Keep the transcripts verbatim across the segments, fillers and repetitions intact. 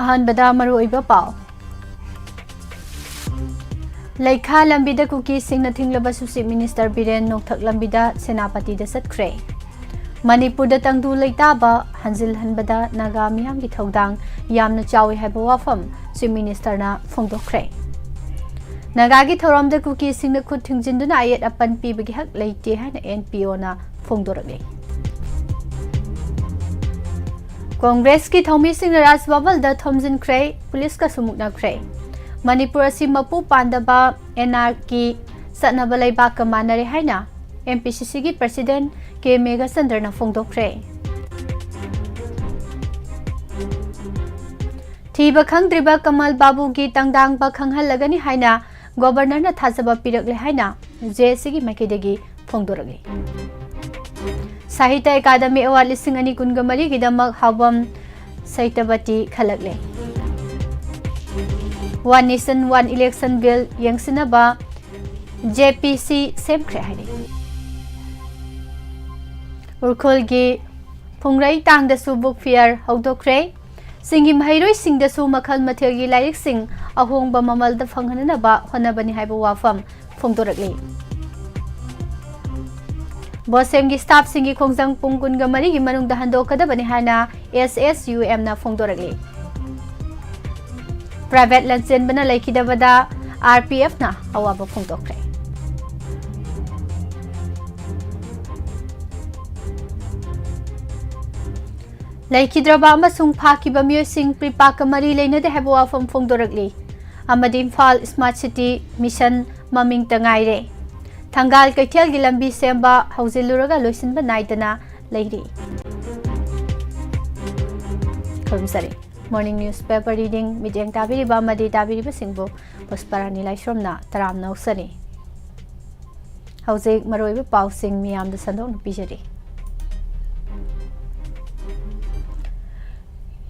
ꯑꯍꯥꯟꯕꯗ ꯃꯔꯨꯑꯣꯏꯕ ꯄꯥꯎ꯫ ꯂꯩꯈꯥ ꯂꯝꯕꯤꯗ ꯀꯨꯀꯤꯁꯤꯡꯅ ꯊꯤꯡꯂꯕꯁꯨ Chief Minister ꯕꯤꯔꯦꯟ ꯅꯣꯡꯊꯛ ꯂꯝꯕꯤꯗ ꯁꯦꯅꯥꯄꯇꯤꯗ ꯆꯠꯈ꯭ꯔꯦ꯫ ꯃꯅꯤꯄꯨꯔꯗ ꯇꯪꯗꯨ ꯂꯩꯇꯥꯕ ꯍꯟꯖꯤꯜꯍꯟꯕꯗ ꯅꯥꯒꯥ ꯃꯤꯌꯥꯝꯒꯤ ꯊꯧꯗꯥꯡ ꯌꯥꯝꯅ ꯆꯥꯎꯏ ꯍꯥꯏꯕ ꯋꯥꯐꯝ Chief Ministerꯅ ꯐꯣꯡꯗꯣꯛꯈ꯭ꯔꯦ꯫ ꯅꯥꯒꯥꯒꯤ ꯊꯧꯔꯝꯗ ꯀꯨꯀꯤꯁꯤꯡꯅ ꯈꯨꯠ ꯊꯤꯡꯖꯤꯟꯗꯨꯅ ꯑꯌꯦꯠ ꯑꯄꯟ ꯄꯤꯕꯒꯤ ꯍꯛ ꯂꯩꯇꯦ ꯍꯥꯏꯅ NPOꯅ ꯐꯣꯡꯗꯣꯔꯛꯂꯤ꯫ ꯀꯣꯡꯒ꯭ꯔꯦꯁꯀꯤ ꯊꯧꯃꯤꯁꯤꯡꯅ ꯔꯥꯖ ꯕꯕꯜꯗ ꯊꯣꯝꯖꯤꯟꯈ꯭ꯔꯦ, ꯄꯨꯂꯤꯁꯀꯁꯨ ꯃꯨꯛꯅꯈ꯭ꯔꯦ꯫ ꯃꯅꯤꯄꯨꯔ ꯑꯁꯤ ꯃꯄꯨ ꯄꯥꯟꯗꯕ anarchy ꯆꯠꯅꯕ ꯂꯩꯕꯥꯛꯀ ꯃꯥꯟꯅꯔꯦ ꯍꯥꯏꯅ MPCCꯒꯤ President ꯀꯦ ꯃꯦꯘꯆꯟꯗ꯭ꯔꯅ ꯐꯣꯡꯗꯣꯛꯈ꯭ꯔꯦ꯫ ꯊꯤꯕ ꯈꯪꯗ꯭ꯔꯤꯕ ꯀꯃꯜ ꯕꯥꯕꯨꯒꯤ ꯇꯪꯗꯥꯡꯕ ꯈꯪꯍꯜꯂꯒꯅꯤ ꯍꯥꯏꯅ Governorꯅ ꯊꯥꯖꯕ ꯄꯤꯔꯛꯂꯦ ꯍꯥꯏꯅ JACꯒꯤ ꯃꯥꯏꯀꯩꯗꯒꯤ ꯐꯣꯡꯗꯣꯔꯛꯂꯤ꯫ ꯁꯥꯍꯤꯇ꯭ꯌ ꯑꯦꯀꯥꯗꯃꯤ Award ꯂꯤꯁꯤꯡ ꯑꯅꯤ ꯀꯨꯟꯒ ꯃꯔꯤꯒꯤꯗꯃꯛ ꯍꯥꯎꯕꯝ ꯁꯩꯇꯕꯇꯤ ꯈꯜꯂꯛꯂꯦ꯫ One Nation One Election Bill ꯌꯦꯡꯁꯤꯟꯅꯕ JPC ꯁꯦꯝꯈ꯭ꯔꯦ ꯍꯥꯏꯔꯤ꯫ ꯎꯔꯈꯨꯜꯒꯤ ꯐꯨꯡꯔꯩ ꯇꯥꯡꯗꯁꯨ book fair ꯍꯧꯗꯣꯛꯈ꯭ꯔꯦ꯫ ꯆꯤꯡꯒꯤ ꯃꯍꯩꯔꯣꯏꯁꯤꯡꯗꯁꯨ ꯃꯈꯜ ꯃꯊꯦꯜꯒꯤ ꯂꯥꯏꯔꯤꯛꯁꯤꯡ ꯑꯍꯣꯡꯕ ꯃꯃꯜꯗ ꯐꯪꯍꯟꯅꯕ ꯍꯣꯠꯅꯕꯅꯤ ꯍꯥꯏꯕ ꯋꯥꯐꯝ ꯐꯣꯡꯗꯣꯔꯛꯂꯤ꯫ BOSEMꯒꯤ staffꯁꯤꯡꯒꯤ ꯈꯣꯡꯖꯪ ꯄꯨꯡ ꯀꯨꯟꯒ ꯃꯔꯤꯒꯤ ꯃꯅꯨꯡꯗ ꯍꯟꯗꯣꯛꯀꯗꯕꯅꯤ ꯍꯥꯏꯅ SSUMꯅ ꯐꯣꯡꯗꯣꯔꯛꯂꯤ꯫ Private ꯂꯟꯆꯦꯟꯕꯅ ꯂꯩꯈꯤꯗꯕꯗ RPFꯅ ꯑꯋꯥꯕ ꯐꯣꯡꯗꯣꯛꯈ꯭ꯔꯦ꯫ ꯂꯩꯈꯤꯗ꯭ꯔꯕ ꯑꯃꯁꯨꯡ ꯐꯥꯈꯤꯕ ꯃꯤꯑꯣꯏꯁꯤꯡ ꯄ꯭ꯔꯤꯄꯥꯛꯀ ꯃꯔꯤ ꯂꯩꯅꯗꯦ ꯍꯥꯏꯕ ꯋꯥꯐꯝ ꯐꯣꯡꯗꯣꯔꯛꯂꯤ ꯑꯃꯗꯤ ꯏꯝꯐꯥꯜ Smart City Mission ꯃꯃꯤꯡꯇ ꯉꯥꯏꯔꯦ꯫ ꯊꯪꯒꯥꯜ ꯀꯩꯊꯦꯜꯒꯤ ꯂꯝꯕꯤ ꯁꯦꯝꯕ ꯍꯧꯖꯤꯜꯂꯨꯔꯒ ꯂꯣꯏꯁꯤꯟꯕ ꯅꯥꯏꯗꯅ ꯂꯩꯔꯤ꯫ ꯈꯨꯔꯨꯝꯖꯔꯤ꯫ Morning newspaper reading ꯃꯤꯠꯌꯦꯡ ꯇꯥꯕꯤꯔꯤꯕ ꯑꯃꯗꯤ ꯇꯥꯕꯤꯔꯤꯕꯁꯤꯡꯕꯨ ꯄꯨꯁꯄꯔꯥꯅꯤ ꯂꯥꯏꯁ꯭ꯔꯝꯅ ꯇꯔꯥꯝꯅ ꯑꯣꯛꯆꯔꯤ꯫ ꯍꯧꯖꯤꯛ ꯃꯔꯨꯑꯣꯏꯕ ꯄꯥꯎꯁꯤꯡ ꯃꯤꯌꯥꯝꯗ ꯁꯟꯗꯣꯛꯅ ꯄꯤꯖꯔꯤ꯫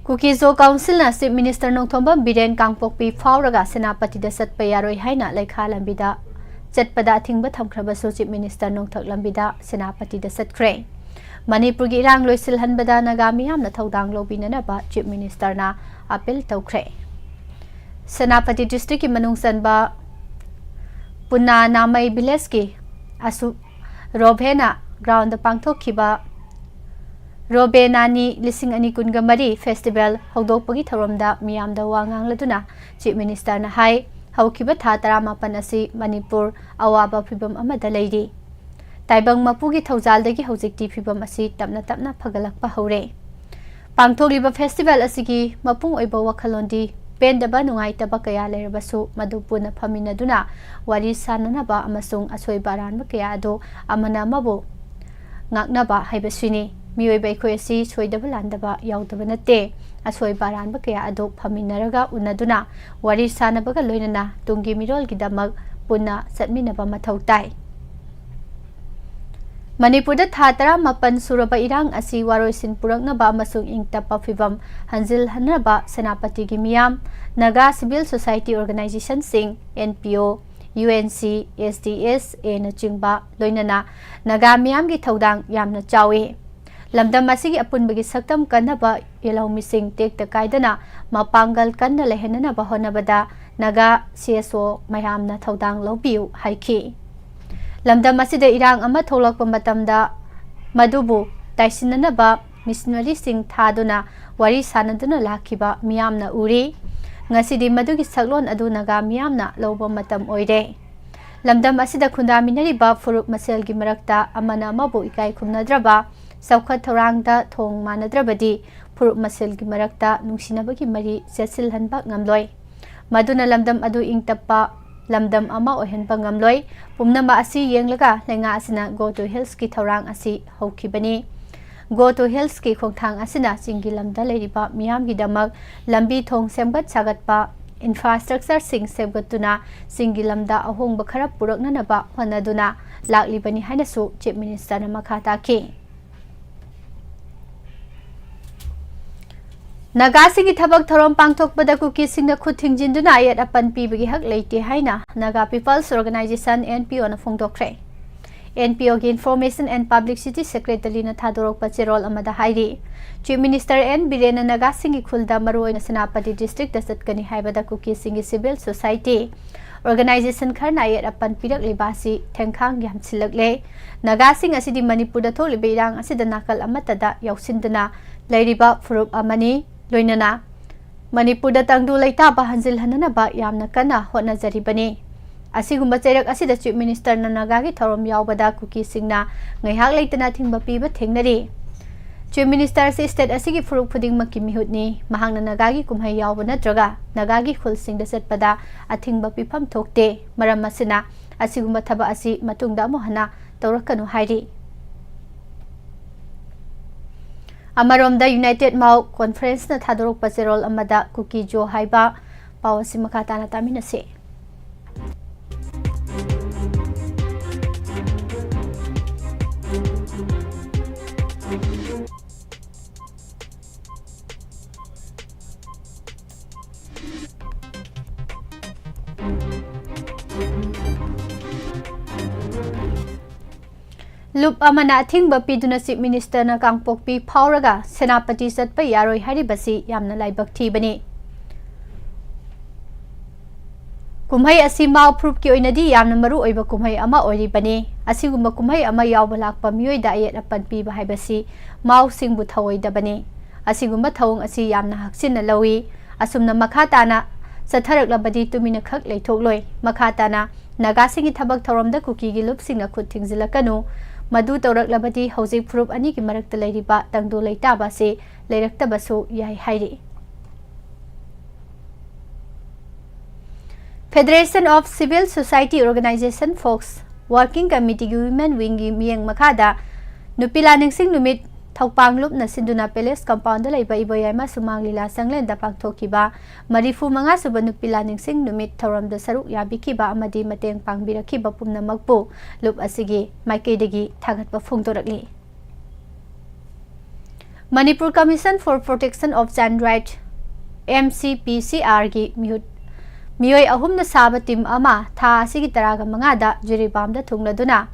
ꯀꯨꯀꯤ-ꯖꯣ Councilꯅ Chief Minister ꯅꯣꯡꯊꯣꯝꯕꯝ ꯕꯤꯔꯦꯟ ꯀꯥꯡꯄꯣꯛꯄꯤ ꯐꯥꯎꯔꯒ ꯁꯦꯅꯥꯄꯇꯤꯗ ꯆꯠꯄ ꯌꯥꯔꯣꯏ ꯍꯥꯏꯅ ꯂꯩꯈꯥ ꯂꯝꯕꯤꯗ ꯆꯠꯄꯗ ꯑꯊꯤꯡꯕ ꯊꯝꯈ꯭ꯔꯕꯁꯨ Chief Minister ꯅꯣꯡꯊꯛ ꯂꯝꯕꯤꯗ ꯁꯦꯅꯥꯄꯇꯤꯗ ꯆꯠꯈ꯭ꯔꯦ꯫ ꯃꯅꯤꯄꯨꯔꯒꯤ ꯏꯔꯥꯡ ꯂꯣꯏꯁꯤꯜꯍꯟꯕꯗ ꯅꯥꯒꯥ ꯃꯤꯌꯥꯝꯅ ꯊꯧꯗꯥꯡ ꯂꯧꯕꯤꯅꯅꯕ Chief Minister ꯅ appeal ꯇꯧꯈ꯭ꯔꯦ꯫ ꯁꯦꯅꯥꯄꯇꯤ district ꯀꯤ ꯃꯅꯨꯡ ꯆꯟꯕ ꯄꯨꯅꯥ ꯅꯥꯃꯩ village ꯀꯤ ꯑꯁꯨ ꯔꯣꯚꯦꯅꯥ ground ꯗ ꯄꯥꯡꯊꯣꯛꯈꯤꯕ ꯔꯣꯕꯦꯅꯥꯅꯤ ꯂꯤꯁꯤꯡ ꯑꯅꯤ ꯀꯨꯟꯒ ꯃꯔꯤ festival ꯍꯧꯗꯣꯛꯄꯒꯤ ꯊꯧꯔꯝꯗ ꯃꯤꯌꯥꯝꯗ ꯋꯥ ꯉꯥꯡꯂꯗꯨꯅ Chief Minister ꯅ ꯍꯥꯏ, ꯍꯧꯈꯤꯕ ꯊꯥ ꯇꯔꯥꯃꯥꯄꯟ ꯑꯁꯤ ꯃꯅꯤꯄꯨꯔ ꯑꯋꯥꯕ ꯐꯤꯚꯝ ꯑꯃꯗ ꯂꯩꯔꯤ꯫ ꯇꯥꯏꯕꯪ ꯃꯄꯨꯒꯤ ꯊꯧꯖꯥꯜꯗꯒꯤ ꯍꯧꯖꯤꯛꯇꯤ ꯐꯤꯚꯝ ꯑꯁꯤ ꯇꯞꯅ ꯇꯞꯅ ꯐꯒꯠꯂꯛꯄ ꯍꯧꯔꯦ꯫ ꯄꯥꯡꯊꯣꯛꯂꯤꯕ festival ꯑꯁꯤꯒꯤ ꯃꯄꯨꯡ ꯑꯣꯏꯕ ꯋꯥꯈꯜꯂꯣꯟꯗꯤ ꯄꯦꯟꯗꯕ ꯅꯨꯡꯉꯥꯏꯇꯕ ꯀꯌꯥ ꯂꯩꯔꯕꯁꯨ ꯃꯗꯨ ꯄꯨꯟꯅ ꯐꯝꯃꯤꯟꯅꯗꯨꯅ ꯋꯥꯔꯤ ꯁꯥꯅꯅꯕ ꯑꯃꯁꯨꯡ ꯑꯁꯣꯏꯕ ꯑꯔꯥꯟꯕ ꯀꯌꯥ ꯑꯗꯨ ꯑꯃꯅ ꯑꯃꯕꯨ ꯉꯥꯛꯅꯕ ꯍꯥꯏꯕꯁꯤꯅꯤ꯫ ꯃꯤꯑꯣꯏꯕ ꯑꯩꯈꯣꯏ ꯑꯁꯤ ꯁꯣꯏꯗꯕ ꯂꯥꯟꯗꯕ ꯌꯥꯎꯗꯕ ꯅꯠꯇꯦ꯫ ꯑꯁꯣꯏꯕ ꯑꯔꯥꯟꯕ ꯀꯌꯥ ꯑꯗꯨ ꯐꯝꯃꯤꯟꯅꯔꯒ ꯎꯅꯗꯨꯅ ꯋꯥꯔꯤ ꯁꯥꯅꯕꯒ ꯂꯣꯏꯅꯅ ꯇꯨꯡꯒꯤ ꯃꯤꯔꯣꯜꯒꯤꯗꯃꯛ ꯄꯨꯟꯅ ꯆꯠꯃꯤꯟꯅꯕ ꯃꯊꯧ ꯇꯥꯏ꯫ ꯃꯅꯤꯄꯨꯔꯗ ꯊꯥ ꯇꯔꯥꯃꯥꯄꯟ ꯁꯨꯔꯕ ꯏꯔꯥꯡ ꯑꯁꯤ ꯋꯥꯔꯣꯏꯁꯤꯟ ꯄꯨꯔꯛꯅꯕ ꯑꯃꯁꯨꯡ ꯏꯪ ꯇꯞꯄ ꯐꯤꯚꯝ ꯍꯟꯖꯤꯜꯍꯟꯅꯕ ꯁꯦꯅꯥꯄꯇꯤꯒꯤ ꯃꯤꯌꯥꯝ, ꯅꯥꯒꯥ civil society organization ꯁꯤꯡ, N P O, U N C, S D S A ꯅꯆꯤꯡꯕ ꯂꯣꯏꯅꯅ ꯅꯥꯒꯥ ꯃꯤꯌꯥꯝꯒꯤ ꯊꯧꯗꯥꯡ ꯌꯥꯝꯅ ꯆꯥꯎꯏ꯫ ꯂꯝꯗꯝ ꯑꯁꯤꯒꯤ ꯑꯄꯨꯟꯕꯒꯤ ꯁꯛꯇꯝ ꯀꯟꯅꯕ ꯌꯦꯜꯍꯧꯃꯤꯁꯤꯡ ꯇꯦꯛꯇ ꯀꯥꯏꯗꯅ ꯃꯄꯥꯡꯒꯜ ꯀꯟꯅ ꯂꯩꯍꯟꯅꯅꯕ ꯍꯣꯠꯅꯕꯗ ꯅꯥꯒꯥ C S O ꯃꯌꯥꯝꯅ ꯊꯧꯗꯥꯡ ꯂꯧꯕꯤꯌꯨ ꯍꯥꯏꯈꯤ꯫ ꯂꯝꯗꯝ ꯑꯁꯤꯗ ꯏꯔꯥꯡ ꯑꯃ ꯊꯣꯛꯂꯛꯄ ꯃꯇꯝꯗ ꯃꯗꯨꯕꯨ ꯇꯥꯏꯁꯤꯟꯅꯅꯕ missionary ꯁꯤꯡ ꯊꯥꯗꯨꯅ ꯋꯥꯔꯤ ꯁꯥꯅꯗꯨꯅ ꯂꯥꯛꯈꯤꯕ ꯃꯤꯌꯥꯝꯅ ꯎꯔꯤ꯫ ꯉꯁꯤꯗꯤ ꯃꯗꯨꯒꯤ ꯁꯛꯂꯣꯟ ꯑꯗꯨ ꯅꯥꯒꯥ ꯃꯤꯌꯥꯝꯅ ꯂꯧꯕ ꯃꯇꯝ ꯑꯣꯏꯔꯦ꯫ ꯂꯝꯗꯝ ꯑꯁꯤꯗ ꯈꯨꯟꯗꯥꯃꯤꯟꯅꯔꯤꯕ ꯐꯨꯔꯨꯞ ꯃꯁꯦꯜꯒꯤ ꯃꯔꯛꯇ ꯑꯃꯅ ꯑꯃꯕꯨ ꯏꯀꯥꯏ ꯈꯨꯝꯅꯗ꯭ꯔꯕ, ꯆꯥꯎꯈꯠ ꯊꯧꯔꯥꯡꯗ ꯊꯣꯡ ꯃꯥꯟꯅꯗ꯭ꯔꯕꯗꯤ ꯐꯨꯔꯨꯞ ꯃꯁꯦꯜꯒꯤ ꯃꯔꯛꯇ ꯅꯨꯡꯁꯤꯅꯕꯒꯤ ꯃꯔꯤ ꯆꯦꯠꯁꯤꯜꯍꯟꯕ ꯉꯝꯂꯣꯏ꯫ ꯃꯗꯨꯅ ꯂꯝꯗꯝ ꯑꯗꯨ ꯏꯪ ꯇꯞꯄ ꯂꯝꯗꯝ ꯑꯃ ꯑꯣꯏꯍꯟꯕ ꯉꯝꯂꯣꯏ꯫ ꯄꯨꯝꯅꯃꯛ ꯑꯁꯤ ꯌꯦꯡꯂꯒ ꯂꯩꯉꯥꯛ ꯑꯁꯤꯅ Go to Hills ꯀꯤ ꯊꯧꯔꯥꯡ ꯑꯁꯤ ꯍꯧꯈꯤꯕꯅꯤ꯫ Go to Hills ꯀꯤ ꯈꯣꯡꯊꯥꯡ ꯑꯁꯤꯅ ꯆꯤꯡꯒꯤ ꯂꯝꯗ ꯂꯩꯔꯤꯕ ꯃꯤꯌꯥꯝꯒꯤꯗꯃꯛ ꯂꯝꯕꯤ ꯊꯣꯡ ꯁꯦꯝꯒꯠ ꯁꯥꯒꯠꯄ, infrastructure ꯁꯤꯡ ꯁꯦꯝꯒꯠꯇꯨꯅ ꯆꯤꯡꯒꯤ ꯂꯝꯗ ꯑꯍꯣꯡꯕ ꯈꯔ ꯄꯨꯔꯛꯅꯅꯕ ꯍꯣꯠꯅꯗꯨꯅ ꯂꯥꯛꯂꯤꯕꯅꯤ ꯍꯥꯏꯅꯁꯨ Chief Minister ꯅ ꯃꯈꯥ ꯇꯥꯈꯤ꯫ ꯅꯥꯒꯥꯁꯤꯡꯒꯤ ꯊꯕꯛ ꯊꯧꯔꯝ ꯄꯥꯡꯊꯣꯛꯄꯗ ꯀꯨꯀꯤꯁꯤꯡꯅ ꯈꯨꯠ ꯊꯤꯡꯖꯤꯟꯗꯨꯅ ꯑꯌꯦꯠ ꯑꯄꯟ ꯄꯤꯕꯒꯤ ꯍꯛ ꯂꯩꯇꯦ ꯍꯥꯏꯅ Naga People's Organisation, N P O ꯅ ꯐꯣꯡꯗꯣꯛꯈ꯭ꯔꯦ꯫ NPOꯒꯤ Information and Publicity Secretaryꯅ ꯊꯥꯗꯣꯔꯛꯄ ꯆꯦꯔꯣꯜ ꯑꯃꯗ ꯍꯥꯏꯔꯤ꯫ Chief Minister N ꯕꯤꯔꯦꯟꯅ ꯅꯥꯒꯥꯁꯤꯡꯒꯤ ꯈꯨꯜꯗ, ꯃꯔꯨꯑꯣꯏꯅ ꯁꯦꯅꯥꯄꯇꯤ districtꯇ ꯆꯠꯀꯅꯤ ꯍꯥꯏꯕꯗ ꯀꯨꯀꯤꯁꯤꯡꯒꯤ civil society organization ꯈꯔꯅ ꯑꯌꯦꯠ ꯑꯄꯟ ꯄꯤꯔꯛꯂꯤꯕ ꯑꯁꯤ ꯊꯦꯡꯈꯥꯡ ꯌꯥꯝꯁꯤꯜꯂꯛꯂꯦ꯫ ꯅꯥꯒꯥꯁꯤꯡ ꯑꯁꯤꯗꯤ ꯃꯅꯤꯄꯨꯔꯗ ꯊꯣꯛꯂꯤꯕ ꯏꯔꯥꯡ ꯑꯁꯤꯗ ꯅꯥꯀꯜ ꯑꯃꯠꯇꯗ ꯌꯥꯎꯁꯤꯟꯗꯨꯅ ꯂꯩꯔꯤꯕ ꯐꯨꯔꯨꯞ ꯑꯃꯅꯤ꯫ ꯂꯣꯏꯅꯅ ꯃꯅꯤꯄꯨꯔꯗ ꯇꯪꯗꯨ ꯂꯩꯇꯥꯕ ꯍꯟꯖꯤꯜꯍꯟꯅꯅꯕ ꯌꯥꯝꯅ ꯀꯟꯅ ꯍꯣꯠꯅꯖꯔꯤꯕꯅꯤ꯫ ꯑꯁꯤꯒꯨꯝꯕ ꯆꯩꯔꯛ ꯑꯁꯤꯗ Chief Ministerꯅ ꯅꯥꯒꯥꯒꯤ ꯊꯧꯔꯝ ꯌꯥꯎꯕꯗ ꯀꯨꯀꯤꯁꯤꯡꯅ ꯉꯥꯏꯍꯥꯛ ꯂꯩꯇꯅ ꯑꯊꯤꯡꯕ ꯄꯤꯕ ꯊꯦꯡꯅꯔꯤ꯫ Chief Minister ꯑꯁꯤ state ꯑꯁꯤꯒꯤ ꯐꯨꯔꯨꯞ ꯈꯨꯗꯤꯡꯃꯛꯀꯤ ꯃꯤꯍꯨꯠꯅꯤ꯫ ꯃꯍꯥꯛꯅ ꯅꯥꯒꯥꯒꯤ ꯀꯨꯝꯍꯩ ꯌꯥꯎꯕ ꯅꯠꯇ꯭ꯔꯒ ꯅꯥꯒꯥꯒꯤ ꯈꯨꯜꯁꯤꯡꯗ ꯆꯠꯄꯗ ꯑꯊꯤꯡꯕ ꯄꯤꯐꯝ ꯊꯣꯛꯇꯦ꯫ ꯃꯔꯝ ꯑꯁꯤꯅ ꯑꯁꯤꯒꯨꯝꯕ ꯊꯕꯛ ꯑꯁꯤ ꯃꯇꯨꯡꯗ ꯑꯃꯨꯛ ꯍꯟꯅ ꯇꯧꯔꯛꯀꯅꯨ ꯍꯥꯏꯔꯤ꯫ ꯑꯃꯔꯣꯝꯗ, United Mao Conferenceꯅ ꯊꯥꯗꯣꯔꯛꯄ ꯆꯦꯔꯣꯜ ꯑꯃꯗ ꯀꯨꯀꯤ ꯖꯣ ꯍꯥꯏꯕ ꯄꯥꯎ ꯑꯁꯤ ꯃꯈꯥ ꯇꯥꯅ ꯇꯥꯃꯤꯟꯅꯁꯤ꯫ ꯂꯨꯞ ꯑꯃꯅ ꯑꯊꯤꯡꯕ ꯄꯤꯗꯨꯅ Chief Ministerꯅ ꯀꯥꯡꯄꯣꯛꯄꯤ ꯐꯥꯎꯔꯒ ꯁꯦꯅꯥꯄꯇꯤ ꯆꯠꯄ ꯌꯥꯔꯣꯏ ꯍꯥꯏꯔꯤꯕꯁꯤ ꯌꯥꯝꯅ ꯂꯥꯏꯕꯛ ꯊꯤꯕꯅꯤ꯫ ꯀꯨꯝꯍꯩ ꯑꯁꯤ ꯃꯥꯎ ꯐꯨꯔꯨꯞꯀꯤ ꯑꯣꯏꯅꯗꯤ ꯌꯥꯝꯅ ꯃꯔꯨ ꯑꯣꯏꯕ ꯀꯨꯝꯍꯩ ꯑꯃ ꯑꯣꯏꯔꯤꯕꯅꯤ꯫ ꯑꯁꯤꯒꯨꯝꯕ ꯀꯨꯝꯍꯩ ꯑꯃ ꯌꯥꯎꯕ ꯂꯥꯛꯄ ꯃꯤꯑꯣꯏꯗ ꯑꯌꯦꯠ ꯑꯄꯟ ꯄꯤꯕ ꯍꯥꯏꯕꯁꯤ ꯃꯥꯎꯁꯤꯡꯕꯨ ꯊꯧꯑꯣꯏꯗꯕꯅꯤ꯫ ꯑꯁꯤꯒꯨꯝꯕ ꯊꯧꯑꯣꯡ ꯑꯁꯤ ꯌꯥꯝꯅ ꯍꯛꯆꯤꯟꯅ ꯂꯧꯏ꯫ ꯑꯁꯨꯝꯅ ꯃꯈꯥ ꯇꯥꯅ ꯆꯠꯊꯔꯛꯂꯕꯗꯤ ꯇꯨꯃꯤꯟꯅ ꯈꯛ ꯂꯩꯊꯣꯛꯂꯣꯏ꯫ ꯃꯈꯥ ꯇꯥꯅ ꯅꯥꯒꯥꯁꯤꯡꯒꯤ ꯊꯕꯛ ꯊꯧꯔꯝꯗ ꯀꯨꯀꯤꯒꯤ ꯂꯨꯞꯁꯤꯡꯅ ꯈꯨꯠ ꯊꯤꯡꯖꯤꯜꯂꯛꯀꯅꯨ꯫ ꯃꯗꯨ ꯇꯧꯔꯛꯂꯕꯗꯤ ꯍꯧꯖꯤꯛ ꯐꯨꯔꯨꯞ ꯑꯅꯤꯒꯤ ꯃꯔꯛꯇ ꯂꯩꯔꯤꯕ ꯇꯪꯗꯨ ꯂꯩꯇꯥꯕ ꯑꯁꯤ ꯂꯩꯔꯛꯇꯕꯁꯨ ꯌꯥꯏ ꯍꯥꯏꯔꯤ꯫ Federation of Civil Society Organization, fox, Working Committeeꯒꯤ Women Wingꯒꯤ ꯃꯤꯠꯌꯦꯡ ꯃꯈꯥꯗ ꯅꯨꯄꯤ ꯂꯥꯟꯅꯤꯡꯁꯤꯡ ꯅꯨꯃꯤꯠ ꯊꯧꯄꯥꯡ ꯂꯨꯞꯅ ꯁꯤꯟꯗꯨꯅ Palace Compoundꯗ ꯂꯩꯕ ꯏꯕꯣꯌꯥꯏꯃ ꯁꯨꯃꯥꯡ ꯂꯤꯂꯥ ꯁꯪꯂꯦꯟꯗ ꯄꯥꯡꯊꯣꯛꯈꯤꯕ ꯃꯔꯤꯐꯨ ꯃꯉꯥ ꯁꯨꯕ ꯅꯨꯄꯤ ꯂꯥꯟꯅꯤꯡꯁꯤꯡ ꯅꯨꯃꯤꯠ ꯊꯧꯔꯝꯗ ꯁꯔꯨꯛ ꯌꯥꯕꯤꯈꯤꯕ ꯑꯃꯗꯤ ꯃꯇꯦꯡ ꯄꯥꯡꯕꯤꯔꯛꯈꯤꯕ ꯄꯨꯝꯅꯃꯛꯄꯨ ꯂꯨꯞ ꯑꯁꯤꯒꯤ ꯃꯥꯏꯀꯩꯗꯒꯤ ꯊꯥꯒꯠꯄ ꯐꯣꯡꯗꯣꯔꯛꯂꯤ꯫ Manipur Commission for Protection of Child Right, MCPCRꯒꯤ ꯃꯤꯍꯨꯠ, ꯃꯤꯑꯣꯏ ꯑꯍꯨꯝꯅ ꯁꯥꯕ team ꯑꯃ ꯊꯥ ꯑꯁꯤꯒꯤ ꯇꯔꯥꯒ ꯃꯉꯥꯗ ꯖꯤꯔꯤꯕꯥꯝꯗ ꯊꯨꯡꯂꯗꯨꯅ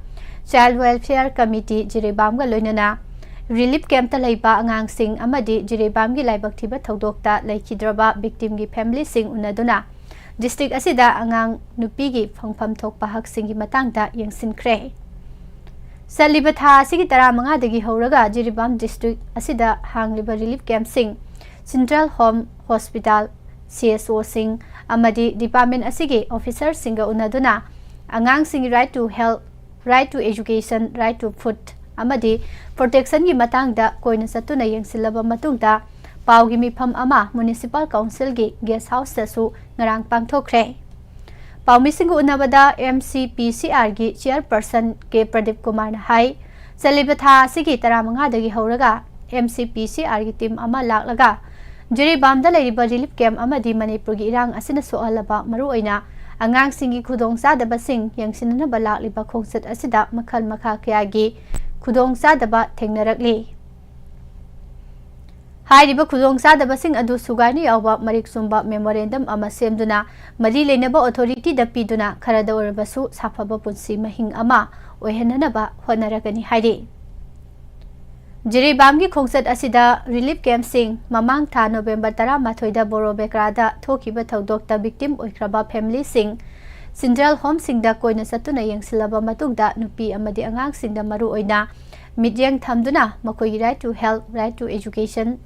Child Welfare Committee ꯖꯤꯔꯤꯕꯥꯝꯒ ꯂꯣꯏꯅꯅ ꯔꯤꯂꯤꯐ ꯀꯦꯝꯞꯇ ꯂꯩꯕ ꯑꯉꯥꯡꯁꯤꯡ ꯑꯃꯗꯤ ꯖꯤꯔꯤꯕꯥꯝꯒꯤ ꯂꯥꯏꯕꯛ ꯊꯤꯕ ꯊꯧꯗꯣꯛꯇ ꯂꯩꯈꯤꯗ꯭ꯔꯕ ꯚꯤꯛꯇꯤꯝꯒꯤ ꯐꯦꯃꯤꯂꯤꯁꯤꯡ ꯎꯅꯗꯨꯅ ꯗꯤꯁꯇ꯭ꯔꯤꯛ ꯑꯁꯤꯗ ꯑꯉꯥꯡ ꯅꯨꯄꯤꯒꯤ ꯐꯪꯐꯝ ꯊꯣꯛꯄ ꯍꯛꯁꯤꯡꯒꯤ ꯃꯇꯥꯡꯗ ꯌꯦꯡꯁꯤꯟꯈ꯭ꯔꯦ꯫ ꯆꯠꯂꯤꯕ ꯊꯥ ꯑꯁꯤꯒꯤ ꯇꯔꯥꯃꯉꯥꯗꯒꯤ ꯍꯧꯔꯒ ꯖꯤꯔꯤꯕꯥꯝ ꯗꯤꯁꯇ꯭ꯔꯤꯛ ꯑꯁꯤꯗ ꯍꯥꯡꯂꯤꯕ ꯔꯤꯂꯤꯐ ꯀꯦꯝꯞꯁꯤꯡ, ꯁꯦꯟꯇ꯭ꯔꯦꯜ ꯍꯣꯝ ꯍꯣꯁꯄꯤꯇꯥꯜ, ꯁꯤ ꯑꯦꯁ ꯑꯣꯁꯤꯡ ꯑꯃꯗꯤ ꯗꯤꯄꯥꯔꯠꯃꯦꯟꯠ ꯑꯁꯤꯒꯤ ꯑꯣꯐꯤꯁꯔꯁꯤꯡꯒ ꯎꯅꯗꯨꯅ ꯑꯉꯥꯡꯁꯤꯡꯒꯤ right to health, right to education, right to food ꯑꯃꯗꯤ ꯄ꯭ꯔꯣꯇꯦꯛꯁꯟꯒꯤ ꯃꯇꯥꯡꯗ ꯀꯣꯏꯅ ꯆꯠꯇꯨꯅ ꯌꯦꯡꯁꯤꯜꯂꯕ ꯃꯇꯨꯡꯗ ꯄꯥꯎꯒꯤ ꯃꯤꯐꯝ ꯑꯃ ꯃ꯭ꯌꯨꯅꯤꯁꯤꯄꯥꯜ ꯀꯥꯎꯟꯁꯤꯜꯒꯤ ꯒꯦꯁ ꯍꯥꯎꯁꯇꯁꯨ ꯉꯔꯥꯡ ꯄꯥꯡꯊꯣꯛꯈ꯭ꯔꯦ꯫ ꯄꯥꯎꯃꯤꯁꯤꯡꯒ ꯎꯅꯕꯗ ꯑꯦꯝ ꯁꯤ ꯄꯤ ꯁꯤ ꯑꯥꯔꯒꯤ ꯆꯤꯌꯔꯄꯔꯁꯟ ꯀꯦ ꯄ꯭ꯔꯗꯤꯞ ꯀꯨꯃꯥꯔꯅ ꯍꯥꯏ, ꯆꯠꯂꯤꯕ ꯊꯥ ꯑꯁꯤꯒꯤ ꯇꯔꯥꯃꯉꯥꯗꯒꯤ ꯍꯧꯔꯒ ꯑꯦꯝ ꯁꯤ ꯄꯤ ꯁꯤ ꯑꯥꯔꯒꯤ ꯇꯤꯝ ꯑꯃ ꯂꯥꯛꯂꯒ ꯖꯤꯔꯤꯕꯥꯝꯗ ꯂꯩꯔꯤꯕ ꯔꯤꯂꯤꯐ ꯀꯦꯝꯞ ꯑꯃꯗꯤ ꯃꯅꯤꯄꯨꯔꯒꯤ ꯏꯔꯥꯡ ꯑꯁꯤꯅ ꯁꯣꯛꯍꯜꯂꯕ ꯃꯔꯨꯑꯣꯏꯅ ꯑꯉꯥꯡꯁꯤꯡꯒꯤ ꯈꯨꯗꯣꯡꯆꯥꯗꯕꯁꯤꯡ ꯌꯦꯡꯁꯤꯟꯅꯅꯕ ꯂꯥꯛꯂꯤꯕ ꯈꯣꯡꯆꯠ ꯑꯁꯤꯗ ꯃꯈꯜ ꯃꯈꯥ ꯀꯌꯥꯒꯤ ꯈꯨꯗꯣꯡꯆꯥꯗꯕ ꯊꯦꯡꯅꯔꯛꯂꯤ꯫ ꯍꯥꯏꯔꯤꯕ ꯈꯨꯗꯣꯡꯆꯥꯗꯕꯁꯤꯡ ꯑꯗꯨ ꯁꯨꯒꯥꯏꯅ ꯌꯥꯎꯕ ꯃꯔꯤꯛ ꯆꯨꯝꯕ ꯃꯦꯃꯣꯔꯦꯟꯗꯝ ꯑꯃ ꯁꯦꯝꯗꯨꯅ ꯃꯔꯤ ꯂꯩꯅꯕ ꯑꯣꯊꯣꯔꯤꯇꯤꯗ ꯄꯤꯗꯨꯅ ꯈꯔꯗ ꯑꯣꯏꯔꯕꯁꯨ ꯁꯥꯐꯕ ꯄꯨꯟꯁꯤ ꯃꯍꯤꯡ ꯑꯃ ꯑꯣꯏꯍꯟꯅꯅꯕ ꯍꯣꯠꯅꯔꯒꯅꯤ ꯍꯥꯏꯔꯤ꯫ ꯖꯤꯔꯤꯕꯥꯝꯒꯤ ꯈꯣꯡꯆꯠ ꯑꯁꯤꯗ ꯔꯤꯂꯤꯐ ꯀꯦꯝꯞꯁꯤꯡ, ꯃꯃꯥꯡ ꯊꯥ ꯅꯣꯕꯦꯝꯕꯔ ꯇꯔꯥꯃꯥꯊꯣꯏꯗ ꯕꯣꯔꯣ ꯕꯦꯀ꯭ꯔꯥꯗ ꯊꯣꯛꯈꯤꯕ ꯊꯧꯗꯣꯛꯇ ꯚꯤꯛꯇꯤꯝ ꯑꯣꯏꯈ꯭ꯔꯕ ꯐꯦꯃꯤꯂꯤꯁꯤꯡ, ꯁꯦꯟꯇ꯭ꯔꯦꯜ ꯍꯣꯝꯁꯤꯡꯗ ꯀꯣꯏꯅ ꯆꯠꯇꯨꯅ ꯌꯦꯡꯁꯤꯜꯂꯕ ꯃꯇꯨꯡꯗ ꯅꯨꯄꯤ ꯑꯃꯗꯤ ꯑꯉꯥꯡꯁꯤꯡꯗ ꯃꯔꯨꯑꯣꯏꯅ ꯃꯤꯠꯌꯦꯡ ꯊꯝꯗꯨꯅ ꯃꯈꯣꯏꯒꯤ right to health, right to education,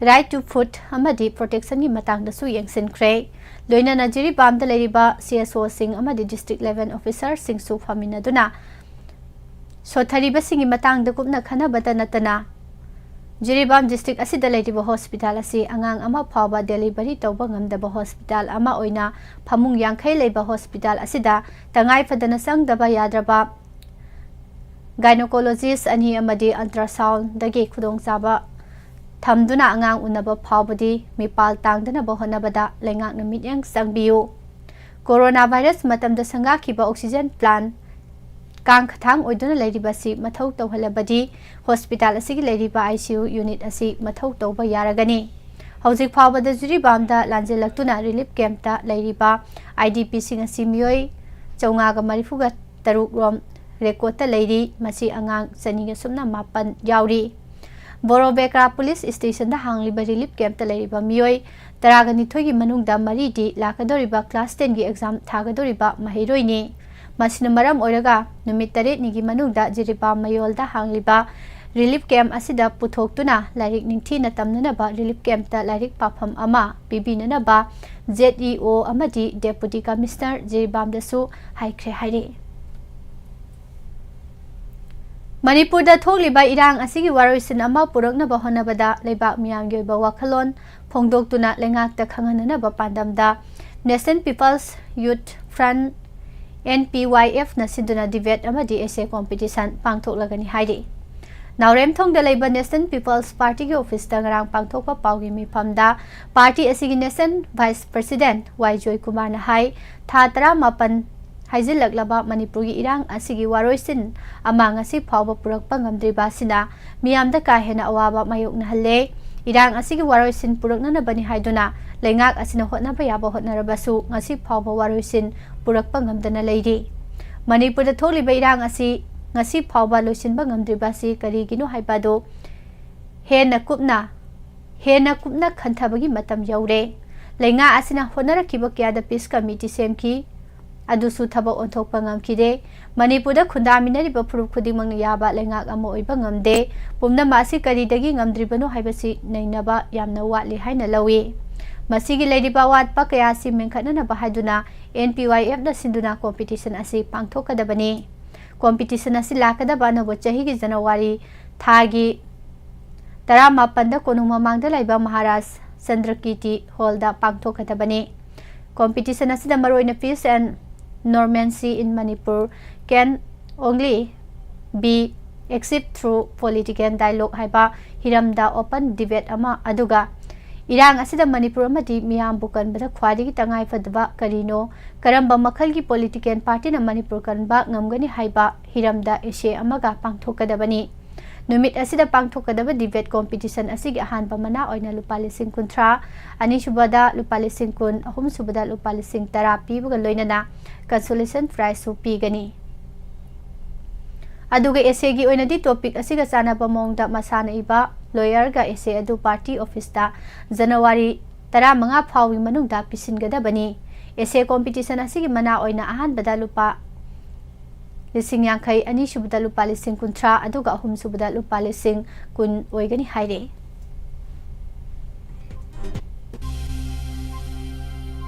right to food ꯑꯃꯗꯤ ꯄ꯭ꯔꯣꯇꯦꯛꯁꯟꯒꯤ ꯃꯇꯥꯡꯗꯁꯨ ꯌꯦꯡꯁꯤꯟꯈ꯭ꯔꯦ꯫ ꯂꯣꯏꯅꯅ ꯖꯤꯔꯤꯕꯥꯝꯗ ꯂꯩꯔꯤꯕ ꯁꯤ ꯑꯦꯁ ꯑꯣꯁꯤꯡ ꯑꯃꯗꯤ ꯗꯤꯁꯇ꯭ꯔꯤꯛ ꯂꯦꯚꯦꯜ ꯑꯣꯐꯤꯁꯔꯁꯤꯡꯁꯨ ꯐꯝꯃꯤꯟꯅꯗꯨꯅ ꯁꯣꯠꯊꯔꯤꯕꯁꯤꯡꯒꯤ ꯃꯇꯥꯡꯗ ꯀꯨꯞꯅ ꯈꯟꯅꯕꯇ ꯅꯠꯇꯅ ꯖꯤꯔꯤꯕꯥꯝ ꯗꯤꯁꯇ꯭ꯔꯤꯛ ꯑꯁꯤꯗ ꯂꯩꯔꯤꯕ ꯍꯣꯁꯄꯤꯇꯥꯜ ꯑꯁꯤ ꯑꯉꯥꯡ ꯑꯃ ꯐꯥꯎꯕ ꯗꯦꯂꯤꯚꯔꯤ ꯇꯧꯕ ꯉꯝꯗꯕ ꯍꯣꯁꯄꯤꯇꯥꯜ ꯑꯃ ꯑꯣꯏꯅ ꯐꯃꯨꯡ ꯌꯥꯡꯈꯩ ꯂꯩꯕ ꯍꯣꯁꯄꯤꯇꯥꯜ ꯑꯁꯤꯗ ꯇꯉꯥꯏ ꯐꯗꯅ ꯆꯪꯗꯕ ꯌꯥꯗ꯭ꯔꯕ ꯒꯥꯏꯅꯣꯀꯣꯂꯣꯖꯤꯁ ꯑꯅꯤ ꯑꯃꯗꯤ ꯑꯜꯇ꯭ꯔꯥꯁꯥꯎꯟꯗꯒꯤ ꯈꯨꯗꯣꯡꯆꯥꯕ ꯊꯝꯗꯨꯅ ꯑꯉꯥꯡ ꯎꯅꯕ ꯐꯥꯎꯕꯗꯤ ꯃꯤꯄꯥꯜ ꯇꯥꯡꯗꯅꯕ ꯍꯣꯠꯅꯕꯗ ꯂꯩꯉꯥꯛꯅ ꯃꯤꯠꯌꯦꯡ ꯆꯪꯕꯤꯌꯨ꯫ ꯀꯣꯔꯣꯅꯥ ꯚꯥꯏꯔꯁ ꯃꯇꯝꯗ ꯁꯪꯒꯥꯈꯤꯕ ꯑꯣꯛꯁꯤꯖꯦꯟ ꯄ꯭ꯂꯥꯟ ꯀꯥꯡꯈꯊꯥꯡ ꯑꯣꯏꯗꯨꯅ ꯂꯩꯔꯤꯕ ꯑꯁꯤ ꯃꯊꯧ ꯇꯧꯍꯜꯂꯕꯗꯤ ꯍꯣꯁꯄꯤꯇꯥꯜ ꯑꯁꯤꯒꯤ ꯂꯩꯔꯤꯕ ꯑꯥꯏ ꯁꯤ ꯌꯨ ꯌꯨꯅꯤꯠ ꯑꯁꯤ ꯃꯊꯧ ꯇꯧꯕ ꯌꯥꯔꯒꯅꯤ꯫ ꯍꯧꯖꯤꯛ ꯐꯥꯎꯕꯗ ꯖꯤꯔꯤꯕꯥꯝꯗ ꯂꯥꯟꯖꯦꯜꯂꯛꯇꯨꯅ ꯔꯤꯂꯤꯐ ꯀꯦꯝꯞꯇ ꯂꯩꯔꯤꯕ ꯑꯥꯏ ꯗꯤ ꯄꯤꯁꯤꯡ ꯑꯁꯤ ꯃꯤꯑꯣꯏ ꯆꯥꯝꯃꯉꯥꯒ ꯃꯔꯤꯐꯨꯒ ꯇꯔꯨꯛ ꯔꯣꯝ ꯔꯦꯀꯣꯔꯗꯇ ꯂꯩꯔꯤ꯫ ꯃꯁꯤ ꯑꯉꯥꯡ ꯆꯅꯤꯒ ꯁꯨꯞꯅ ꯃꯥꯄꯟ ꯌꯥꯎꯔꯤ꯫ ꯕꯣꯔꯣꯕꯦꯀ꯭ꯔꯥ ꯄꯨꯂꯤꯁ ꯁ꯭ꯇꯦꯁꯟꯗ ꯍꯥꯡꯂꯤꯕ ꯔꯤꯂꯤꯐ ꯀꯦꯝꯞꯇ ꯂꯩꯔꯤꯕ ꯃꯤꯑꯣꯏ ꯇꯔꯥꯒ ꯅꯤꯊꯣꯏꯒꯤ ꯃꯅꯨꯡꯗ ꯃꯔꯤꯗꯤ ꯂꯥꯛꯀꯗꯧꯔꯤꯕ ꯀ꯭ꯂꯥꯁ ꯇꯦꯟꯒꯤ ꯑꯦꯛꯖꯥꯝ ꯊꯥꯒꯗꯧꯔꯤꯕ ꯃꯍꯩꯔꯣꯏꯅꯤ꯫ ꯃꯁꯤꯅ ꯃꯔꯝ ꯑꯣꯏꯔꯒ ꯅꯨꯃꯤꯠ ꯇꯔꯦꯠꯅꯤꯒꯤ ꯃꯅꯨꯡꯗ ꯖꯤꯔꯤꯕꯥꯝ ꯃꯌꯣꯜꯗ ꯍꯥꯡꯂꯤꯕ ꯔꯤꯂꯤꯐ ꯀꯦꯝꯞ ꯑꯁꯤꯗ ꯄꯨꯊꯣꯛꯇꯨꯅ ꯂꯥꯏꯔꯤꯛ ꯅꯤꯡꯊꯤꯅ ꯇꯝꯅꯅꯕ ꯔꯤꯂꯤꯐ ꯀꯦꯝꯞꯇ ꯂꯥꯏꯔꯤꯛ ꯄꯥꯐꯝ ꯑꯃ ꯄꯤꯕꯤꯅꯅꯕ ꯖꯦꯠ ꯏ ꯑꯣ ꯑꯃꯗꯤ ꯗꯦꯄꯨꯇꯤ ꯀꯃꯤꯁꯅꯔ ꯖꯤꯔꯤꯕꯥꯝꯗꯁꯨ ꯍꯥꯏꯈ꯭ꯔꯦ ꯍꯥꯏꯔꯤ꯫ ꯃꯅꯤꯄꯨꯔꯗ ꯊꯣꯛꯂꯤꯕ ꯏꯔꯥꯡ ꯑꯁꯤꯒꯤ ꯋꯥꯔꯣꯏꯁꯤꯟ ꯑꯃ ꯄꯨꯔꯛꯅꯕ ꯍꯣꯠꯅꯕꯗ ꯂꯩꯕꯥꯛ ꯃꯤꯌꯥꯝꯒꯤ ꯑꯣꯏꯕ ꯋꯥꯈꯜꯂꯣꯟ ꯐꯣꯡꯗꯣꯛꯇꯨꯅ ꯂꯩꯉꯥꯛꯇ ꯈꯪꯍꯟꯅꯅꯕ ꯄꯥꯟꯗꯝꯗ National People's Youth Front, N P Y F ꯅ ꯁꯤꯟꯗꯨꯅ ꯗꯤꯕꯦꯠ ꯑꯃꯗꯤ ꯑꯦꯁꯦ ꯀꯣꯝꯄꯤꯇꯤꯁꯟ ꯄꯥꯡꯊꯣꯛꯂꯒꯅꯤ ꯍꯥꯏꯔꯤ꯫ ꯅꯥꯎꯔꯦꯝꯊꯣꯡꯗ ꯂꯩꯕ National People's Party ꯒꯤ ꯑꯣꯐꯤꯁꯇ ꯉꯔꯥꯡ ꯄꯥꯡꯊꯣꯛꯄ ꯄꯥꯎꯒꯤ ꯃꯤꯐꯝꯗ ꯄꯥꯔꯇꯤ ꯑꯁꯤꯒꯤ National Vice President ꯋꯥꯏ ꯖꯣꯏꯀꯨꯃꯥꯔꯅ ꯍꯥꯏ, ꯊꯥ ꯇꯔꯥꯃꯥꯄꯟ ꯍꯥꯏꯖꯤꯜꯂꯛꯂꯕ ꯃꯅꯤꯄꯨꯔꯒꯤ ꯏꯔꯥꯡ ꯑꯁꯤꯒꯤ ꯋꯥꯔꯣꯏꯁꯤꯟ ꯑꯃ ꯉꯁꯤ ꯐꯥꯎꯕ ꯄꯨꯔꯛꯄ ꯉꯝꯗ꯭ꯔꯤꯕ ꯑꯁꯤꯅ ꯃꯤꯌꯥꯝꯗ ꯀꯥ ꯍꯦꯟꯅ ꯑꯋꯥꯕ ꯃꯥꯌꯣꯛꯅꯍꯜꯂꯦ꯫ ꯏꯔꯥꯡ ꯑꯁꯤꯒꯤ ꯋꯥꯔꯣꯏꯁꯤꯟ ꯄꯨꯔꯛꯅꯅꯕꯅꯤ ꯍꯥꯏꯗꯨꯅ ꯂꯩꯉꯥꯛ ꯑꯁꯤꯅ ꯍꯣꯠꯅꯕ ꯌꯥꯕ ꯍꯣꯠꯅꯔꯕꯁꯨ ꯉꯁꯤ ꯐꯥꯎꯕ ꯋꯥꯔꯣꯏꯁꯤꯟ ꯄꯨꯔꯛꯄ ꯉꯝꯗꯅ ꯂꯩꯔꯤ꯫ ꯃꯅꯤꯄꯨꯔꯗ ꯊꯣꯛꯂꯤꯕ ꯏꯔꯥꯡ ꯑꯁꯤ ꯉꯁꯤ ꯐꯥꯎꯕ ꯂꯣꯏꯁꯤꯟꯕ ꯉꯝꯗ꯭ꯔꯤꯕ ꯑꯁꯤ ꯀꯔꯤꯒꯤꯅꯣ ꯍꯥꯏꯕ ꯑꯗꯨ ꯍꯦꯟꯅ ꯀꯨꯞꯅ, ꯍꯦꯟꯅ ꯀꯨꯞꯅ ꯈꯟꯊꯕꯒꯤ ꯃꯇꯝ ꯌꯧꯔꯦ꯫ ꯂꯩꯉꯥꯛ ꯑꯁꯤꯅ ꯍꯣꯠꯅꯔꯛꯈꯤꯕ ꯀꯌꯥꯗ ꯄꯤꯁ ꯀꯃꯤꯇꯤ ꯁꯦꯝꯈꯤ, ꯑꯗꯨꯁꯨ ꯊꯕꯛ ꯑꯣꯟꯊꯣꯛꯄ ꯉꯝꯈꯤꯗꯦ꯫ ꯃꯅꯤꯄꯨꯔꯗ ꯈꯨꯟꯗꯥꯃꯤꯟꯅꯔꯤꯕ ꯐꯨꯔꯨꯞ ꯈꯨꯗꯤꯡꯃꯛꯅ ꯌꯥꯕ ꯂꯩꯉꯥꯛ ꯑꯃ ꯑꯣꯏꯕ ꯉꯝꯗꯦ꯫ ꯄꯨꯝꯅꯃꯛ ꯑꯁꯤ ꯀꯔꯤꯗꯒꯤ ꯉꯝꯗ꯭ꯔꯤꯕꯅꯣ ꯍꯥꯏꯕꯁꯤ ꯅꯩꯅꯕ ꯌꯥꯝꯅ ꯋꯥꯠꯂꯤ ꯍꯥꯏꯅ ꯂꯧꯏ꯫ ꯃꯁꯤꯒꯤ ꯂꯩꯔꯤꯕ ꯑꯋꯥꯠꯄ ꯀꯌꯥ ꯑꯁꯤ ꯃꯦꯟꯈꯠꯅꯅꯕ ꯍꯥꯏꯗꯨꯅ N P Y F ꯅ ꯁꯤꯟꯗꯨꯅ ꯀꯣꯝꯄꯤꯇꯤꯁꯟ ꯑꯁꯤ ꯄꯥꯡꯊꯣꯛꯀꯗꯕꯅꯤ꯫ ꯀꯣꯝꯄꯤꯇꯤꯁꯟ ꯑꯁꯤ ꯂꯥꯛꯀꯗꯕ ꯑꯅꯧꯕ ꯆꯍꯤꯒꯤ ꯖꯅꯋꯥꯔꯤ ꯊꯥꯒꯤ ꯇꯔꯥꯃꯥꯄꯟꯗ ꯀꯣꯅꯨꯡ ꯃꯃꯥꯡꯗ ꯂꯩꯕ ꯃꯍꯥꯔꯥꯖ ꯆꯟꯗ꯭ꯔꯀꯤꯔꯇꯤ ꯍꯣꯜꯗ ꯄꯥꯡꯊꯣꯛꯀꯗꯕꯅꯤ꯫ ꯀꯣꯝꯄꯤꯇꯤꯁꯟ ꯑꯁꯤꯗ ꯃꯔꯨꯑꯣꯏꯅ Peace and Normalcy in Manipur can only be achieved through political dialogue ꯍꯥꯏꯕ ꯍꯤꯔꯝꯗ ꯑꯣꯄꯟ ꯗꯤꯕꯦꯠ ꯑꯃ, ꯑꯗꯨꯒ ꯏꯔꯥꯡ ꯑꯁꯤꯗ ꯃꯅꯤꯄꯨꯔ ꯑꯃꯗꯤ ꯃꯤꯌꯥꯝꯕꯨ ꯀꯟꯕꯗ ꯈ꯭ꯋꯥꯏꯗꯒꯤ ꯇꯉꯥꯏꯐꯗꯕ ꯀꯔꯤꯅꯣ, ꯀꯔꯝꯕ ꯃꯈꯜꯒꯤ ꯄꯣꯂꯤꯇꯤꯀꯦꯜ ꯄꯥꯔꯇꯤꯅ ꯃꯅꯤꯄꯨꯔ ꯀꯟꯕ ꯉꯝꯒꯅꯤ ꯍꯥꯏꯕ ꯍꯤꯔꯝꯗ ꯑꯦꯁꯦ ꯑꯃꯒ ꯄꯥꯡꯊꯣꯛꯀꯗꯕꯅꯤ꯫ ꯅꯨꯃꯤꯠ ꯑꯁꯤꯗ ꯄꯥꯡꯊꯣꯛꯀꯗꯕ ꯗꯤꯕꯦꯠ ꯀꯣꯝꯄꯤꯇꯤꯁꯟ ꯑꯁꯤꯒꯤ ꯑꯍꯥꯟꯕ ꯃꯅꯥ ꯑꯣꯏꯅ ꯂꯨꯄꯥ ꯂꯤꯁꯤꯡ ꯀꯨꯟꯊ꯭ꯔꯥ, ꯑꯅꯤꯁꯨꯕꯗ ꯂꯨꯄꯥ ꯂꯤꯁꯤꯡ ꯀꯨꯟ, ꯑꯍꯨꯝꯁꯨꯕꯗ ꯂꯨꯄꯥ ꯂꯤꯁꯤꯡ ꯇꯔꯥ ꯄꯤꯕꯒ ꯂꯣꯏꯅꯅ consolation prizeꯁꯨ ꯄꯤꯒꯅꯤ꯫ ꯑꯗꯨꯒ essayꯒꯤ ꯑꯣꯏꯅꯗꯤ topic ꯑꯁꯤꯒ ꯆꯥꯟꯅꯕ ꯃꯑꯣꯡꯗ ꯃꯁꯥꯅ ꯏꯕ lawyerꯒ essay ꯑꯗꯨ party officeꯇ January ꯇꯔꯥꯃꯉꯥ ꯐꯥꯎꯒꯤ ꯃꯅꯨꯡꯗ ꯄꯤꯁꯤꯟꯒꯗꯕꯅꯤ꯫ Essay competition ꯑꯁꯤꯒꯤ ꯃꯅꯥ ꯑꯣꯏꯅ ꯑꯍꯥꯟꯕꯗ ꯂꯨꯄꯥ ꯂꯤꯁꯤꯡ ꯌꯥꯡꯈꯩ, ꯑꯅꯤꯁꯨꯕꯗ ꯂꯨꯄꯥ ꯂꯤꯁꯤꯡ ꯀꯨꯟꯊ꯭ꯔꯥ, ꯑꯗꯨꯒ ꯑꯍꯨꯝꯁꯨꯕꯗ ꯂꯨꯄꯥ ꯂꯤꯁꯤꯡ ꯀꯨꯟ ꯑꯣꯏꯒꯅꯤ ꯍꯥꯏꯔꯤ꯫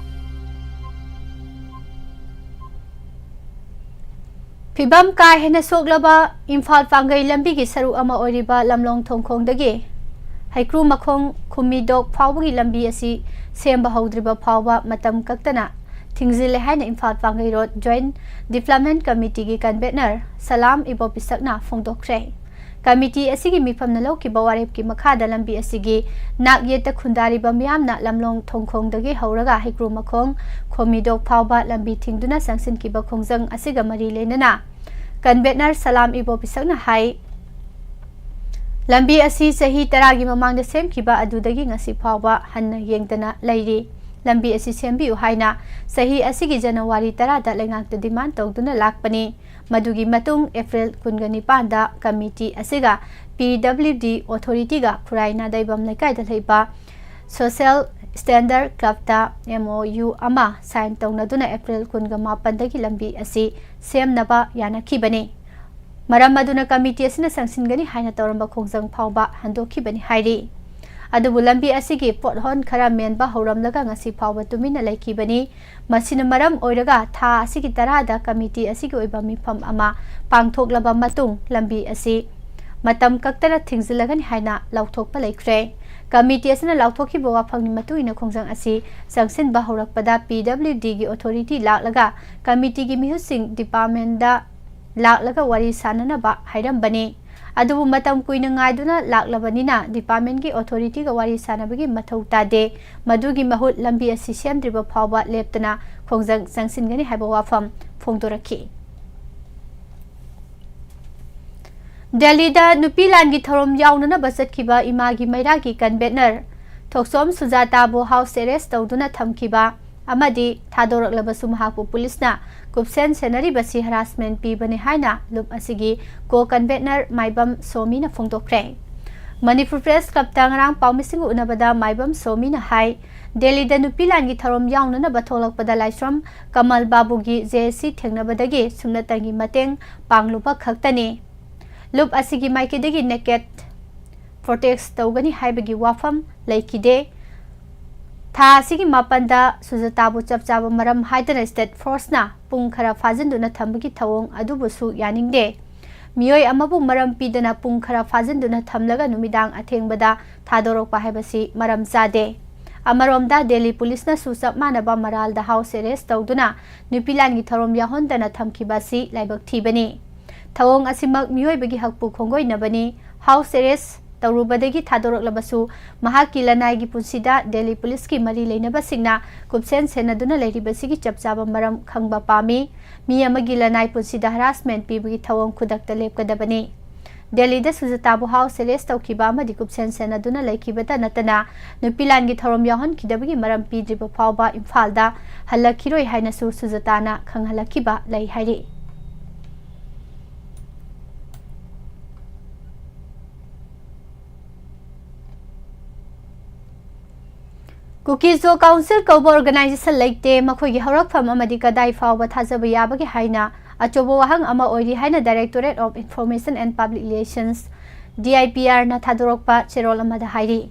ꯐꯤꯕꯝ ꯀꯥ ꯍꯦꯟꯅ ꯁꯣꯛꯂꯕ ꯏꯝꯐꯥꯜ ꯄꯥꯡꯒꯩ ꯂꯝꯕꯤꯒꯤ ꯁꯔꯨꯛ ꯑꯃ ꯑꯣꯏꯔꯤꯕ ꯂꯝꯂꯣꯡ ꯊꯣꯡꯈꯣꯡꯗꯒꯤ ꯍꯩꯀ꯭ꯔꯨ ꯃꯈꯣꯡ ꯈꯨꯝꯃꯤꯗꯣꯛ ꯐꯥꯎꯕꯒꯤ ꯂꯝꯕꯤ ꯑꯁꯤ ꯁꯦꯝꯕ ꯍꯧꯗ꯭ꯔꯤꯕ ꯐꯥꯎꯕ ꯃꯇꯝ ꯀꯛꯇꯅ ꯊꯤꯡꯖꯤꯜꯂꯦ ꯍꯥꯏꯅ Imphal Pangei road joint development ꯀꯃꯤꯇꯤꯒꯤ ꯀꯟꯚꯦꯅꯔ ꯁꯂꯥꯝ ꯏꯕꯣꯄꯤꯁꯛꯅ ꯐꯣꯡꯗꯣꯛꯈ꯭ꯔꯦ꯫ ꯀꯃꯤꯇꯤ ꯑꯁꯤꯒꯤ ꯃꯤꯐꯝꯅ ꯂꯧꯈꯤꯕ ꯋꯥꯔꯦꯞꯀꯤ ꯃꯈꯥꯗ ꯂꯝꯕꯤ ꯑꯁꯤꯒꯤ ꯅꯥꯛ ꯌꯦꯠꯇ ꯈꯨꯟꯗꯥꯔꯤꯕ ꯃꯤꯌꯥꯝꯅ ꯂꯝꯂꯣꯡ ꯊꯣꯡꯈꯣꯡꯗꯒꯤ ꯍꯧꯔꯒ ꯍꯩꯀ꯭ꯔꯨ ꯃꯈꯣꯡ ꯈꯣꯝꯃꯤꯗꯣꯛ ꯐꯥꯎꯕ ꯂꯝꯕꯤ ꯊꯤꯡꯗꯨꯅ ꯆꯪꯁꯤꯟꯈꯤꯕ ꯈꯣꯡꯖꯪ ꯑꯁꯤꯒ ꯃꯔꯤ ꯂꯩꯅꯅ ꯀꯟꯚꯦꯅꯔ ꯁꯂꯥꯝ ꯏꯕꯣꯄꯤꯁꯛꯅ ꯍꯥꯏ, ꯂꯝꯕꯤ ꯑꯁꯤ ꯆꯍꯤ ꯇꯔꯥꯒꯤ ꯃꯃꯥꯡꯗ ꯁꯦꯝꯈꯤꯕ ꯑꯗꯨꯗꯒꯤ ꯉꯁꯤ ꯐꯥꯎꯕ ꯍꯟꯅ ꯌꯦꯡꯗꯅ ꯂꯩꯔꯤ꯫ ꯂꯝꯕꯤ ꯑꯁꯤ ꯁꯦꯝꯕꯤꯌꯨ ꯍꯥꯏꯅ ꯆꯍꯤ ꯑꯁꯤꯒꯤ ꯖꯅꯋꯥꯔꯤ ꯇꯔꯥꯗ ꯂꯩꯉꯥꯛꯇ demand ꯇꯧꯗꯨꯅ ꯂꯥꯛꯄꯅꯤ꯫ ꯃꯗꯨꯒꯤ ꯃꯇꯨꯡ April ꯀꯨꯟꯒ ꯅꯤꯄꯥꯟꯗ ꯀꯃꯤꯇꯤ ꯑꯁꯤꯒ P W D authorityꯒ ꯈꯨꯔꯥꯏ ꯅꯥꯗꯩꯕꯝ ꯂꯩꯀꯥꯏꯗ ꯂꯩꯕ Social Standard Clubꯇ M O U ꯑꯃ sign ꯇꯧꯅꯗꯨꯅ April ꯀꯨꯟꯒ ꯃꯥꯄꯟꯗꯒꯤ ꯂꯝꯕꯤ ꯑꯁꯤ ꯁꯦꯝꯅꯕ ꯌꯥꯅꯈꯤꯕꯅꯤ꯫ ꯃꯔꯝ ꯑꯗꯨꯅ ꯀꯃꯤꯇꯤ ꯑꯁꯤꯅ ꯆꯪꯁꯤꯟꯒꯅꯤ ꯍꯥꯏꯅ ꯇꯧꯔꯝꯕ ꯈꯣꯡꯖꯪ ꯐꯥꯎꯕ ꯍꯟꯗꯣꯛꯈꯤꯕꯅꯤ ꯍꯥꯏꯔꯤ꯫ ꯑꯗꯨꯕꯨ ꯂꯝꯕꯤ ꯑꯁꯤꯒꯤ pothole ꯈꯔ ꯃꯦꯟꯕ ꯍꯧꯔꯝꯂꯒ ꯉꯁꯤ ꯐꯥꯎꯕ ꯇꯨꯃꯤꯟꯅ ꯂꯩꯈꯤꯕꯅꯤ꯫ ꯃꯁꯤꯅ ꯃꯔꯝ ꯑꯣꯏꯔꯒ ꯊꯥ ꯑꯁꯤꯒꯤ ꯇꯔꯥꯗ ꯀꯃꯤꯇꯤ ꯑꯁꯤꯒꯤ ꯑꯣꯏꯕ ꯃꯤꯐꯝ ꯑꯃ ꯄꯥꯡꯊꯣꯛꯂꯕ ꯃꯇꯨꯡ ꯂꯝꯕꯤ ꯑꯁꯤ ꯃꯇꯝ ꯀꯛꯇꯅ ꯊꯤꯡꯖꯤꯜꯂꯒꯅꯤ ꯍꯥꯏꯅ ꯂꯥꯎꯊꯣꯛꯄ ꯂꯩꯈ꯭ꯔꯦ꯫ ꯀꯃꯤꯇꯤ ꯑꯁꯤꯅ ꯂꯥꯎꯊꯣꯛꯈꯤꯕ ꯋꯥꯐꯝꯒꯤ ꯃꯇꯨꯡ ꯏꯟꯅ ꯈꯣꯡꯖꯪ ꯑꯁꯤ ꯆꯪꯁꯤꯟꯕ ꯍꯧꯔꯛꯄꯗ P W Dꯒꯤ authority ꯂꯥꯛꯂꯒ ꯀꯃꯤꯇꯤꯒꯤ ꯃꯤꯍꯨꯠꯁꯤꯡ departmentꯗ ꯂꯥꯛꯂꯒ ꯋꯥꯔꯤ ꯁꯥꯅꯅꯕ ꯍꯥꯏꯔꯝꯕꯅꯤ꯫ ꯑꯗꯨꯕꯨ ꯃꯇꯝ ꯀꯨꯏꯅ ꯉꯥꯏꯗꯨꯅ ꯂꯥꯛꯂꯕꯅꯤꯅ departmentꯀꯤ authorityꯒ ꯋꯥꯔꯤ ꯁꯥꯅꯕꯒꯤ ꯃꯊꯧ ꯇꯥꯗꯦ꯫ ꯃꯗꯨꯒꯤ ꯃꯍꯨꯠ ꯂꯝꯕꯤ ꯑꯁꯤ ꯁꯦꯝꯗ꯭ꯔꯤꯕ ꯐꯥꯎꯕ ꯂꯦꯞꯇꯅ ꯈꯣꯡꯖꯪ ꯆꯪꯁꯤꯟꯒꯅꯤ ꯍꯥꯏꯕ ꯋꯥꯐꯝ ꯐꯣꯡꯗꯣꯔꯛꯈꯤ꯫ ꯗꯦꯜꯂꯤꯗ ꯅꯨꯄꯤ ꯂꯥꯟꯒꯤ ꯊꯧꯔꯝ ꯌꯥꯎꯅꯅꯕ ꯆꯠꯈꯤꯕ ꯏꯃꯥꯒꯤ ꯃꯩꯔꯥꯒꯤ convener ꯊꯣꯛꯆꯣꯝ ꯁꯨꯖꯥꯇꯥꯕꯨ house arrest ꯇꯧꯗꯨꯅ ꯊꯝꯈꯤꯕ ꯑꯃꯗꯤ ꯊꯥꯗꯣꯔꯛꯂꯕꯁꯨ ꯃꯍꯥꯛꯄꯨ ꯄꯨꯂꯤꯁꯅ ꯀꯨꯞꯁꯦꯟ ꯁꯦꯟꯅꯔꯤꯕꯁꯤ ꯍꯔꯥꯁꯃꯦꯟ ꯄꯤꯕꯅꯤ ꯍꯥꯏꯅ ꯂꯨꯞ ꯑꯁꯤꯒꯤ ꯀꯣ ꯀꯟꯚꯦꯅꯔ ꯃꯥꯏꯕꯝ ꯁꯣꯃꯤꯅ ꯐꯣꯡꯗꯣꯛꯈ꯭ꯔꯦ꯫ ꯃꯅꯤꯄꯨꯔ ꯄ꯭ꯔꯦꯁ ꯀ꯭ꯂꯕꯇ ꯉꯔꯥꯡ ꯄꯥꯎꯃꯤꯁꯤꯡꯒ ꯎꯅꯕꯗ ꯃꯥꯏꯕꯝ ꯁꯣꯃꯤꯅ ꯍꯥꯏ, ꯗꯦꯜꯂꯤꯗ ꯅꯨꯄꯤ ꯂꯥꯟꯒꯤ ꯊꯧꯔꯝ ꯌꯥꯎꯅꯅꯕ ꯊꯣꯛꯂꯛꯄꯗ ꯂꯥꯏꯁ꯭ꯔꯝ ꯀꯃꯜ ꯕꯥꯕꯨꯒꯤ ꯖꯦ ꯑꯦꯁ ꯁꯤ ꯊꯦꯡꯅꯕꯗꯒꯤ ꯁꯨꯞꯅꯇꯪꯒꯤ ꯃꯇꯦꯡ ꯄꯥꯡꯂꯨꯕ ꯈꯛꯇꯅꯤ꯫ ꯂꯨꯞ ꯑꯁꯤꯒꯤ ꯃꯥꯏꯀꯩꯗꯒꯤ ꯅꯦꯀꯦꯠ ꯄ꯭ꯔꯣꯇꯦꯁ ꯇꯧꯒꯅꯤ ꯍꯥꯏꯕꯒꯤ ꯋꯥꯐꯝ ꯂꯩꯈꯤꯗꯦ꯫ ꯊꯥ ꯑꯁꯤꯒꯤ ꯃꯥꯄꯟꯗ ꯁꯨꯖꯇꯥꯕꯨ ꯆꯞ ꯆꯥꯕ ꯃꯔꯝ ꯍꯥꯏꯗꯅ ꯁ꯭ꯇꯦꯠ ꯐꯣꯔꯁꯅ ꯄꯨꯡ ꯈꯔ ꯐꯥꯖꯤꯟꯗꯨꯅ ꯊꯝꯕꯒꯤ ꯊꯧꯑꯣꯡ ꯑꯗꯨꯕꯨꯁꯨ ꯌꯥꯅꯤꯡꯗꯦ꯫ ꯃꯤꯑꯣꯏ ꯑꯃꯕꯨ ꯃꯔꯝ ꯄꯤꯗꯅ ꯄꯨꯡ ꯈꯔ ꯐꯥꯖꯤꯟꯗꯨꯅ ꯊꯝꯂꯒ ꯅꯨꯃꯤꯗꯥꯡ ꯑꯊꯦꯡꯕꯗ ꯊꯥꯗꯣꯔꯛꯄ ꯍꯥꯏꯕꯁꯤ ꯃꯔꯝ ꯆꯥꯗꯦ꯫ ꯑꯃꯔꯣꯝꯗ ꯗꯦꯜꯂꯤ ꯄꯨꯂꯤꯁꯅꯁꯨ ꯆꯞ ꯃꯥꯟꯅꯕ ꯃꯔꯥꯜꯗ ꯍꯥꯎꯁ ꯑꯦꯔꯦꯁ ꯇꯧꯗꯨꯅ ꯅꯨꯄꯤ ꯂꯥꯟꯒꯤ ꯊꯧꯔꯝ ꯌꯥꯎꯍꯟꯗꯅ ꯊꯝꯈꯤꯕ ꯑꯁꯤ ꯂꯥꯏꯕꯛ ꯊꯤꯕꯅꯤ꯫ ꯊꯧꯑꯣꯡ ꯑꯁꯤꯃꯛ ꯃꯤꯑꯣꯏꯕꯒꯤ ꯍꯛꯄꯨ ꯈꯣꯡꯒꯣꯏꯅꯕꯅꯤ꯫ ꯍꯥꯎꯁ ꯑꯦꯔꯦꯁ ꯇꯧꯔꯨꯕꯗꯒꯤ ꯊꯥꯗꯣꯔꯛꯂꯕꯁꯨ ꯃꯍꯥꯛꯀꯤ ꯂꯅꯥꯏꯒꯤ ꯄꯨꯟꯁꯤꯗ ꯗꯦꯜꯂꯤ ꯄꯨꯂꯤꯁꯀꯤ ꯃꯔꯤ ꯂꯩꯅꯕꯁꯤꯡꯅ ꯀꯨꯞꯁꯦꯟ ꯁꯦꯟꯅꯗꯨꯅ ꯂꯩꯔꯤꯕꯁꯤꯒꯤ ꯆꯞ ꯆꯥꯕ ꯃꯔꯝ ꯈꯪꯕ ꯄꯥꯝꯃꯤ꯫ ꯃꯤ ꯑꯃꯒꯤ ꯂꯅꯥꯏ ꯄꯨꯟꯁꯤꯗ ꯍꯔꯥꯁꯃꯦꯟ ꯄꯤꯕꯒꯤ ꯊꯧꯑꯣꯡ ꯈꯨꯗꯛꯇ ꯂꯦꯞꯀꯗꯕꯅꯤ꯫ ꯗꯦꯜꯂꯤꯗ ꯁꯨꯖꯇꯥꯕꯨ ꯍꯥꯎꯁ ꯑꯦꯔꯦꯁ ꯇꯧꯈꯤꯕ ꯑꯃꯗꯤ ꯀꯨꯞꯁꯦꯟ ꯁꯦꯟꯅꯗꯨꯅ ꯂꯩꯈꯤꯕꯇ ꯅꯠꯇꯅ ꯅꯨꯄꯤ ꯂꯥꯟꯒꯤ ꯊꯧꯔꯝ ꯌꯥꯎꯍꯟꯈꯤꯗꯕꯒꯤ ꯃꯔꯝ ꯄꯤꯗ꯭ꯔꯤꯕ ꯐꯥꯎꯕ ꯏꯝꯐꯥꯜꯗ ꯍꯜꯂꯛꯈꯤꯔꯣꯏ ꯍꯥꯏꯅꯁꯨ ꯁꯨꯖꯇꯥꯅ ꯈꯪꯍꯜꯂꯛꯈꯤꯕ ꯂꯩ ꯍꯥꯏꯔꯤ꯫ ꯀꯨꯀꯤꯖꯣ ꯀꯥꯎꯟꯁꯤꯜ ꯀꯧꯕ ꯑꯣꯔꯒꯅꯥꯏꯖꯦꯁꯟ ꯂꯩꯇꯦ, ꯃꯈꯣꯏꯒꯤ ꯍꯧꯔꯛꯐꯝ ꯑꯃꯗꯤ ꯀꯗꯥꯏ ꯐꯥꯎꯕ ꯊꯥꯖꯕ ꯌꯥꯕꯒꯦ ꯍꯥꯏꯅ ꯑꯆꯧꯕ ꯋꯥꯍꯪ ꯑꯃ ꯑꯣꯏꯔꯤ ꯍꯥꯏꯅ Directorate of Information and Public Relations, D I P R, ꯅ ꯊꯥꯗꯣꯔꯛꯄ ꯆꯦꯔꯣꯜ ꯑꯃꯗ ꯍꯥꯏꯔꯤ꯫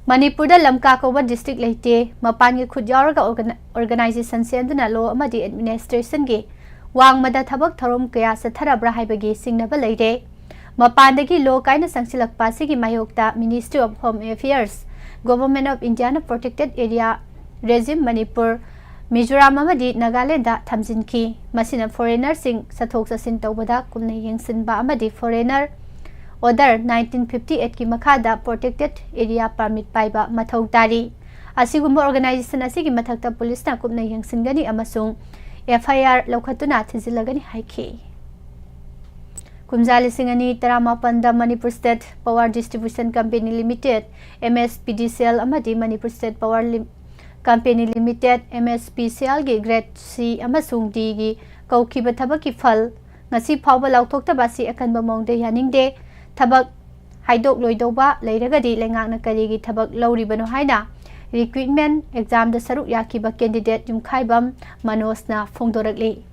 ꯃꯅꯤꯄꯨꯔꯗ ꯂꯝꯀꯥ ꯀꯧꯕ ꯗꯤꯁꯇ꯭ꯔꯤꯛ ꯂꯩꯇꯦ꯫ ꯃꯄꯥꯟꯒꯤ ꯈꯨꯠ ꯌꯥꯎꯔꯒ ꯑꯣꯔꯒꯅ-, ꯑꯣꯔꯒꯅꯥꯏꯖꯦꯁꯟ ꯁꯦꯝꯗꯨꯅ ꯂꯣ ꯑꯃꯗꯤ ꯑꯦꯗꯃꯤꯅꯤꯁꯇ꯭ꯔꯦꯁꯟꯒꯤ ꯋꯥꯡꯃꯗ ꯊꯕꯛ ꯊꯧꯔꯝ ꯀꯌꯥ ꯆꯠꯊꯔꯕ꯭ꯔꯥ ꯍꯥꯏꯕꯒꯤ ꯆꯤꯡꯅꯕ ꯂꯩꯔꯦ꯫ ꯃꯄꯥꯟꯗꯒꯤ ꯂꯣ ꯀꯥꯏꯅ ꯆꯪꯁꯤꯜꯂꯛꯄ ꯑꯁꯤꯒꯤ ꯃꯥꯌꯣꯛꯇ Ministry of Home Affairs, Government of India ꯅ protected area regime Manipur, Mizoram ꯑꯃꯗꯤ ꯅꯥꯒꯥꯂꯦꯟꯗ ꯊꯝꯖꯤꯟꯈꯤ꯫ ꯃꯁꯤꯅ ꯐꯣꯔꯦꯅꯔꯁꯤꯡ ꯆꯠꯊꯣꯛ ꯆꯠꯁꯤꯟ ꯇꯧꯕꯗ ꯀꯨꯞꯅ ꯌꯦꯡꯁꯤꯟꯕ ꯑꯃꯗꯤ Foreigner Order nineteen fifty eight ꯀꯤ ꯃꯈꯥꯗ protected area permit ꯄꯥꯏꯕ ꯃꯊꯧ ꯇꯥꯔꯤ꯫ ꯑꯁꯤꯒꯨꯝꯕ ꯑꯣꯔꯒꯅꯥꯏꯖꯦꯁꯟ ꯑꯁꯤꯒꯤ ꯃꯊꯛꯇ ꯄꯨꯂꯤꯁꯅ ꯀꯨꯞꯅ ꯌꯦꯡꯁꯤꯟꯒꯅꯤ ꯑꯃꯁꯨꯡ F I R ꯂꯧꯈꯠꯇꯨꯅ ꯊꯤꯖꯤꯜꯂꯒꯅꯤ ꯍꯥꯏꯈꯤ꯫ ꯀꯨꯝꯖꯥ ꯂꯤꯁꯤꯡ ꯑꯅꯤ ꯇꯔꯥꯃꯥꯄꯟꯗ Manipur State Power Distribution Company Limited, M S P D C L, ꯑꯃꯗꯤ Manipur State Power Lim-, Company Limited, M S P C L ꯒꯤ Grade C ꯑꯃꯁꯨꯡ D ꯒꯤ ꯀꯧꯈꯤꯕ ꯊꯕꯛꯀꯤ ꯐꯜ ꯉꯁꯤ ꯐꯥꯎꯕ ꯂꯥꯎꯊꯣꯛꯇꯕ ꯑꯁꯤ ꯑꯀꯟꯕ ꯃꯑꯣꯡꯗ ꯌꯥꯅꯤꯡꯗꯦ꯫ ꯊꯕꯛ ꯍꯥꯏꯗꯣꯛꯂꯣꯏꯗꯧꯕ ꯂꯩꯔꯒꯗꯤ ꯂꯩꯉꯥꯛꯅ ꯀꯔꯤꯒꯤ ꯊꯕꯛ ꯂꯧꯔꯤꯕꯅꯣ ꯍꯥꯏꯅ recruitment exam ꯗ ꯁꯔꯨꯛ ꯌꯥꯈꯤꯕ candidate ꯌꯨꯝꯈꯥꯏꯕꯝ ꯃꯅꯣꯖꯅ ꯐꯣꯡꯗꯣꯔꯛꯂꯤ꯫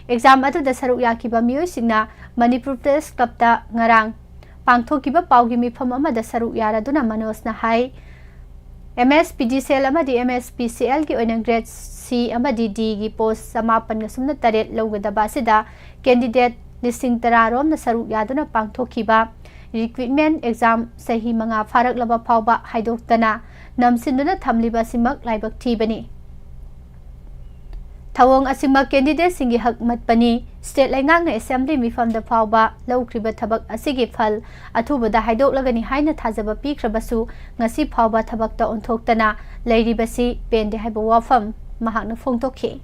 Exam ꯑꯗꯨꯗ ꯁꯔꯨꯛ ꯌꯥꯈꯤꯕ ꯃꯤꯑꯣꯏꯁꯤꯡꯅ ꯃꯅꯤꯄꯨꯔ Press Club ꯇ ꯉꯔꯥꯡ ꯄꯥꯡꯊꯣꯛꯈꯤꯕ ꯄꯥꯎꯒꯤ ꯃꯤꯐꯝ ꯑꯃꯗ ꯁꯔꯨꯛ ꯌꯥꯔꯗꯨꯅ ꯃꯅꯣꯖꯅ ꯍꯥꯏ, M S P D C L ꯑꯃꯗꯤ M S P C L ꯒꯤ ꯑꯣꯏꯅ Grade C ꯑꯃꯗꯤ D ꯒꯤ post ꯆꯃꯥꯄꯟꯒ ꯁꯨꯞꯅ ꯇꯔꯦꯠ ꯂꯧꯒꯗꯕ ꯑꯁꯤꯗ candidate ꯂꯤꯁꯤꯡ ꯇꯔꯥ ꯔꯣꯝꯅ ꯁꯔꯨꯛ ꯌꯥꯗꯨꯅ ꯄꯥꯡꯊꯣꯛꯈꯤꯕ recruitment exam ꯆꯍꯤ ꯃꯉꯥ ꯐꯥꯔꯛꯂꯕ ꯐꯥꯎꯕ ꯍꯥꯏꯗꯣꯛꯇꯅ ꯅꯝꯁꯤꯟꯗꯨꯅ ꯊꯝꯂꯤꯕ ꯑꯁꯤꯃꯛ ꯂꯥꯏꯕꯛ ꯊꯤꯕꯅꯤ꯫ ꯊꯧꯑꯣꯡ ꯑꯁꯤꯃꯛ candidate ꯁꯤꯡꯒꯤ ꯍꯛ ꯃꯠꯄꯅꯤ꯫ State ꯂꯩꯉꯥꯛꯅ Assembly ꯃꯤꯐꯝꯗ ꯐꯥꯎꯕ ꯂꯧꯈ꯭ꯔꯤꯕ ꯊꯕꯛ ꯑꯁꯤꯒꯤ ꯐꯜ ꯑꯊꯨꯕꯗ ꯍꯥꯏꯗꯣꯛꯂꯒꯅꯤ ꯍꯥꯏꯅ ꯊꯥꯖꯕ ꯄꯤꯈ꯭ꯔꯕꯁꯨ ꯉꯁꯤ ꯐꯥꯎꯕ ꯊꯕꯛꯇ ꯑꯣꯟꯊꯣꯛꯇꯅ ꯂꯩꯔꯤꯕꯁꯤ ꯄꯦꯟꯗꯦ ꯍꯥꯏꯕ ꯋꯥꯐꯝ ꯃꯍꯥꯛꯅ ꯐꯣꯡꯗꯣꯛꯈꯤ꯫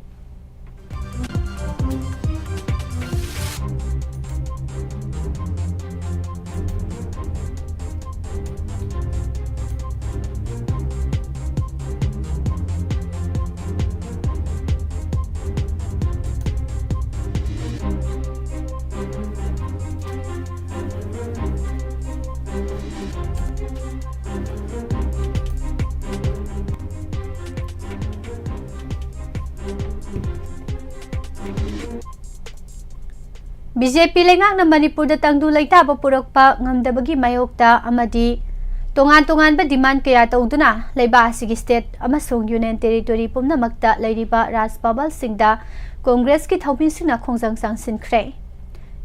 B J P ꯂꯩꯉꯥꯛꯅ ꯃꯅꯤꯄꯨꯔꯗ ꯇꯪꯗꯨ ꯂꯩꯇꯥꯕ ꯄꯨꯔꯛꯄ ꯉꯝꯗꯕꯒꯤ ꯃꯥꯌꯣꯛꯇ ꯑꯃꯗꯤ ꯇꯣꯉꯥꯟ ꯇꯣꯉꯥꯟꯕ demand ꯀꯌꯥ ꯇꯧꯗꯨꯅ ꯂꯩꯕꯥꯛ ꯑꯁꯤꯒꯤ state ꯑꯃꯁꯨꯡ Union Territory ꯄꯨꯝꯅꯃꯛꯇ ꯂꯩꯔꯤꯕ ꯔꯥꯖ ꯕꯕꯜꯁꯤꯡꯗ Congress ꯀꯤ ꯊꯧꯃꯤꯁꯤꯡꯅ ꯈꯣꯡꯖꯪ ꯆꯪꯁꯤꯟꯈ꯭ꯔꯦ꯫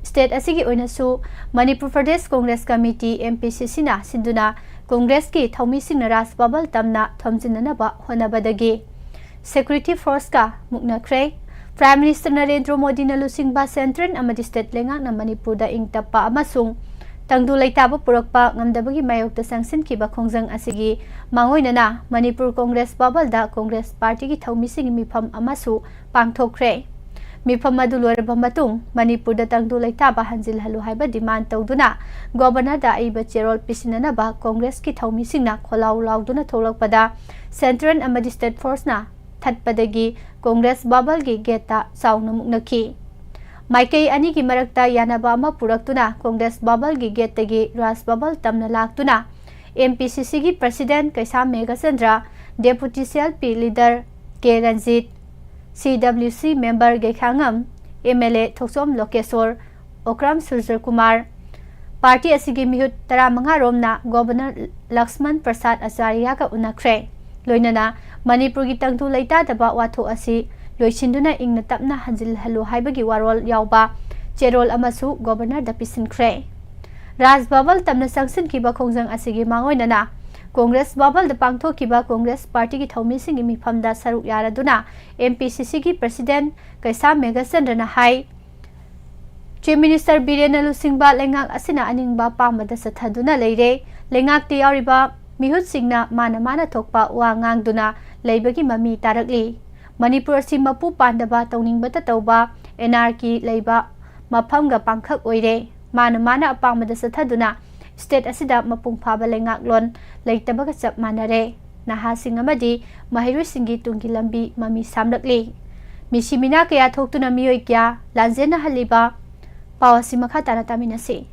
State ꯑꯁꯤꯒꯤ ꯑꯣꯏꯅꯁꯨ Manipur Pradesh Congress Committee, M P C C ꯅ ꯁꯤꯟꯗꯨꯅ Congress ꯀꯤ ꯊꯧꯃꯤꯁꯤꯡꯅ ꯔꯥꯖ ꯕꯕꯜ ꯇꯝꯅ ꯊꯣꯝꯖꯤꯟꯅꯅꯕ ꯍꯣꯠꯅꯕꯗꯒꯤ security force ꯀ ꯃꯨꯛꯅꯈ꯭ꯔꯦ꯫ Prime Minister ꯅꯔꯦꯟꯗ꯭ꯔ ꯃꯣꯗꯤꯅ ꯂꯨꯆꯤꯡꯕ central ꯑꯃꯗꯤ state ꯂꯩꯉꯥꯛꯅ ꯃꯅꯤꯄꯨꯔꯗ ꯏꯪ ꯇꯞꯄ ꯑꯃꯁꯨꯡ ꯇꯪꯗꯨ ꯂꯩꯇꯥꯕ ꯄꯨꯔꯛꯄ ꯉꯝꯗꯕꯒꯤ ꯃꯥꯌꯣꯛꯇ ꯆꯪꯁꯤꯟꯈꯤꯕ ꯈꯣꯡꯖꯪ ꯑꯁꯤꯒꯤ ꯃꯥꯡꯑꯣꯏꯅꯅ ꯃꯅꯤꯄꯨꯔ Congress ꯕꯕꯜꯗ Congress party ꯒꯤ ꯊꯧꯃꯤꯁꯤꯡꯒꯤ ꯃꯤꯐꯝ ꯑꯃꯁꯨ ꯄꯥꯡꯊꯣꯛꯈ꯭ꯔꯦ꯫ ꯃꯤꯐꯝ ꯑꯗꯨ ꯂꯣꯏꯔꯕ ꯃꯇꯨꯡ ꯃꯅꯤꯄꯨꯔꯗ ꯇꯪꯗꯨ ꯂꯩꯇꯥꯕ ꯍꯟꯖꯤꯜꯍꯜꯂꯨ ꯍꯥꯏꯕ demand ꯇꯧꯗꯨꯅ Governor ꯗ ꯑꯏꯕ ꯆꯦꯔꯣꯜ ꯄꯤꯁꯤꯟꯅꯅꯕ Congress ꯀꯤ ꯊꯧꯃꯤꯁꯤꯡꯅ ꯈꯣꯜꯂꯥꯎ ꯂꯥꯎꯗꯨꯅ ꯊꯣꯛꯂꯛꯄꯗ ꯁꯦꯟꯇ꯭ꯔꯦꯜ ꯑꯃꯗꯤ ꯁ꯭ꯇꯦꯠ ꯐꯣꯔꯁꯅ ꯊꯠꯄꯗꯒꯤ ꯀꯣꯡꯒ꯭ꯔꯦꯁ ꯕꯥꯕꯜꯒꯤ ꯒꯦꯠꯇ ꯆꯥꯎꯅ ꯃꯨꯛꯅꯈꯤ꯫ ꯃꯥꯏꯀꯩ ꯑꯅꯤꯒꯤ ꯃꯔꯛꯇ ꯌꯥꯅꯕ ꯑꯃ ꯄꯨꯔꯛꯇꯨꯅ ꯀꯣꯡꯒ꯭ꯔꯦꯁ ꯕꯥꯕꯜꯒꯤ ꯒꯦꯠꯇꯒꯤ ꯔꯥꯖ ꯕꯥꯕꯜ ꯇꯝꯅ ꯂꯥꯛꯇꯨꯅ ꯑꯦꯝ ꯄꯤ ꯁꯤ ꯁꯤꯒꯤ president Keisham Meghachandra, deputy C L P leader K Ranjit, C W C member Gaikhangam, M L A Thokchom Lokeshor, Okram Surajkumar, party ꯑꯁꯤꯒꯤ ꯃꯤꯍꯨꯠ ꯇꯔꯥꯃꯉꯥ ꯔꯣꯝꯅ ꯒꯣꯕꯔꯅꯔ ꯂꯛꯁꯃꯟ ꯄ꯭ꯔꯁꯥꯗ ꯑꯆꯥꯔꯌꯥꯒ ꯎꯅꯈ꯭ꯔꯦ꯫ ꯂꯣꯏꯅꯅ ꯃꯅꯤꯄꯨꯔꯒꯤ ꯇꯪꯗꯨ ꯂꯩꯇꯥꯗꯕ ꯋꯥꯊꯣꯛ ꯑꯁꯤ ꯂꯣꯏꯁꯤꯟꯗꯨꯅ ꯏꯪꯅ ꯇꯞꯅ ꯍꯟꯖꯤꯜꯍꯜꯂꯨ ꯍꯥꯏꯕꯒꯤ ꯋꯥꯔꯣꯜ ꯌꯥꯎꯕ ꯆꯦꯔꯣꯜ ꯑꯃꯁꯨ ꯒꯣꯕꯔꯅꯔꯗ ꯄꯤꯁꯤꯟꯈ꯭ꯔꯦ꯫ ꯔꯥꯖ ꯕꯥꯕꯜ ꯇꯝꯅ ꯆꯪꯁꯤꯟꯈꯤꯕ ꯈꯣꯡꯖꯪ ꯑꯁꯤꯒꯤ ꯃꯥꯡꯑꯣꯏꯅꯅ ꯀꯣꯡꯒ꯭ꯔꯦꯁ ꯕꯥꯕꯜꯗ ꯄꯥꯡꯊꯣꯛꯈꯤꯕ ꯀꯣꯡꯒ꯭ꯔꯦꯁ ꯄꯥꯔꯇꯤꯒꯤ ꯊꯧꯃꯤꯁꯤꯡꯒꯤ ꯃꯤꯐꯝꯗ ꯁꯔꯨꯛ ꯌꯥꯔꯗꯨꯅ ꯑꯦꯝ ꯄꯤ ꯁꯤ ꯁꯤꯒꯤ ꯄ꯭ꯔꯁꯤꯗꯦꯟꯠ ꯀꯩꯁꯥꯝ ꯃꯦꯘꯆꯟꯗ꯭ꯔꯅ ꯍꯥꯏ, ꯆꯤꯐ ꯃꯤꯅꯤꯁꯇꯔ ꯕꯤꯔꯦꯟꯅ ꯂꯨꯆꯤꯡꯕ ꯂꯩꯉꯥꯛ ꯑꯁꯤꯅ ꯑꯅꯤꯡꯕ ꯑꯄꯥꯝꯕꯗ ꯆꯠꯊꯗꯨꯅ ꯂꯩꯔꯦ꯫ ꯂꯩꯉꯥꯛꯇ ꯌꯥꯎꯔꯤꯕ ꯃꯤꯍꯨꯠꯁꯤꯡꯅ ꯃꯥꯅ ꯃꯥꯅ ꯊꯣꯛꯄ ꯋꯥ ꯉꯥꯡꯗꯨꯅ ꯂꯩꯕꯒꯤ ꯃꯃꯤ ꯇꯥꯔꯛꯂꯤ꯫ ꯃꯅꯤꯄꯨꯔ ꯑꯁꯤ ꯃꯄꯨ ꯄꯥꯟꯗꯕ, ꯇꯧꯅꯤꯡꯕꯇ ꯇꯧꯕ, ꯑꯦꯅꯥꯔꯀꯤ ꯂꯩꯕ ꯃꯐꯝꯒ ꯄꯥꯡꯈꯛ ꯑꯣꯏꯔꯦ꯫ ꯃꯥꯅ ꯃꯥꯅ ꯑꯄꯥꯝꯕꯗ ꯆꯠꯊꯗꯨꯅ ꯁ꯭ꯇꯦꯠ ꯑꯁꯤꯗ ꯃꯄꯨꯡ ꯐꯥꯕ ꯂꯩꯉꯥꯛꯂꯣꯟ ꯂꯩꯇꯕꯒ ꯆꯞ ꯃꯥꯟꯅꯔꯦ꯫ ꯅꯍꯥꯁꯤꯡ ꯑꯃꯗꯤ ꯃꯍꯩꯔꯣꯏꯁꯤꯡꯒꯤ ꯇꯨꯡꯒꯤ ꯂꯝꯕꯤ ꯃꯃꯤ ꯁꯥꯝꯂꯛꯂꯤ꯫ ꯃꯤꯁꯤ ꯃꯤꯅꯥ ꯀꯌꯥ ꯊꯣꯛꯇꯨꯅ ꯃꯤꯑꯣꯏ ꯀꯌꯥ ꯂꯥꯟꯖꯦꯟꯅꯍꯜꯂꯤꯕ ꯄꯥꯎ ꯑꯁꯤ ꯃꯈꯥ ꯇꯥꯅ ꯇꯥꯃꯤꯟꯅꯁꯤ꯫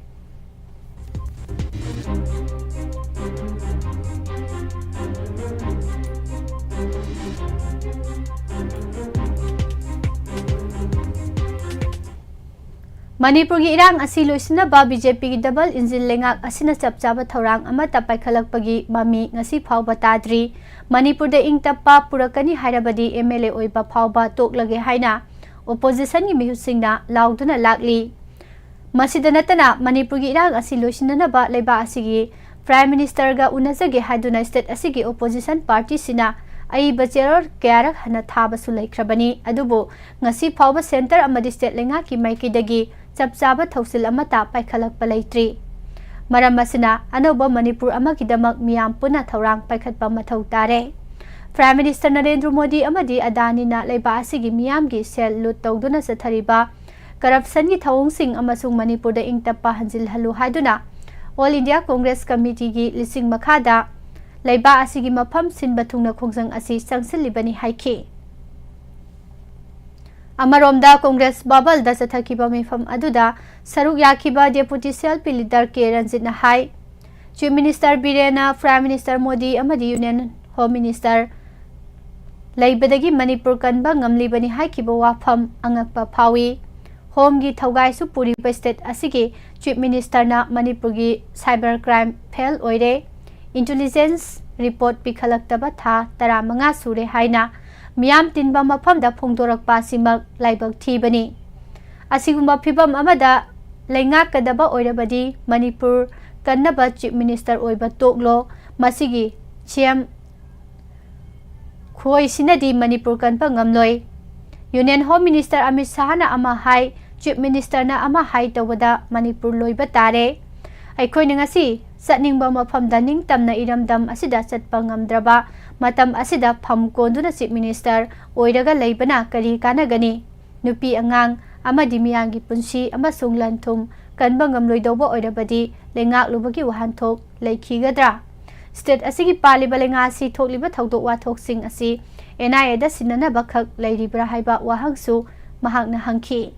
ꯃꯅꯤꯄꯨꯔꯒꯤ ꯏꯔꯥꯡ ꯑꯁꯤ ꯂꯣꯏꯁꯤꯟꯅꯕ ꯕꯤ ꯖꯦ ꯄꯤꯒꯤ ꯗꯕꯜ ꯏꯟꯖꯤꯟ ꯂꯩꯉꯥꯛ ꯑꯁꯤꯅ ꯆꯞ ꯆꯥꯕ ꯊꯧꯔꯥꯡ ꯑꯃꯠꯇ ꯄꯥꯏꯈꯠꯂꯛꯄꯒꯤ ꯃꯃꯤ ꯉꯁꯤ ꯐꯥꯎꯕ ꯇꯥꯗ꯭ꯔꯤ꯫ ꯃꯅꯤꯄꯨꯔꯗ ꯏꯪ ꯇꯞꯄ ꯄꯨꯔꯛꯀꯅꯤ ꯍꯥꯏꯔꯕꯗꯤ ꯑꯦꯝ ꯑꯦꯜ ꯑꯦ ꯑꯣꯏꯕ ꯐꯥꯎꯕ ꯇꯣꯛꯂꯒꯦ ꯍꯥꯏꯅ ꯑꯣꯄꯣꯖꯤꯁꯟꯒꯤ ꯃꯤꯍꯨꯠꯁꯤꯡꯅ ꯂꯥꯎꯗꯨꯅ ꯂꯥꯛꯂꯤ꯫ ꯃꯁꯤꯗ ꯅꯠꯇꯅ ꯃꯅꯤꯄꯨꯔꯒꯤ ꯏꯔꯥꯡ ꯑꯁꯤ ꯂꯣꯏꯁꯤꯟꯅꯅꯕ ꯂꯩꯕꯥꯛ ꯑꯁꯤꯒꯤ ꯄ꯭ꯔꯥꯏꯝ ꯃꯤꯅꯤꯁꯇꯔꯒ ꯎꯅꯖꯒꯦ ꯍꯥꯏꯗꯨꯅ ꯁ꯭ꯇꯦꯠ ꯑꯁꯤꯒꯤ ꯑꯣꯄꯣꯖꯤꯁꯟ ꯄꯥꯔꯇꯤꯁꯤꯅ ꯑꯏꯕ ꯆꯦꯔꯣꯜ ꯀꯌꯥꯔꯛ ꯍꯟꯅ ꯊꯥꯕꯁꯨ ꯂꯩꯈ꯭ꯔꯕꯅꯤ꯫ ꯑꯗꯨꯕꯨ ꯉꯁꯤ ꯐꯥꯎꯕ ꯁꯦꯟꯇꯔ ꯑꯃꯗꯤ ꯁ꯭ꯇꯦꯠ ꯂꯩꯉꯥꯛꯀꯤ ꯃꯥꯏꯀꯩꯗꯒꯤ ꯆꯞ ꯆꯥꯕ ꯊꯧꯁꯤꯜ ꯑꯃꯠꯇ ꯄꯥꯏꯈꯠꯂꯛꯄ ꯂꯩꯇ꯭ꯔꯤ꯫ ꯃꯔꯝ ꯑꯁꯤꯅ ꯑꯅꯧꯕ ꯃꯅꯤꯄꯨꯔ ꯑꯃꯒꯤꯗꯃꯛ ꯃꯤꯌꯥꯝ ꯄꯨꯟꯅ ꯊꯧꯔꯥꯡ ꯄꯥꯏꯈꯠꯄ ꯃꯊꯧ ꯇꯥꯔꯦ꯫ ꯄ꯭ꯔꯥꯏꯝ ꯃꯤꯅꯤꯁꯇꯔ ꯅꯔꯦꯟꯗ꯭ꯔ ꯃꯣꯗꯤ ꯑꯃꯗꯤ ꯑꯗꯥꯅꯤꯅ ꯂꯩꯕꯥꯛ ꯑꯁꯤꯒꯤ ꯃꯤꯌꯥꯝꯒꯤ ꯁꯦꯜ ꯂꯨꯠ ꯇꯧꯗꯨꯅ ꯆꯠꯊꯔꯤꯕ ꯀꯔꯞꯁꯟꯒꯤ ꯊꯧꯑꯣꯡꯁꯤꯡ ꯑꯃꯁꯨꯡ ꯃꯅꯤꯄꯨꯔꯗ ꯏꯪ ꯇꯞꯄ ꯍꯟꯖꯤꯜꯍꯜꯂꯨ ꯍꯥꯏꯗꯨꯅ ꯑꯣꯜ ꯏꯟꯗꯤꯌꯥ ꯀꯣꯡꯒ꯭ꯔꯦꯁ ꯀꯃꯤꯇꯤꯒꯤ ꯂꯤꯁꯤꯡ ꯃꯈꯥꯗ ꯂꯩꯕꯥꯛ ꯑꯁꯤꯒꯤ ꯃꯐꯝ ꯁꯤꯟꯕ ꯊꯨꯡꯅ ꯈꯣꯡꯖꯪ ꯑꯁꯤ ꯆꯪꯁꯤꯜꯂꯤꯕꯅꯤ ꯍꯥꯏꯈꯤ꯫ ꯑꯃꯔꯣꯝꯗ, ꯀꯣꯡꯒ꯭ꯔꯦꯁ ꯕꯕꯜꯗ ꯆꯠꯊꯈꯤꯕ ꯃꯤꯐꯝ ꯑꯗꯨꯗ ꯁꯔꯨꯛ ꯌꯥꯈꯤꯕ deputy C L P leader K ꯔꯟꯖꯤꯠꯅ ꯍꯥꯏ, ꯆꯤꯐ ꯃꯤꯅꯤꯁꯇꯔ ꯕꯤꯔꯦꯟꯅ ꯄ꯭ꯔꯥꯏꯝ ꯃꯤꯅꯤꯁꯇꯔ ꯃꯣꯗꯤ ꯑꯃꯗꯤ ꯌꯨꯅꯤꯌꯟ ꯍꯣꯝ ꯃꯤꯅꯤꯁꯇꯔ ꯂꯩꯕꯗꯒꯤ ꯃꯅꯤꯄꯨꯔ ꯀꯟꯕ ꯉꯝꯂꯤꯕꯅꯤ ꯍꯥꯏꯈꯤꯕ ꯋꯥꯐꯝ ꯑꯉꯛꯄ ꯐꯥꯎꯏ꯫ ꯍꯣꯝꯒꯤ ꯊꯧꯒꯥꯏꯁꯨ ꯄꯨꯔꯤꯕ ꯁ꯭ꯇꯦꯠ ꯑꯁꯤꯒꯤ ꯆꯤꯐ ꯃꯤꯅꯤꯁꯇꯔꯅ ꯃꯅꯤꯄꯨꯔꯒꯤ ꯁꯥꯏꯕꯔ ꯀ꯭ꯔꯥꯏꯝ ꯐꯦꯜ ꯑꯣꯏꯔꯦ, ꯏꯟꯇꯦꯂꯤꯖꯦꯟꯁ ꯔꯤꯄꯣꯔꯠ ꯄꯤꯈꯠꯂꯛꯇꯕ ꯊꯥ ꯇꯔꯥꯃꯉꯥ ꯁꯨꯔꯦ ꯍꯥꯏꯅ ꯃꯤꯌꯥꯝ ꯇꯤꯟꯕ ꯃꯐꯝꯗ ꯐꯣꯡꯗꯣꯔꯛꯄ ꯑꯁꯤꯃꯛ ꯂꯥꯏꯕꯛ ꯊꯤꯕꯅꯤ꯫ ꯑꯁꯤꯒꯨꯝꯕ ꯐꯤꯚꯝ ꯑꯃꯗ ꯂꯩꯉꯥꯛꯀꯗꯕ ꯑꯣꯏꯔꯕꯗꯤ ꯃꯅꯤꯄꯨꯔ ꯀꯟꯅꯕ ꯆꯤꯐ ꯃꯤꯅꯤꯁꯇꯔ ꯑꯣꯏꯕ ꯇꯣꯛꯂꯣ, ꯃꯁꯤꯒꯤ ꯁꯤ ꯑꯦꯝ ꯈꯣꯏꯁꯤꯅꯗꯤ ꯃꯅꯤꯄꯨꯔ ꯀꯟꯕ ꯉꯝꯂꯣꯏ꯫ ꯌꯨꯅꯤꯌꯟ ꯍꯣꯝ ꯃꯤꯅꯤꯁꯇꯔ ꯑꯃꯤꯠ ꯁꯥꯍꯅ ꯑꯃ ꯍꯥꯏ, ꯆꯤꯐ ꯃꯤꯅꯤꯁꯇꯔꯅ ꯑꯃ ꯍꯥꯏ ꯇꯧꯕꯗ ꯃꯅꯤꯄꯨꯔ ꯂꯣꯏꯕ ꯇꯥꯔꯦ꯫ ꯑꯩꯈꯣꯏꯅ ꯉꯁꯤ ꯆꯠꯅꯤꯡꯕ ꯃꯐꯝꯗ ꯅꯤꯡꯇꯝꯅ ꯏꯔꯝꯗꯝ ꯑꯁꯤꯗ ꯆꯠꯄ ꯉꯝꯗ꯭ꯔꯕ ꯃꯇꯝ ꯑꯁꯤꯗ ꯐꯝ ꯀꯣꯟꯗꯨꯅ ꯆꯤꯐ ꯃꯤꯅꯤꯁꯇꯔ ꯑꯣꯏꯔꯒ ꯂꯩꯕꯅ ꯀꯔꯤ ꯀꯥꯟꯅꯒꯅꯤ? ꯅꯨꯄꯤ ꯑꯉꯥꯡ ꯑꯃꯗꯤ ꯃꯤꯌꯥꯝꯒꯤ ꯄꯨꯟꯁꯤ ꯑꯃꯁꯨꯡ ꯂꯟ ꯊꯨꯝ ꯀꯟꯕ ꯉꯝꯂꯣꯏꯗꯧꯕ ꯑꯣꯏꯔꯕꯗꯤ ꯂꯩꯉꯥꯛꯂꯨꯕꯒꯤ ꯋꯥꯍꯟꯊꯣꯛ ꯂꯩꯈꯤꯒꯗ꯭ꯔꯥ? ꯁ꯭ꯇꯦꯠ ꯑꯁꯤꯒꯤ ꯄꯥꯜꯂꯤꯕ ꯂꯩꯉꯥꯛ ꯑꯁꯤ ꯊꯣꯛꯂꯤꯕ ꯊꯧꯗꯣꯛ ꯋꯥꯊꯣꯛꯁꯤꯡ ꯑꯁꯤ ꯑꯦꯟ ꯑꯥꯏ ꯑꯦꯗ ꯁꯤꯟꯅꯅꯕ ꯈꯛ ꯂꯩꯔꯤꯕ꯭ꯔꯥ ꯍꯥꯏꯕ ꯋꯥꯍꯪꯁꯨ ꯃꯍꯥꯛꯅ ꯍꯪꯈꯤ꯫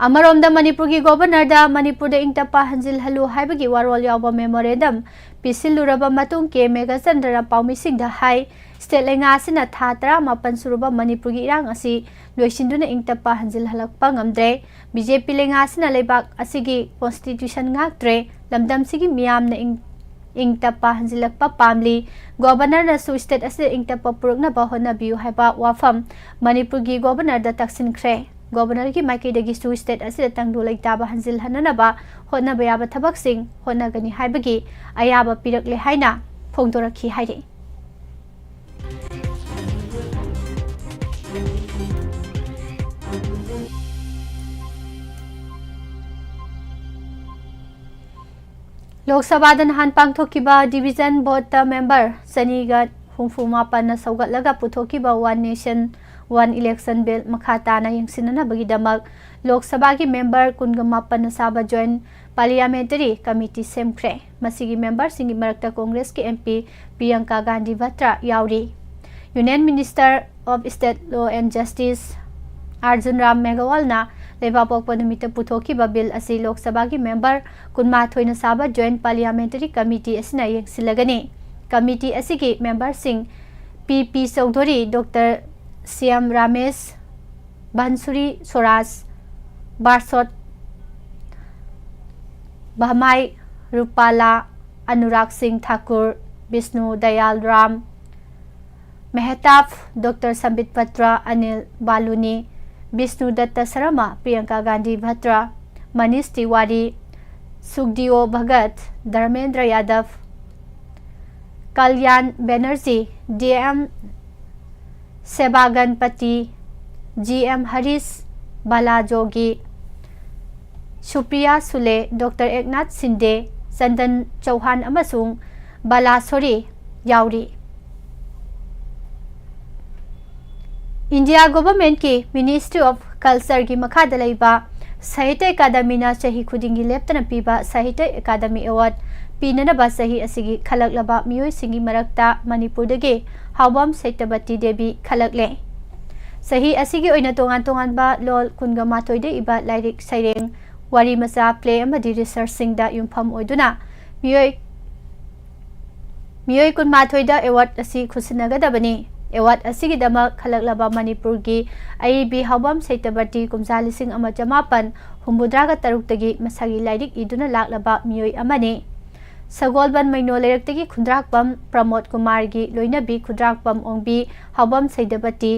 ꯑꯃꯔꯣꯝꯗ, ꯃꯅꯤꯄꯨꯔꯒꯤ ꯒꯣꯚꯔꯅꯔꯗ ꯃꯅꯤꯄꯨꯔꯗ ꯏꯪ ꯇꯞꯄ ꯍꯟꯖꯤꯜꯍꯜꯂꯨ ꯍꯥꯏꯕꯒꯤ ꯋꯥꯔꯣꯜ ꯌꯥꯎꯕ ꯃꯦꯃꯣꯔꯦꯟꯗꯝ ꯄꯤꯁꯤꯜꯂꯨꯔꯕ ꯃꯇꯨꯡ ꯀꯦ ꯃꯦꯘꯆꯟꯗ꯭ꯔꯅ ꯄꯥꯎꯃꯤꯁꯤꯡꯗ ꯍꯥꯏ, ꯁ꯭ꯇꯦꯠ ꯂꯩꯉꯥꯛ ꯑꯁꯤꯅ ꯊꯥ ꯇꯔꯥꯃꯥꯄꯟ ꯁꯨꯔꯕ ꯃꯅꯤꯄꯨꯔꯒꯤ ꯏꯔꯥꯡ ꯑꯁꯤ ꯂꯣꯏꯁꯤꯟꯗꯨꯅ ꯏꯪ ꯇꯞꯄ ꯍꯟꯖꯤꯜꯍꯜꯂꯛꯄ ꯉꯝꯗ꯭ꯔꯦ꯫ ꯕꯤ ꯖꯦ ꯄꯤ ꯂꯩꯉꯥꯛ ꯑꯁꯤꯅ ꯂꯩꯕꯥꯛ ꯑꯁꯤꯒꯤ ꯀꯣꯟꯁꯇꯤꯇ꯭ꯌꯨꯁꯟ ꯉꯥꯛꯇ꯭ꯔꯦ꯫ ꯂꯝꯗꯝꯁꯤꯒꯤ ꯃꯤꯌꯥꯝꯅ ꯏꯪ, ꯏꯪ ꯇꯞꯄ ꯍꯟꯖꯤꯜꯂꯛꯄ ꯄꯥꯝꯂꯤ꯫ ꯒꯣꯚꯔꯅꯔꯅꯁꯨ ꯁ꯭ꯇꯦꯠ ꯑꯁꯤꯗ ꯏꯪ ꯇꯞꯄ ꯄꯨꯔꯛꯅꯕ ꯍꯣꯠꯅꯕꯤꯌꯨ ꯍꯥꯏꯕ ꯋꯥꯐꯝ ꯃꯅꯤꯄꯨꯔꯒꯤ ꯒꯣꯚꯔꯅꯔꯗ ꯇꯛꯁꯤꯟꯈ꯭ꯔꯦ꯫ ꯒꯣꯚꯔꯅꯔꯒꯤ ꯃꯥꯏꯀꯩꯗꯒꯤꯁꯨ ꯁ꯭ꯇꯦꯠ ꯑꯁꯤꯗ ꯇꯪꯗꯨ ꯂꯩꯇꯥꯕ ꯍꯟꯖꯤꯜꯍꯟꯅꯅꯕ ꯍꯣꯠꯅꯕ ꯌꯥꯕ ꯊꯕꯛꯁꯤꯡ ꯍꯣꯠꯅꯒꯅꯤ ꯍꯥꯏꯕꯒꯤ ꯑꯌꯥꯕ ꯄꯤꯔꯛꯂꯦ ꯍꯥꯏꯅ ꯐꯣꯡꯗꯣꯔꯛꯈꯤ ꯍꯥꯏꯔꯤ꯫ ꯂꯣꯛ ꯁꯚꯥꯗ ꯅꯍꯥꯟ ꯄꯥꯡꯊꯣꯛꯈꯤꯕ ꯗꯤꯚꯤꯖꯟ ꯚꯣꯠꯇ ꯃꯦꯝꯕꯔ ꯆꯅꯤꯒ ꯍꯨꯝꯐꯨ ꯃꯥꯄꯟꯅ ꯁꯧꯒꯠꯂꯒ ꯄꯨꯊꯣꯛꯈꯤꯕ one nation one election bill ꯃꯈꯥ ꯇꯥꯅ ꯌꯦꯡꯁꯤꯟꯅꯅꯕꯒꯤꯗꯃꯛ ꯂꯣꯛ ꯁꯚꯥꯒꯤ ꯃꯦꯝꯕꯔ ꯀꯨꯟꯒ ꯃꯥꯄꯟꯅ ꯁꯥꯕ ꯖꯣꯏꯟ Parliamentary Committee ꯁꯦꯝꯈ꯭ꯔꯦ꯫ ꯃꯁꯤꯒꯤ memberꯁꯤꯡꯒꯤ ꯃꯔꯛꯇ Congressꯀꯤ MP ꯄ꯭ꯔꯤꯌꯪꯀꯥ ꯒꯥꯟꯙꯤ ꯚꯠꯇ꯭ꯔ ꯌꯥꯎꯔꯤ꯫ Union Minister of State Law and Justice Arjun Ram ꯃꯦꯘꯋꯥꯜꯅ ꯂꯩꯕꯥꯛꯄꯣꯛꯄ ꯅꯨꯃꯤꯠꯇ ꯄꯨꯊꯣꯛꯈꯤꯕ bill ꯑꯁꯤ ꯂꯣꯛ ꯁꯚꯥꯒꯤ member ꯀꯨꯟꯃꯥꯊꯣꯏꯅ ꯁꯥꯕ Joint Parliamentary Committee ꯑꯁꯤꯅ ꯌꯦꯡꯁꯤꯜꯂꯒꯅꯤ꯫ Committee ꯑꯁꯤꯒꯤ memberꯁꯤꯡ P P Chaudhary, doctor C M Ramesh, Bansuri Swaraj, Parshottambhai, Rupala, Anurag Singh Thakur, Vishnu Dayal Ram Mahtab, doctor Sambit Patra, Anil Baluni, Vishnu Datt Sharma, Priyanka Gandhi Vadra, Manish Tewari, Sukhdeo Bhagat, Dharmendra Yadav, Kalyan Banerjee, T M Selvaganapathi, G M Harish, Balayogi, Supriya Sule, doctor Eknath Shinde, Chandan Chauhan ꯑꯃꯁꯨꯡ ꯕꯥꯂꯥ ꯁꯣꯔꯤ ꯌꯥꯎꯔꯤ꯫ ꯏꯟꯗꯤꯌꯥ ꯒꯣꯚꯔꯟꯃꯦꯟꯠꯀꯤ Ministry of Cultureꯒꯤ ꯃꯈꯥꯗ ꯂꯩꯕ ꯁꯥꯍꯤꯇ꯭ꯌ ꯑꯦꯀꯥꯗꯃꯤꯅ ꯆꯍꯤ ꯈꯨꯗꯤꯡꯒꯤ ꯂꯦꯞꯇꯅ ꯄꯤꯕ ꯁꯥꯍꯤꯇ꯭ꯌ ꯑꯦꯀꯥꯗꯃꯤ award ꯄꯤꯅꯅꯕ ꯆꯍꯤ ꯑꯁꯤꯒꯤ ꯈꯜꯂꯛꯂꯕ ꯃꯤꯑꯣꯏꯁꯤꯡꯒꯤ ꯃꯔꯛꯇ ꯃꯅꯤꯄꯨꯔꯗꯒꯤ ꯍꯥꯎꯕꯝ ꯁꯩꯇꯕꯇꯤ ꯗꯦꯕꯤ ꯈꯜꯂꯛꯂꯦ꯫ ꯆꯍꯤ ꯑꯁꯤꯒꯤ ꯑꯣꯏꯅ ꯇꯣꯉꯥꯟ ꯇꯣꯉꯥꯟꯕ ꯂꯣꯜ ꯀꯨꯟꯒ ꯃꯥꯊꯣꯏꯗ ꯏꯕ ꯂꯥꯏꯔꯤꯛ ꯁꯩꯔꯦꯡ, ꯋꯥꯔꯤ ꯃꯆꯥ, play ꯑꯃꯗꯤ researchꯁꯤꯡꯗ ꯌꯨꯝꯐꯝ ꯑꯣꯏꯗꯨꯅ ꯃꯤꯑꯣꯏ ꯃꯤꯑꯣꯏ ꯀꯨꯟꯃꯥꯊꯣꯏꯗ award ꯑꯁꯤ ꯈꯨꯠꯁꯤꯟꯅꯒꯗꯕꯅꯤ꯫ Award ꯑꯁꯤꯒꯤꯗꯃꯛ ꯈꯜꯂꯛꯂꯕ ꯃꯅꯤꯄꯨꯔꯒꯤ ꯑꯏꯕꯤ ꯍꯥꯎꯕꯝ ꯁꯩꯇꯕꯇꯤ ꯀꯨꯝꯖꯥ ꯂꯤꯁꯤꯡ ꯑꯃ ꯆꯃꯥꯄꯟ ꯍꯨꯝꯐꯨꯇꯔꯥꯒ ꯇꯔꯨꯛꯇꯒꯤ ꯃꯁꯥꯒꯤ ꯂꯥꯏꯔꯤꯛ ꯏꯗꯨꯅ ꯂꯥꯛꯂꯕ ꯃꯤꯑꯣꯏ ꯑꯃꯅꯤ꯫ ꯁꯒꯣꯜꯕꯟ ꯃꯩꯅꯣ ꯂꯩꯔꯛꯇꯒꯤ ꯈꯨꯟꯗ꯭ꯔꯥꯛꯄꯝ ꯄ꯭ꯔꯃꯣꯗ ꯀꯨꯃꯥꯔꯒꯤ ꯂꯣꯏꯅꯕꯤ ꯈꯨꯟꯗ꯭ꯔꯥꯛꯄꯝ ꯑꯣꯡꯕꯤ ꯍꯥꯎꯕꯝ ꯁꯩꯗꯕꯇꯤ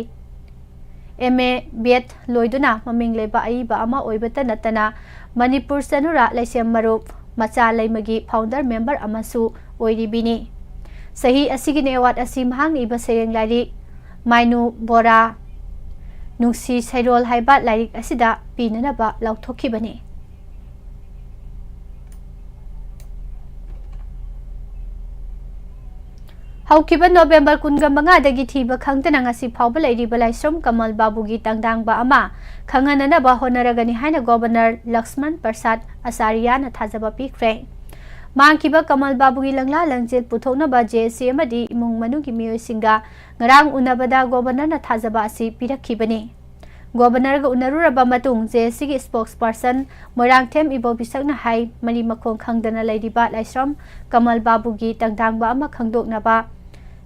ꯑꯦꯝ ꯑꯦ ꯕꯤ ꯑꯦꯗ ꯂꯣꯏꯗꯨꯅ ꯃꯃꯤꯡ ꯂꯩꯕ ꯑꯏꯕ ꯑꯃ ꯑꯣꯏꯕꯇ ꯅꯠꯇꯅ ꯃꯅꯤꯄꯨꯔ ꯆꯅꯨꯔꯥ ꯂꯩꯁꯦꯝ ꯃꯔꯨꯞ ꯃꯆꯥ ꯂꯩꯃꯒꯤ founder member ꯑꯃꯁꯨ ꯑꯣꯏꯔꯤꯕꯤꯅꯤ꯫ ꯆꯍꯤ ꯑꯁꯤꯒꯤꯅ award ꯑꯁꯤ ꯃꯍꯥꯛꯅ ꯏꯕ ꯁꯩꯔꯦꯡ ꯂꯥꯏꯔꯤꯛ ꯃꯥꯏꯅꯨ ꯕꯣꯔꯥ ꯅꯨꯡꯁꯤ ꯁꯩꯔꯣꯜ ꯍꯥꯏꯕ ꯂꯥꯏꯔꯤꯛ ꯑꯁꯤꯗ ꯄꯤꯅꯅꯕ ꯂꯥꯎꯊꯣꯛꯈꯤꯕꯅꯤ꯫ ꯍꯧꯈꯤꯕ ꯅꯣꯕꯦꯝꯕꯔ ꯀꯨꯟꯒ ꯃꯉꯥꯗꯒꯤ ꯊꯤꯕ ꯈꯪꯗꯅ ꯉꯁꯤ ꯐꯥꯎꯕ ꯂꯩꯔꯤꯕ ꯂꯥꯏꯁ꯭ꯔꯝ ꯀꯃꯜ ꯕꯥꯕꯨꯒꯤ ꯇꯪꯗꯥꯡꯕ ꯑꯃ ꯈꯪꯍꯟꯅꯅꯕ ꯍꯣꯠꯅꯔꯒꯅꯤ ꯍꯥꯏꯅ ꯒꯣꯕꯔꯅꯔ ꯂꯛꯁꯃꯟ ꯄ꯭ꯔꯁꯥꯗ ꯑꯆꯥꯔꯤꯌꯥꯅ ꯊꯥꯖꯕ ꯄꯤꯈ꯭ꯔꯦ꯫ ꯃꯥꯡꯈꯤꯕ ꯀꯃꯜ ꯕꯥꯕꯨꯒꯤ ꯂꯪꯂꯥ ꯂꯪꯖꯦꯜ ꯄꯨꯊꯣꯛꯅꯕ ꯖꯦ ꯑꯦꯁ ꯁꯤ ꯑꯃꯗꯤ ꯏꯃꯨꯡ ꯃꯅꯨꯡꯒꯤ ꯃꯤꯑꯣꯏꯁꯤꯡꯒ ꯉꯔꯥꯡ ꯎꯅꯕꯗ ꯒꯣꯕꯔꯅꯔꯅ ꯊꯥꯖꯕ ꯑꯁꯤ ꯄꯤꯔꯛꯈꯤꯕꯅꯤ꯫ ꯒꯣꯕꯔꯅꯔꯒ ꯎꯅꯔꯨꯔꯕ ꯃꯇꯨꯡ ꯖꯦ ꯑꯦꯁ ꯁꯤꯒꯤ ꯁ꯭ꯄꯣꯛꯁꯄꯔꯁꯟ ꯃꯣꯏꯔꯥꯡꯊꯦꯝ ꯏꯕꯣꯕꯤꯁꯛꯅ ꯍꯥꯏ, ꯃꯔꯤ ꯃꯈꯣꯡ ꯈꯪꯗꯅ ꯂꯩꯔꯤꯕ ꯂꯥꯏꯁ꯭ꯔꯝ ꯀꯃꯜ ꯕꯥꯕꯨꯒꯤ ꯇꯪꯗꯥꯡꯕ ꯑꯃ ꯈꯪꯗꯣꯛꯅꯕ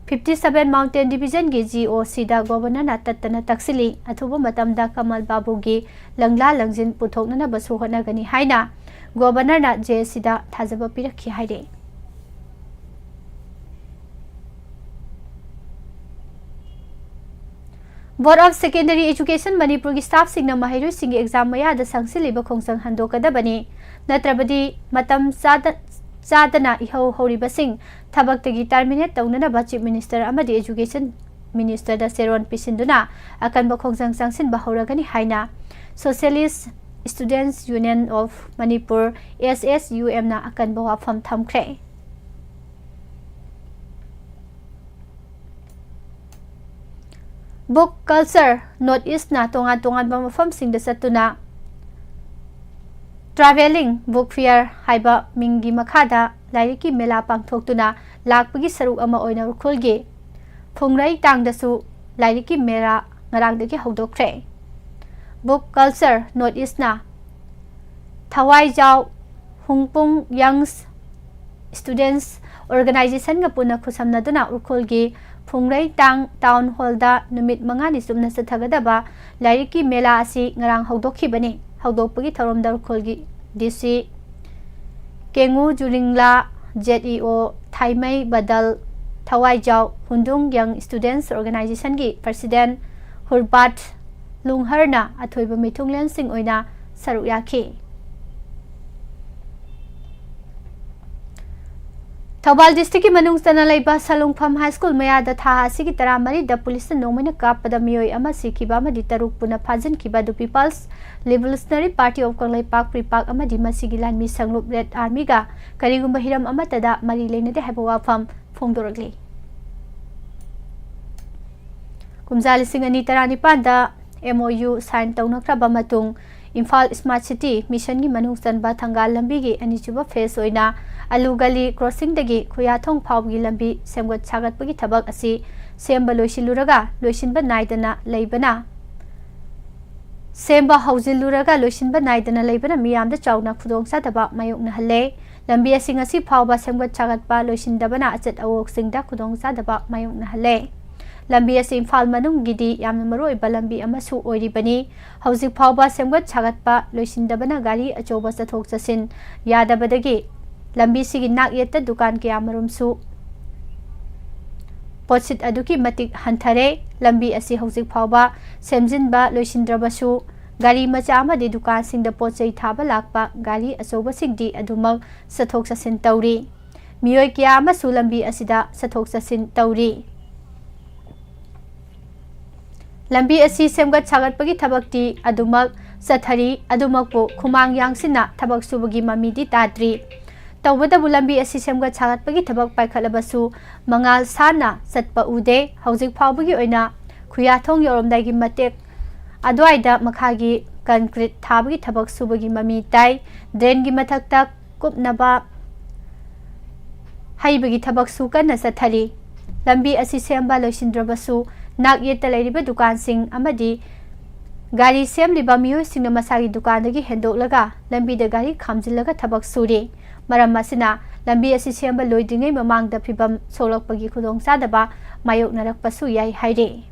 fifty seven mountain ꯗꯤꯕꯤꯖꯟꯒꯤ G O ꯁꯤꯗ ꯒꯣꯕꯔꯅꯔꯅ ꯇꯠꯇꯅ ꯇꯛꯁꯤꯜꯂꯤ꯫ ꯑꯊꯨꯕ ꯃꯇꯝꯗ ꯀꯃꯜ ꯕꯥꯕꯨꯒꯤ ꯂꯪꯂꯥ ꯂꯪꯖꯤꯟ ꯄꯨꯊꯣꯛꯅꯅꯕꯁꯨ ꯍꯣꯠꯅꯒꯅꯤ ꯍꯥꯏꯅ ꯒꯣꯕꯔꯅꯔꯅ ꯖꯦ ꯑꯦꯁ ꯁꯤꯗ ꯊꯥꯖꯕ ꯄꯤꯔꯛꯈꯤ ꯍꯥꯏꯔꯤ꯫ Board of Secondary Education ꯃꯅꯤꯄꯨꯔꯒꯤ ꯁ꯭ꯇꯥꯐꯁꯤꯡꯅ ꯃꯍꯩꯔꯣꯏꯁꯤꯡꯒꯤ ꯑꯦꯛꯖꯥꯝ ꯃꯌꯥꯗ ꯁꯪꯁꯤꯜꯂꯤꯕ ꯈꯣꯡꯖꯪ ꯍꯟꯗꯣꯛꯀꯗꯕꯅꯤ, ꯅꯠꯇ꯭ꯔꯕꯗꯤ ꯃꯇꯝ ꯆꯥꯗ-, ꯆꯥꯗꯅ ꯏꯍꯧ ꯍꯧꯔꯤꯕꯁꯤꯡ ꯊꯕꯛꯇꯒꯤ ꯇꯔꯃꯤꯅꯦꯠ ꯇꯧꯅꯅꯕ ꯆꯤꯐ ꯃꯤꯅꯤꯁꯇꯔ ꯑꯃꯗꯤ ꯑꯦꯖꯨꯀꯦꯁꯟ ꯃꯤꯅꯤꯁꯇꯔꯗ ꯆꯦꯔꯣꯟ ꯄꯤꯁꯤꯟꯗꯨꯅ ꯑꯀꯟꯕ ꯈꯣꯡꯖꯪ ꯆꯪꯁꯤꯟꯕ ꯍꯧꯔꯒꯅꯤ ꯍꯥꯏꯅ Socialist Students Union of Manipur, S S U M ꯅ ꯑꯀꯟꯕ ꯋꯥꯐꯝ ꯊꯝꯈ꯭ꯔꯦ꯫ Book Culture North East ꯅ ꯇꯣꯉꯥꯟ ꯇꯣꯉꯥꯟꯕ ꯃꯐꯝꯁꯤꯡꯗ ꯆꯠꯇꯨꯅ Travelling Book Fair ꯍꯥꯏꯕ ꯃꯤꯡꯒꯤ ꯃꯈꯥꯗ ꯂꯥꯏꯔꯤꯛꯀꯤ ꯃꯦꯂꯥ ꯄꯥꯡꯊꯣꯛꯇꯨꯅ ꯂꯥꯛꯄꯒꯤ ꯁꯔꯨꯛ ꯑꯃ ꯑꯣꯏꯅ ꯎꯈ꯭ꯔꯨꯜꯒꯤ ꯐꯨꯡꯔꯩ ꯇꯥꯡꯗꯁꯨ ꯂꯥꯏꯔꯤꯛꯀꯤ ꯃꯦꯂꯥ ꯉꯔꯥꯡꯗꯒꯤ ꯍꯧꯗꯣꯛꯈ꯭ꯔꯦ꯫ Book Culture North East ꯅ ꯊꯋꯥꯏꯖꯥꯎ ꯍꯨꯡꯄꯨꯡ Young Students Organization ꯒ ꯄꯨꯟꯅ ꯈꯨꯠꯁꯝꯅꯗꯨꯅ ꯎꯈ꯭ꯔꯨꯜꯒꯤ ꯐꯨꯡꯔꯩ ꯇꯥꯡ Town Hall ꯗ ꯅꯨꯃꯤꯠ ꯃꯉꯥꯅꯤ ꯆꯨꯞꯅ ꯆꯠꯊꯒꯗꯕ ꯂꯥꯏꯔꯤꯛꯀꯤ ꯃꯦꯂꯥ ꯑꯁꯤ ꯉꯔꯥꯡ ꯍꯧꯗꯣꯛꯈꯤꯕꯅꯤ꯫ ꯍꯧꯗꯣꯛꯄꯒꯤ ꯊꯧꯔꯝꯗ ꯎꯈ꯭ꯔꯨꯜꯒꯤ D C ꯀꯦꯉꯨ ꯖꯨꯔꯤꯡꯂꯥ, Z E O ꯊꯥꯏꯃꯩ ꯕꯗꯜ, ꯊꯋꯥꯏꯖꯥꯎ ꯍꯨꯟꯗꯨꯡ Young Students Organization ꯒꯤ President ꯍꯨꯔꯕꯥꯠ ꯂꯨꯡꯍꯔꯅ ꯑꯊꯣꯏꯕ ꯃꯤꯊꯨꯡꯂꯦꯟꯁꯤꯡ ꯑꯣꯏꯅ ꯁꯔꯨꯛ ꯌꯥꯈꯤ꯫ ꯊꯧꯕꯥꯜ district ꯀꯤ ꯃꯅꯨꯡ ꯆꯟꯅ ꯂꯩꯕ ꯁꯂꯨꯡꯐꯝ High School ꯃꯌꯥꯗ ꯊꯥ ꯑꯁꯤꯒꯤ ꯇꯔꯥꯃꯔꯤꯗ ꯄꯨꯂꯤꯁꯅ ꯅꯣꯡꯃꯩꯅ ꯀꯥꯞꯄꯗ ꯃꯤꯑꯣꯏ ꯑꯃ ꯁꯤꯈꯤꯕ ꯑꯃꯗꯤ ꯇꯔꯨꯛ ꯄꯨꯟꯅ ꯐꯥꯖꯤꯟꯈꯤꯕ ꯑꯗꯨ People's Revolutionary Party of Kangleipak, ꯄ꯭ꯔꯤꯄꯥꯛ ꯑꯃꯗꯤ ꯃꯁꯤꯒꯤ ꯂꯥꯟꯃꯤ ꯁꯪꯂꯨꯞ Red Army ꯒ ꯀꯔꯤꯒꯨꯝꯕ ꯍꯤꯔꯝ ꯑꯃꯠꯇꯗ ꯃꯔꯤ ꯂꯩꯅꯗꯦ ꯍꯥꯏꯕ ꯋꯥꯐꯝ ꯐꯣꯡꯗꯣꯔꯛꯂꯤ꯫ ꯀꯨꯝꯖꯥ ꯂꯤꯁꯤꯡ ꯑꯅꯤ ꯇꯔꯥꯅꯤꯄꯥꯟꯗ M O U sign ꯇꯧꯅꯈ꯭ꯔꯕ ꯃꯇꯨꯡ, ꯏꯝꯐꯥꯜ Smart City Mission ꯒꯤ ꯃꯅꯨꯡ ꯆꯟꯕ ꯊꯪꯒꯥꯜ ꯂꯝꯕꯤꯒꯤ ꯑꯅꯤꯁꯨꯕ phase ꯑꯣꯏꯅ ꯑꯂꯨꯒꯂꯤ crossing ꯗꯒꯤ ꯈꯨꯌꯥꯊꯣꯡ ꯐꯥꯎꯕꯒꯤ ꯂꯝꯕꯤ ꯁꯦꯝꯒꯠ ꯁꯥꯒꯠꯄꯒꯤ ꯊꯕꯛ ꯑꯁꯤ ꯁꯦꯝꯕ ꯂꯣꯏꯁꯤꯜꯂꯨꯔꯒ ꯂꯣꯏꯁꯤꯟꯕ ꯅꯥꯏꯗꯅ ꯂꯩꯕꯅ, ꯁꯦꯝꯕ ꯍꯧꯖꯤꯜꯂꯨꯔꯒ ꯂꯣꯏꯁꯤꯟꯕ ꯅꯥꯏꯗꯅ ꯂꯩꯕꯅ ꯃꯤꯌꯥꯝꯗ ꯆꯥꯎꯅ ꯈꯨꯗꯣꯡꯆꯥꯗꯕ ꯃꯥꯌꯣꯛꯅꯍꯜꯂꯦ꯫ ꯂꯝꯕꯤ ꯑꯁꯤ ꯉꯁꯤ ꯐꯥꯎꯕ ꯁꯦꯝꯒꯠ ꯁꯥꯒꯠꯄ ꯂꯣꯏꯁꯤꯟꯗꯕꯅ ꯑꯆꯠ ꯑꯋꯣꯛꯁꯤꯡꯗ ꯈꯨꯗꯣꯡꯆꯥꯗꯕ ꯃꯥꯌꯣꯛꯅꯍꯜꯂꯦ꯫ ꯂꯝꯕꯤ ꯑꯁꯤ ꯏꯝꯐꯥꯜ ꯃꯅꯨꯡꯒꯤꯗꯤ ꯌꯥꯝꯅ ꯃꯔꯨꯑꯣꯏꯕ ꯂꯝꯕꯤ ꯑꯃꯁꯨ ꯑꯣꯏꯔꯤꯕꯅꯤ꯫ ꯍꯧꯖꯤꯛ ꯐꯥꯎꯕ ꯁꯦꯝꯒꯠ ꯁꯥꯒꯠꯄ ꯂꯣꯏꯁꯤꯟꯗꯕꯅ ꯒꯥꯔꯤ ꯑꯆꯧꯕ ꯆꯠꯊꯣꯛ ꯆꯠꯁꯤꯟ ꯌꯥꯗꯕꯗꯒꯤ ꯂꯝꯕꯤꯁꯤꯒꯤ ꯅꯥꯛ ꯌꯦꯠꯇ ꯗꯨꯀꯥꯟ ꯀꯌꯥ ꯃꯔꯨꯝꯁꯨ ꯄꯣꯠꯁꯤꯠ ꯑꯗꯨꯛꯀꯤ ꯃꯇꯤꯛ ꯍꯟꯊꯔꯦ꯫ ꯂꯝꯕꯤ ꯑꯁꯤ ꯍꯧꯖꯤꯛ ꯐꯥꯎꯕ ꯁꯦꯝꯖꯤꯟꯕ ꯂꯣꯏꯁꯤꯟꯗ꯭ꯔꯕꯁꯨ, ꯒꯥꯔꯤ ꯃꯆꯥ ꯑꯃꯗꯤ ꯗꯨꯀꯥꯟꯁꯤꯡꯗ ꯄꯣꯠ ꯆꯩ ꯊꯥꯕ ꯂꯥꯛꯄ ꯒꯥꯔꯤ ꯑꯆꯧꯕꯁꯤꯡꯗꯤ ꯑꯗꯨꯃꯛ ꯆꯠꯊꯣꯛ ꯆꯠꯁꯤꯟ ꯇꯧꯔꯤ꯫ ꯃꯤꯑꯣꯏ ꯀꯌꯥ ꯑꯃꯁꯨ ꯂꯝꯕꯤ ꯑꯁꯤꯗ ꯆꯠꯊꯣꯛ ꯆꯠꯁꯤꯟ ꯇꯧꯔꯤ꯫ ꯂꯝꯕꯤ ꯑꯁꯤ ꯁꯦꯝꯒꯠ ꯁꯥꯒꯠꯄꯒꯤ ꯊꯕꯛꯇꯤ ꯑꯗꯨꯃꯛ ꯆꯠꯊꯔꯤ, ꯑꯗꯨꯃꯛꯄꯨ ꯈꯨꯃꯥꯡ ꯌꯥꯡꯁꯤꯟꯅ ꯊꯕꯛ ꯁꯨꯕꯒꯤ ꯃꯃꯤꯗꯤ ꯇꯥꯗ꯭ꯔꯤ꯫ ꯇꯧꯕꯇꯕꯨ ꯂꯝꯕꯤ ꯑꯁꯤ ꯁꯦꯝꯒꯠ ꯁꯥꯒꯠꯄꯒꯤ ꯊꯕꯛ ꯄꯥꯏꯈꯠꯂꯕꯁꯨ ꯃꯉꯥꯜ ꯁꯥꯟꯅ ꯆꯠꯄ ꯎꯗꯦ꯫ ꯍꯧꯖꯤꯛ ꯐꯥꯎꯕꯒꯤ ꯑꯣꯏꯅ ꯈꯨꯌꯥꯊꯣꯡ ꯌꯧꯔꯝꯗꯥꯏꯒꯤ ꯃꯇꯦꯛ ꯑꯗꯨꯋꯥꯏꯗ ꯃꯈꯥꯒꯤ concrete ꯊꯥꯕꯒꯤ ꯊꯕꯛ ꯁꯨꯕꯒꯤ ꯃꯃꯤ ꯇꯥꯏ꯫ Drain ꯒꯤ ꯃꯊꯛꯇ ꯀꯨꯞꯅꯕ ꯍꯩꯕꯒꯤ ꯊꯕꯛꯁꯨ ꯀꯟꯅ ꯆꯠꯊꯔꯤ꯫ ꯂꯝꯕꯤ ꯑꯁꯤ ꯁꯦꯝꯕ ꯂꯣꯏꯁꯤꯟꯗ꯭ꯔꯕꯁꯨ, ꯅꯥꯛ ꯌꯦꯠꯇ ꯂꯩꯔꯤꯕ ꯗꯨꯀꯥꯟꯁꯤꯡ ꯑꯃꯗꯤ ꯒꯥꯔꯤ ꯁꯦꯝꯂꯤꯕ ꯃꯤꯑꯣꯏꯁꯤꯡꯅ ꯃꯁꯥꯒꯤ ꯗꯨꯀꯥꯟꯗꯒꯤ ꯍꯦꯟꯗꯣꯛꯂꯒ ꯂꯝꯕꯤꯗ ꯒꯥꯔꯤ ꯈꯥꯝꯖꯤꯜꯂꯒ ꯊꯕꯛ ꯁꯨꯔꯤ꯫ ꯃꯔꯝ ꯑꯁꯤꯅ, ꯂꯝꯕꯤ ꯑꯁꯤ ꯁꯦꯝꯕ ꯂꯣꯏꯗ꯭ꯔꯤꯉꯩ ꯃꯃꯥꯡꯗ ꯐꯤꯕꯝ ꯁꯣꯛꯂꯛꯄꯒꯤ ꯈꯨꯗꯣꯡꯆꯥꯗꯕ ꯃꯥꯌꯣꯛꯅꯔꯛꯄꯁꯨ ꯌꯥꯏ ꯍꯥꯏꯔꯤ꯫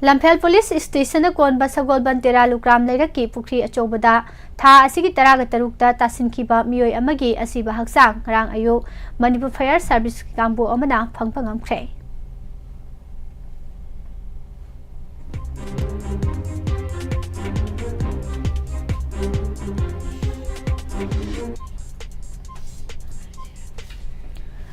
ꯂꯝꯐꯦꯜ police station ꯅ ꯀꯣꯟꯕ ꯁꯒꯣꯜꯕꯟ ꯇꯦꯔꯥ ꯂꯨꯀ꯭ꯔꯥꯝ ꯂꯩꯔꯛꯀꯤ ꯄꯨꯈ꯭ꯔꯤ ꯑꯆꯧꯕꯗ ꯊꯥ ꯑꯁꯤꯒꯤ ꯇꯔꯥꯒ ꯇꯔꯨꯛꯇ ꯇꯥꯁꯤꯟꯈꯤꯕ ꯃꯤꯑꯣꯏ ꯑꯃꯒꯤ ꯑꯁꯤꯕ ꯍꯛꯆꯥꯡ ꯉꯔꯥꯡ ꯑꯌꯨꯛ ꯃꯅꯤꯄꯨꯔ Fire Service ꯀꯥꯡꯕꯨ ꯑꯃꯅ ꯐꯪꯕ ꯉꯝꯈ꯭ꯔꯦ꯫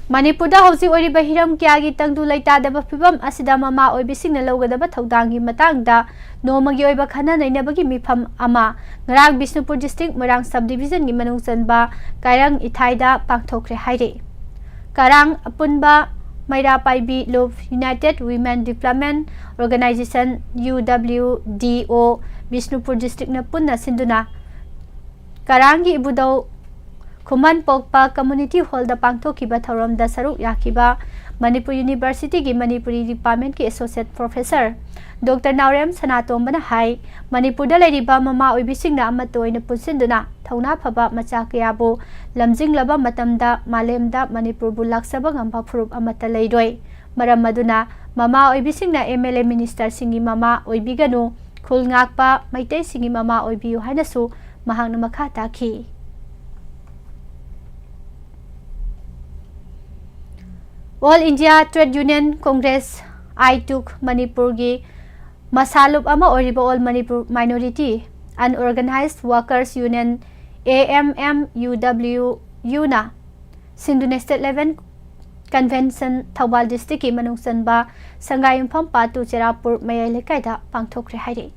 ꯃꯅꯤꯄꯨꯔꯗ ꯍꯧꯖꯤꯛ ꯑꯣꯏꯔꯤꯕ ꯍꯤꯔꯝ ꯀꯌꯥꯒꯤ ꯇꯪꯗꯨ ꯂꯩꯇꯥꯗꯕ ꯐꯤꯚꯝ ꯑꯁꯤꯗ ꯃꯃꯥ ꯑꯣꯏꯕꯤꯁꯤꯡꯅ ꯂꯧꯒꯗꯕ ꯊꯧꯗꯥꯡꯒꯤ ꯃꯇꯥꯡꯗ ꯅꯣꯡꯃꯒꯤ ꯑꯣꯏꯕ ꯈꯟꯅ ꯅꯩꯅꯕꯒꯤ ꯃꯤꯐꯝ ꯑꯃ ꯉꯔꯥꯡ ꯕꯤꯁꯅꯨꯄꯨꯔ district ꯃꯣꯏꯔꯥꯡ sub division ꯒꯤ ꯃꯅꯨꯡ ꯆꯟꯕ ꯀꯥꯏꯔꯪ ꯏꯊꯥꯏꯗ ꯄꯥꯡꯊꯣꯛꯈ꯭ꯔꯦ ꯍꯥꯏꯔꯤ꯫ ꯀꯔꯥꯡ ꯑꯄꯨꯟꯕ ꯃꯩꯔꯥ ꯄꯥꯏꯕꯤ ꯂꯨꯞ United Women Development Organization, U W D O, Bishnupur districtꯅ ꯄꯨꯟꯅ ꯁꯤꯟꯗꯨꯅ ꯀꯔꯥꯡꯒꯤ ꯏꯕꯨꯙꯧ ꯈꯨꯃꯟ ꯄꯣꯛꯄ community hallꯗ ꯄꯥꯡꯊꯣꯛꯈꯤꯕ ꯊꯧꯔꯝꯗ ꯁꯔꯨꯛ ꯌꯥꯈꯤꯕ Manipur Universityꯒꯤ Manipuri departmentꯀꯤ associate professor Doctor ꯅꯥꯎꯔꯦꯝ ꯁꯅꯥꯇꯣꯝꯕꯅ ꯍꯥꯏ, ꯃꯅꯤꯄꯨꯔꯗ ꯂꯩꯔꯤꯕ ꯃꯃꯥ ꯑꯣꯏꯕꯤꯁꯤꯡꯅ ꯑꯃꯠꯇ ꯑꯣꯏꯅ ꯄꯨꯟꯁꯤꯟꯗꯨꯅ ꯊꯧꯅꯥ ꯐꯕ ꯃꯆꯥ ꯀꯌꯥꯕꯨ ꯂꯝꯖꯤꯡꯂꯕ ꯃꯇꯝꯗ ꯃꯥꯂꯦꯝꯗ ꯃꯅꯤꯄꯨꯔꯕꯨ ꯂꯥꯛꯆꯕ ꯉꯝꯕ ꯐꯨꯔꯨꯞ ꯑꯃꯠꯇ ꯂꯩꯔꯣꯏ꯫ ꯃꯔꯝ ꯑꯗꯨꯅ ꯃꯃꯥ ꯑꯣꯏꯕꯤꯁꯤꯡꯅ M L A ministerꯁꯤꯡꯒꯤ ꯃꯃꯥ ꯑꯣꯏꯕꯤꯒꯅꯨ, ꯈꯨꯜ ꯉꯥꯛꯄ ꯃꯩꯇꯩꯁꯤꯡꯒꯤ ꯃꯃꯥ ꯑꯣꯏꯕꯤꯌꯨ ꯍꯥꯏꯅꯁꯨ ꯃꯍꯥꯛꯅ ꯃꯈꯥ ꯇꯥꯈꯤ꯫ All India Trade Union Congress, ꯑꯥꯏꯇꯨꯛ, ꯃꯅꯤꯄꯨꯔꯒꯤ ꯃꯁꯥꯂꯨꯞ ꯑꯃ ꯑꯣꯏꯔꯤꯕ All Manipur Minority Unorganized Workers Union, A M M U W Uꯅ ꯁꯤꯟꯗꯨꯅ state level convention ꯊꯧꯕꯥꯜ districtꯀꯤ ꯃꯅꯨꯡ ꯆꯟꯕ ꯁꯪꯒꯥꯏꯌꯨꯝꯐꯝ ꯄꯥꯠ ꯇꯨ ꯆꯦꯔꯥꯄꯨꯔ ꯃꯌꯥꯏ ꯂꯩꯀꯥꯏꯗ ꯄꯥꯡꯊꯣꯛꯈ꯭ꯔꯦ ꯍꯥꯏꯔꯤ꯫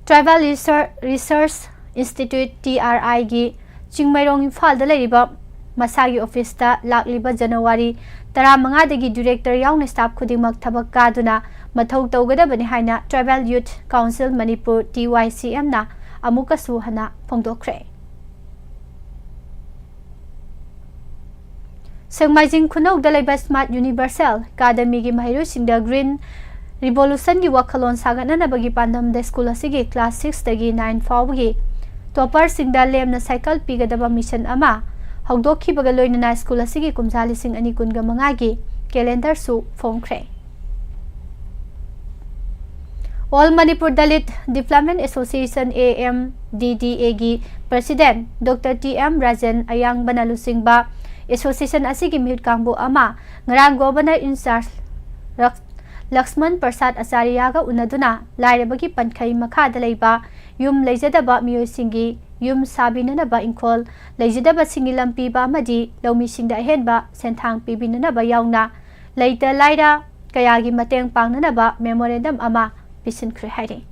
Tribal Research, Research Institute, T R Iꯒꯤ Chingmeirong ꯏꯝꯐꯥꯜꯗ ꯂꯩꯔꯤꯕ ꯃꯁꯥꯒꯤ officeꯇ ꯂꯥꯛꯂꯤꯕ January ꯇꯔꯥꯃꯉꯥꯗꯒꯤ director ꯌꯥꯎꯅ staff ꯈꯨꯗꯤꯡꯃꯛ ꯊꯕꯛ ꯀꯥꯗꯨꯅ ꯃꯊꯧ ꯇꯧꯒꯗꯕꯅꯤ ꯍꯥꯏꯅ Tribal Youth Council Manipur, T Y C Mꯅ ꯑꯃꯨꯛꯀꯁꯨ ꯍꯟꯅ ꯐꯣꯡꯗꯣꯛꯈ꯭ꯔꯦ꯫ ꯁꯦꯛꯃꯥꯏꯖꯤꯡ ꯈꯨꯅꯧꯗ ꯂꯩꯕ Smart Universal Academyꯒꯤ ꯃꯍꯩꯔꯣꯏꯁꯤꯡꯗ Green Revolutionꯒꯤ ꯋꯥꯈꯜꯂꯣꯟ ꯁꯥꯒꯠꯅꯅꯕꯒꯤ ꯄꯥꯟꯗꯝꯗ school ꯑꯁꯤꯒꯤ class sixꯇꯒꯤ nine ꯐꯥꯎꯕꯒꯤ topperꯁꯤꯡꯗ ꯂꯦꯝꯅ cycle ꯄꯤꯒꯗꯕ mission ꯑꯃ ꯍꯧꯗꯣꯛꯈꯤꯕꯒ ꯂꯣꯏꯅꯅ school ꯑꯁꯤꯒꯤ ꯀꯨꯝꯖꯥ ꯂꯤꯁꯤꯡ ꯑꯅꯤ ꯀꯨꯟꯒ ꯃꯉꯥꯒꯤ calendarꯁꯨ ꯐꯣꯡꯈ꯭ꯔꯦ꯫ All Manipur Dalit Development Association, A M D D Aꯒꯤ president Doctor T M Rajan ꯑꯌꯥꯡꯕꯅ ꯂꯨꯆꯤꯡꯕ association ꯑꯁꯤꯒꯤ ꯃꯤꯍꯨꯠ ꯀꯥꯡꯕꯨ ꯑꯃ ꯉꯔꯥꯡ governor in charge ꯔꯛ-, ꯂꯛꯁꯃꯟ ꯄ꯭ꯔꯁꯥꯗ ꯑꯆꯥꯔꯤꯌꯥꯒ ꯎꯅꯗꯨꯅ ꯂꯥꯏꯔꯕꯒꯤ ꯄꯟꯈꯩ ꯃꯈꯥꯗ ꯂꯩꯕ ꯌꯨꯝ ꯂꯩꯖꯗꯕ ꯃꯤꯑꯣꯏꯁꯤꯡꯒꯤ ꯌꯨꯝ ꯁꯥꯕꯤꯅꯅꯕ, ꯏꯪꯈꯣꯜ ꯂꯩꯖꯗꯕꯁꯤꯡꯒꯤ ꯂꯝ ꯄꯤꯕ ꯑꯃꯗꯤ ꯂꯧꯃꯤꯁꯤꯡꯗ ꯑꯍꯦꯟꯕ ꯁꯦꯟꯊꯥꯡ ꯄꯤꯕꯤꯅꯅꯕ ꯌꯥꯎꯅ ꯂꯩꯇ ꯂꯥꯏꯔ ꯀꯌꯥꯒꯤ ꯃꯇꯦꯡ ꯄꯥꯡꯅꯅꯕ memorandum ꯑꯃ ꯄꯤꯁꯤꯟꯈ꯭ꯔꯦ ꯍꯥꯏꯔꯤ꯫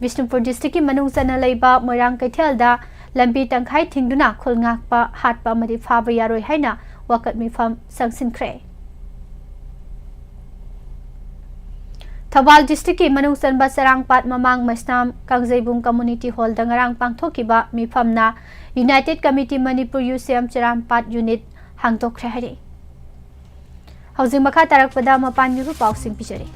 ꯕꯤꯁꯅꯨꯄꯨꯔ districtꯀꯤ ꯃꯅꯨꯡ ꯆꯟꯅ ꯂꯩꯕ ꯃꯣꯏꯔꯥꯡ ꯀꯩꯊꯦꯜꯗ ꯂꯝꯕꯤ ꯇꯪꯈꯥꯏ ꯊꯤꯡꯗꯨꯅ ꯈꯨꯜ ꯉꯥꯛꯄ, ꯍꯥꯠꯄ ꯑꯃꯗꯤ ꯐꯥꯕ ꯌꯥꯔꯣꯏ ꯍꯥꯏꯅ ꯋꯥꯀꯠ ꯃꯤꯐꯝ ꯆꯪꯁꯤꯟꯈ꯭ꯔꯦ꯫ ꯊꯧꯕꯥꯜ districtꯀꯤ ꯃꯅꯨꯡ ꯆꯟꯕ ꯆꯔꯥꯡꯄꯥꯠ ꯃꯃꯥꯡ ꯃꯩꯁꯅꯥꯝ ꯀꯥꯡꯖꯩꯕꯨꯡ community hallꯗ ꯉꯔꯥꯡ ꯄꯥꯡꯊꯣꯛꯈꯤꯕ ꯃꯤꯐꯝꯅ United Committee Manipur UCM ꯆꯔꯥꯡꯄꯥꯠ unit ꯍꯥꯡꯗꯣꯛꯈ꯭ꯔꯦ ꯍꯥꯏꯔꯤ꯫ ꯍꯧꯖꯤꯛ ꯃꯈꯥ ꯇꯥꯔꯛꯄꯗ ꯃꯄꯥꯟꯒꯤ ꯑꯣꯏꯕ ꯄꯥꯎꯁꯤꯡ ꯄꯤꯖꯔꯤ꯫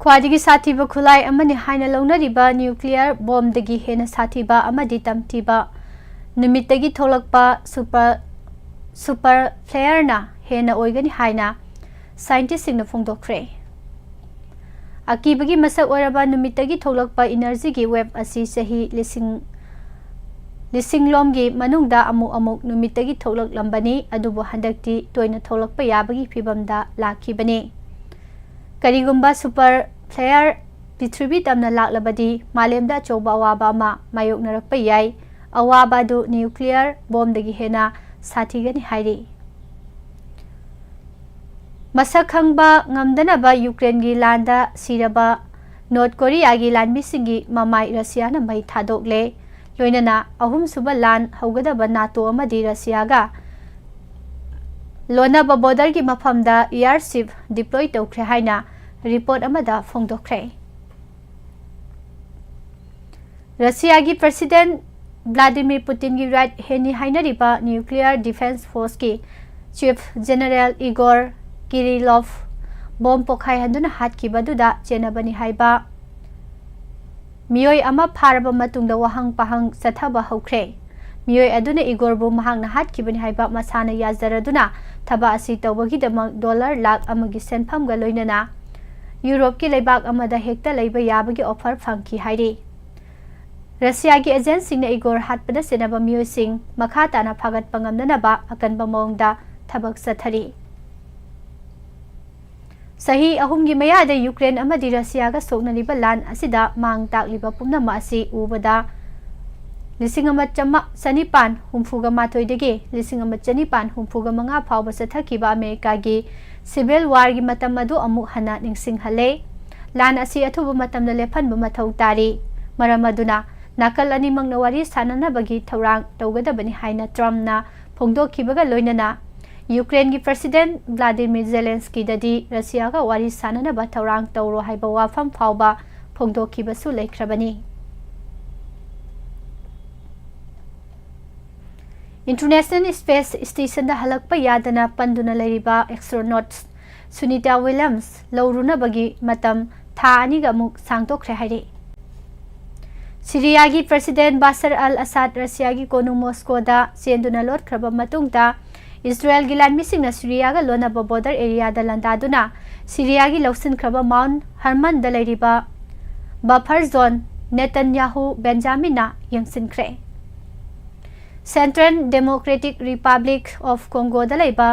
ꯈ꯭ꯋꯥꯏꯗꯒꯤ ꯁꯥꯊꯤꯕ ꯈꯨꯠꯂꯥꯏ ꯑꯃꯅꯤ ꯍꯥꯏꯅ ꯂꯧꯅꯔꯤꯕ nuclear bombꯗꯒꯤ ꯍꯦꯟꯅ ꯁꯥꯊꯤꯕ ꯑꯃꯗꯤ ꯇꯝꯊꯤꯕ ꯅꯨꯃꯤꯠꯇꯒꯤ ꯊꯣꯛꯂꯛꯄ super, super flareꯅ ꯍꯦꯟꯅ ꯑꯣꯏꯒꯅꯤ ꯍꯥꯏꯅ scientistꯁꯤꯡꯅ ꯐꯣꯡꯗꯣꯛꯈ꯭ꯔꯦ꯫ ꯑꯀꯤꯕꯒꯤ ꯃꯁꯛ ꯑꯣꯏꯔꯕ ꯅꯨꯃꯤꯠꯇꯒꯤ ꯊꯣꯛꯂꯛꯄ energyꯒꯤ wave ꯑꯁꯤ ꯆꯍꯤ ꯂꯤꯁꯤꯡ, ꯂꯤꯁꯤꯡꯂꯣꯝꯒꯤ ꯃꯅꯨꯡꯗ ꯑꯃꯨꯛ ꯑꯃꯨꯛ ꯅꯨꯃꯤꯠꯇꯒꯤ ꯊꯣꯛꯂꯛꯂꯝꯕꯅꯤ, ꯑꯗꯨꯕꯨ ꯍꯟꯗꯛꯇꯤ ꯇꯣꯏꯅ ꯊꯣꯛꯂꯛꯄ ꯌꯥꯕꯒꯤ ꯐꯤꯚꯝꯗ ꯂꯥꯛꯈꯤꯕꯅꯤ꯫ ꯀꯔꯤꯒꯨꯝꯕ super ꯐ꯭ꯂꯦꯌꯔ ꯄ꯭ꯔꯤꯊꯤꯕꯤ ꯇꯝꯅ ꯂꯥꯛꯂꯕꯗꯤ ꯃꯥꯂꯦꯝꯗ ꯑꯆꯧꯕ ꯑꯋꯥꯕ ꯑꯃ ꯃꯥꯌꯣꯛꯅꯔꯛꯄ ꯌꯥꯏ꯫ ꯑꯋꯥꯕ ꯑꯗꯨ ꯅ꯭ꯌꯨꯀ꯭ꯂꯤꯌꯔ ꯕꯣꯝꯗꯒꯤ ꯍꯦꯟꯅ ꯁꯥꯊꯤꯒꯅꯤ ꯍꯥꯏꯔꯤ꯫ ꯃꯁꯛ ꯈꯪꯕ ꯉꯝꯗꯅꯕ ꯌꯨꯀ꯭ꯔꯦꯟꯒꯤ ꯂꯥꯟꯗ ꯁꯤꯔꯕ ꯅꯣꯔꯠ ꯀꯣꯔꯤꯌꯥꯒꯤ ꯂꯥꯟꯃꯤꯁꯤꯡꯒꯤ ꯃꯃꯥꯏ ꯔꯁꯤꯌꯥꯅ ꯃꯩ ꯊꯥꯗꯣꯛꯂꯦ꯫ ꯂꯣꯏꯅꯅ ꯑꯍꯨꯝꯁꯨꯕ ꯂꯥꯟ ꯍꯧꯒꯗꯕ ꯅꯥꯇꯣ ꯑꯃꯗꯤ ꯔꯁꯤꯌꯥꯒ ꯂꯣꯟꯅꯕ ꯕꯣꯔꯗꯔꯒꯤ ꯃꯐꯝꯗ ꯏꯌꯥꯔꯁꯤꯞ ꯗꯤꯄ꯭ꯂꯣꯏ ꯇꯧꯈ꯭ꯔꯦ ꯍꯥꯏꯅ ꯔꯤꯄꯣꯔꯠ ꯑꯃꯗ ꯐꯣꯡꯗꯣꯛꯈ꯭ꯔꯦ꯫ ꯔꯁꯤꯌꯥꯒꯤ ꯄ꯭ꯔꯁꯤꯗꯦꯟ ꯚ꯭ꯂꯥꯗꯤꯃꯤꯔ ꯄꯨꯇꯤꯟꯒꯤ ꯔꯥꯏꯠ ꯍꯦꯟꯅꯤ ꯍꯥꯏꯅꯔꯤꯕ ꯅ꯭ꯌꯨꯀ꯭ꯂꯤꯌꯔ ꯗꯤꯐꯦꯟꯁ ꯐꯣꯔꯁꯀꯤ chief general Igor Kirillov bomb ꯄꯣꯈꯥꯏꯍꯟꯗꯨꯅ ꯍꯥꯠꯈꯤꯕꯗꯨꯗ ꯆꯦꯟꯅꯕꯅꯤ ꯍꯥꯏꯕ ꯃꯤꯑꯣꯏ ꯑꯃ ꯐꯥꯔꯕ ꯃꯇꯨꯡꯗ ꯋꯥꯍꯪ ꯄꯥꯍꯪ ꯆꯠꯊꯕ ꯍꯧꯈ꯭ꯔꯦ꯫ ꯃꯤꯑꯣꯏ ꯑꯗꯨꯅ ꯏꯒꯣꯔꯕꯨ ꯃꯍꯥꯛꯅ ꯍꯥꯠꯈꯤꯕꯅꯤ ꯍꯥꯏꯕ ꯃꯁꯥꯅ ꯌꯥꯖꯔꯗꯨꯅ ꯊꯕꯛ ꯑꯁꯤ ꯇꯧꯕꯒꯤꯗꯃꯛ ꯗꯣꯂꯔ ꯂꯥꯈ ꯑꯃꯒꯤ ꯁꯦꯟꯐꯝꯒ ꯂꯣꯏꯅꯅ ꯌꯨꯔꯣꯞꯀꯤ ꯂꯩꯕꯥꯛ ꯑꯃꯗ ꯍꯦꯛꯇ ꯂꯩꯕ ꯌꯥꯕꯒꯤ ꯑꯣꯐꯔ ꯐꯪꯈꯤ ꯍꯥꯏꯔꯤ꯫ ꯔꯁꯤꯌꯥꯒꯤ ꯑꯦꯖꯦꯟꯁꯤꯡꯅ ꯏꯒꯣꯔ ꯍꯥꯠꯄꯗ ꯆꯦꯟꯅꯕ ꯃꯤꯑꯣꯏꯁꯤꯡ ꯃꯈꯥ ꯇꯥꯅ ꯐꯥꯒꯠꯄ ꯉꯝꯅꯅꯕ ꯑꯀꯟꯕ ꯃꯑꯣꯡꯗ ꯊꯕꯛ ꯆꯠꯊꯔꯤ꯫ ꯆꯍꯤ ꯑꯍꯨꯝꯒꯤ ꯃꯌꯥꯗ ꯌꯨꯀ꯭ꯔꯦꯟ ꯑꯃꯗꯤ ꯔꯁꯤꯌꯥꯒ ꯁꯣꯛꯅꯔꯤꯕ ꯂꯥꯟ ꯑꯁꯤꯗ ꯃꯥꯡ ꯇꯥꯛꯂꯤꯕ ꯄꯨꯝꯅꯃꯛ ꯑꯁꯤ ꯎꯕꯗ ꯂꯤꯁꯤꯡ ꯑꯃ ꯆꯥꯃꯥ-, ꯆꯅꯤꯄꯥꯟ ꯍꯨꯝꯐꯨꯒ ꯃꯥꯊꯣꯏꯗꯒꯤ ꯂꯤꯁꯤꯡ ꯑꯃ ꯆꯅꯤꯄꯥꯟ ꯍꯨꯝꯐꯨꯒ ꯃꯉꯥ ꯐꯥꯎꯕ ꯆꯠꯊꯈꯤꯕ ꯑꯃꯦꯔꯤꯀꯥꯒꯤ ꯁꯤꯚꯤꯜ ꯋꯥꯔꯒꯤ ꯃꯇꯝ ꯑꯗꯨ ꯑꯃꯨꯛ ꯍꯟꯅ ꯅꯤꯡꯁꯤꯡꯍꯜꯂꯦ꯫ ꯂꯥꯟ ꯑꯁꯤ ꯑꯊꯨꯕ ꯃꯇꯝꯗ ꯂꯦꯞꯍꯟꯕ ꯃꯊꯧ ꯇꯥꯔꯤ꯫ ꯃꯔꯝ ꯑꯗꯨꯅ ꯅꯥꯀꯜ ꯑꯅꯤꯃꯛꯅ ꯋꯥꯔꯤ ꯁꯥꯅꯅꯕꯒꯤ ꯊꯧꯔꯥꯡ ꯇꯧꯒꯗꯕꯅꯤ ꯍꯥꯏꯅ ꯇ꯭ꯔꯝꯞꯅ ꯐꯣꯡꯗꯣꯛꯈꯤꯕꯒ ꯂꯣꯏꯅꯅ ꯌꯨꯀ꯭ꯔꯦꯟꯒꯤ ꯄ꯭ꯔꯁꯤꯗꯦꯟ ꯚ꯭ꯂꯥꯗꯤꯃꯤꯔ ꯖꯦꯂꯦꯟꯁꯀꯤꯗꯗꯤ ꯔꯁꯤꯌꯥꯒ ꯋꯥꯔꯤ ꯁꯥꯅꯅꯕ ꯊꯧꯔꯥꯡ ꯇꯧꯔꯣ ꯍꯥꯏꯕ ꯋꯥꯐꯝ ꯐꯥꯎꯕ ꯐꯣꯡꯗꯣꯛꯈꯤꯕꯁꯨ ꯂꯩꯈ꯭ꯔꯕꯅꯤ꯫ ꯏꯟꯇꯔꯅꯦꯁꯅꯦꯜ ꯁ꯭ꯄꯦꯁ ꯁ꯭ꯇꯦꯁꯟꯗ ꯍꯜꯂꯛꯄ ꯌꯥꯗꯅ ꯄꯟꯗꯨꯅ ꯂꯩꯔꯤꯕ ꯑꯦꯁꯇ꯭ꯔꯣꯅꯣꯠ ꯁꯨꯅꯤꯇꯥ ꯋꯤꯂꯤꯌꯝꯁ ꯂꯧꯔꯨꯅꯕꯒꯤ ꯃꯇꯝ ꯊꯥ ꯑꯅꯤꯒ ꯑꯃꯨꯛ ꯁꯥꯡꯗꯣꯛꯈ꯭ꯔꯦ ꯍꯥꯏꯔꯤ꯫ ꯁꯤꯔꯤꯌꯥꯒꯤ ꯄ꯭ꯔꯁꯤꯗꯦꯟ ꯕꯥꯁꯔ ꯑꯜ ꯑꯁꯥꯗ ꯔꯁꯤꯌꯥꯒꯤ ꯀꯣꯅꯨꯡ ꯃꯣꯁꯀꯣꯗ ꯆꯦꯟꯗꯨꯅ ꯂꯣꯠꯈ꯭ꯔꯕ ꯃꯇꯨꯡꯗ, ꯏꯁꯔꯥꯌꯦꯜꯒꯤ ꯂꯥꯟꯃꯤꯁꯤꯡꯅ ꯁꯤꯔꯤꯌꯥꯒ ꯂꯣꯟꯅꯕ ꯕꯣꯔꯗꯔ ꯑꯦꯔꯤꯌꯥꯗ ꯂꯥꯟꯗꯥꯗꯨꯅ ꯁꯤꯔꯤꯌꯥꯒꯤ ꯂꯧꯁꯤꯟꯈ꯭ꯔꯕ ꯃꯥꯎꯟ ꯍꯔꯃꯟꯗ ꯂꯩꯔꯤꯕ ꯕꯐꯔ ꯖꯣꯟ ꯅꯦꯇꯟꯌꯥꯍꯨ ꯕꯦꯟꯖꯥꯃꯤꯟꯅ ꯌꯦꯡꯁꯤꯟꯈ꯭ꯔꯦ꯫ ꯁꯦꯟꯇ꯭ꯔꯦꯜ ꯗꯦꯃꯣꯀ꯭ꯔꯦꯇꯤꯛ ꯔꯤꯄꯕ꯭ꯂꯤꯛ ꯑꯣꯐ ꯀꯣꯡꯒꯣꯗ ꯂꯩꯕ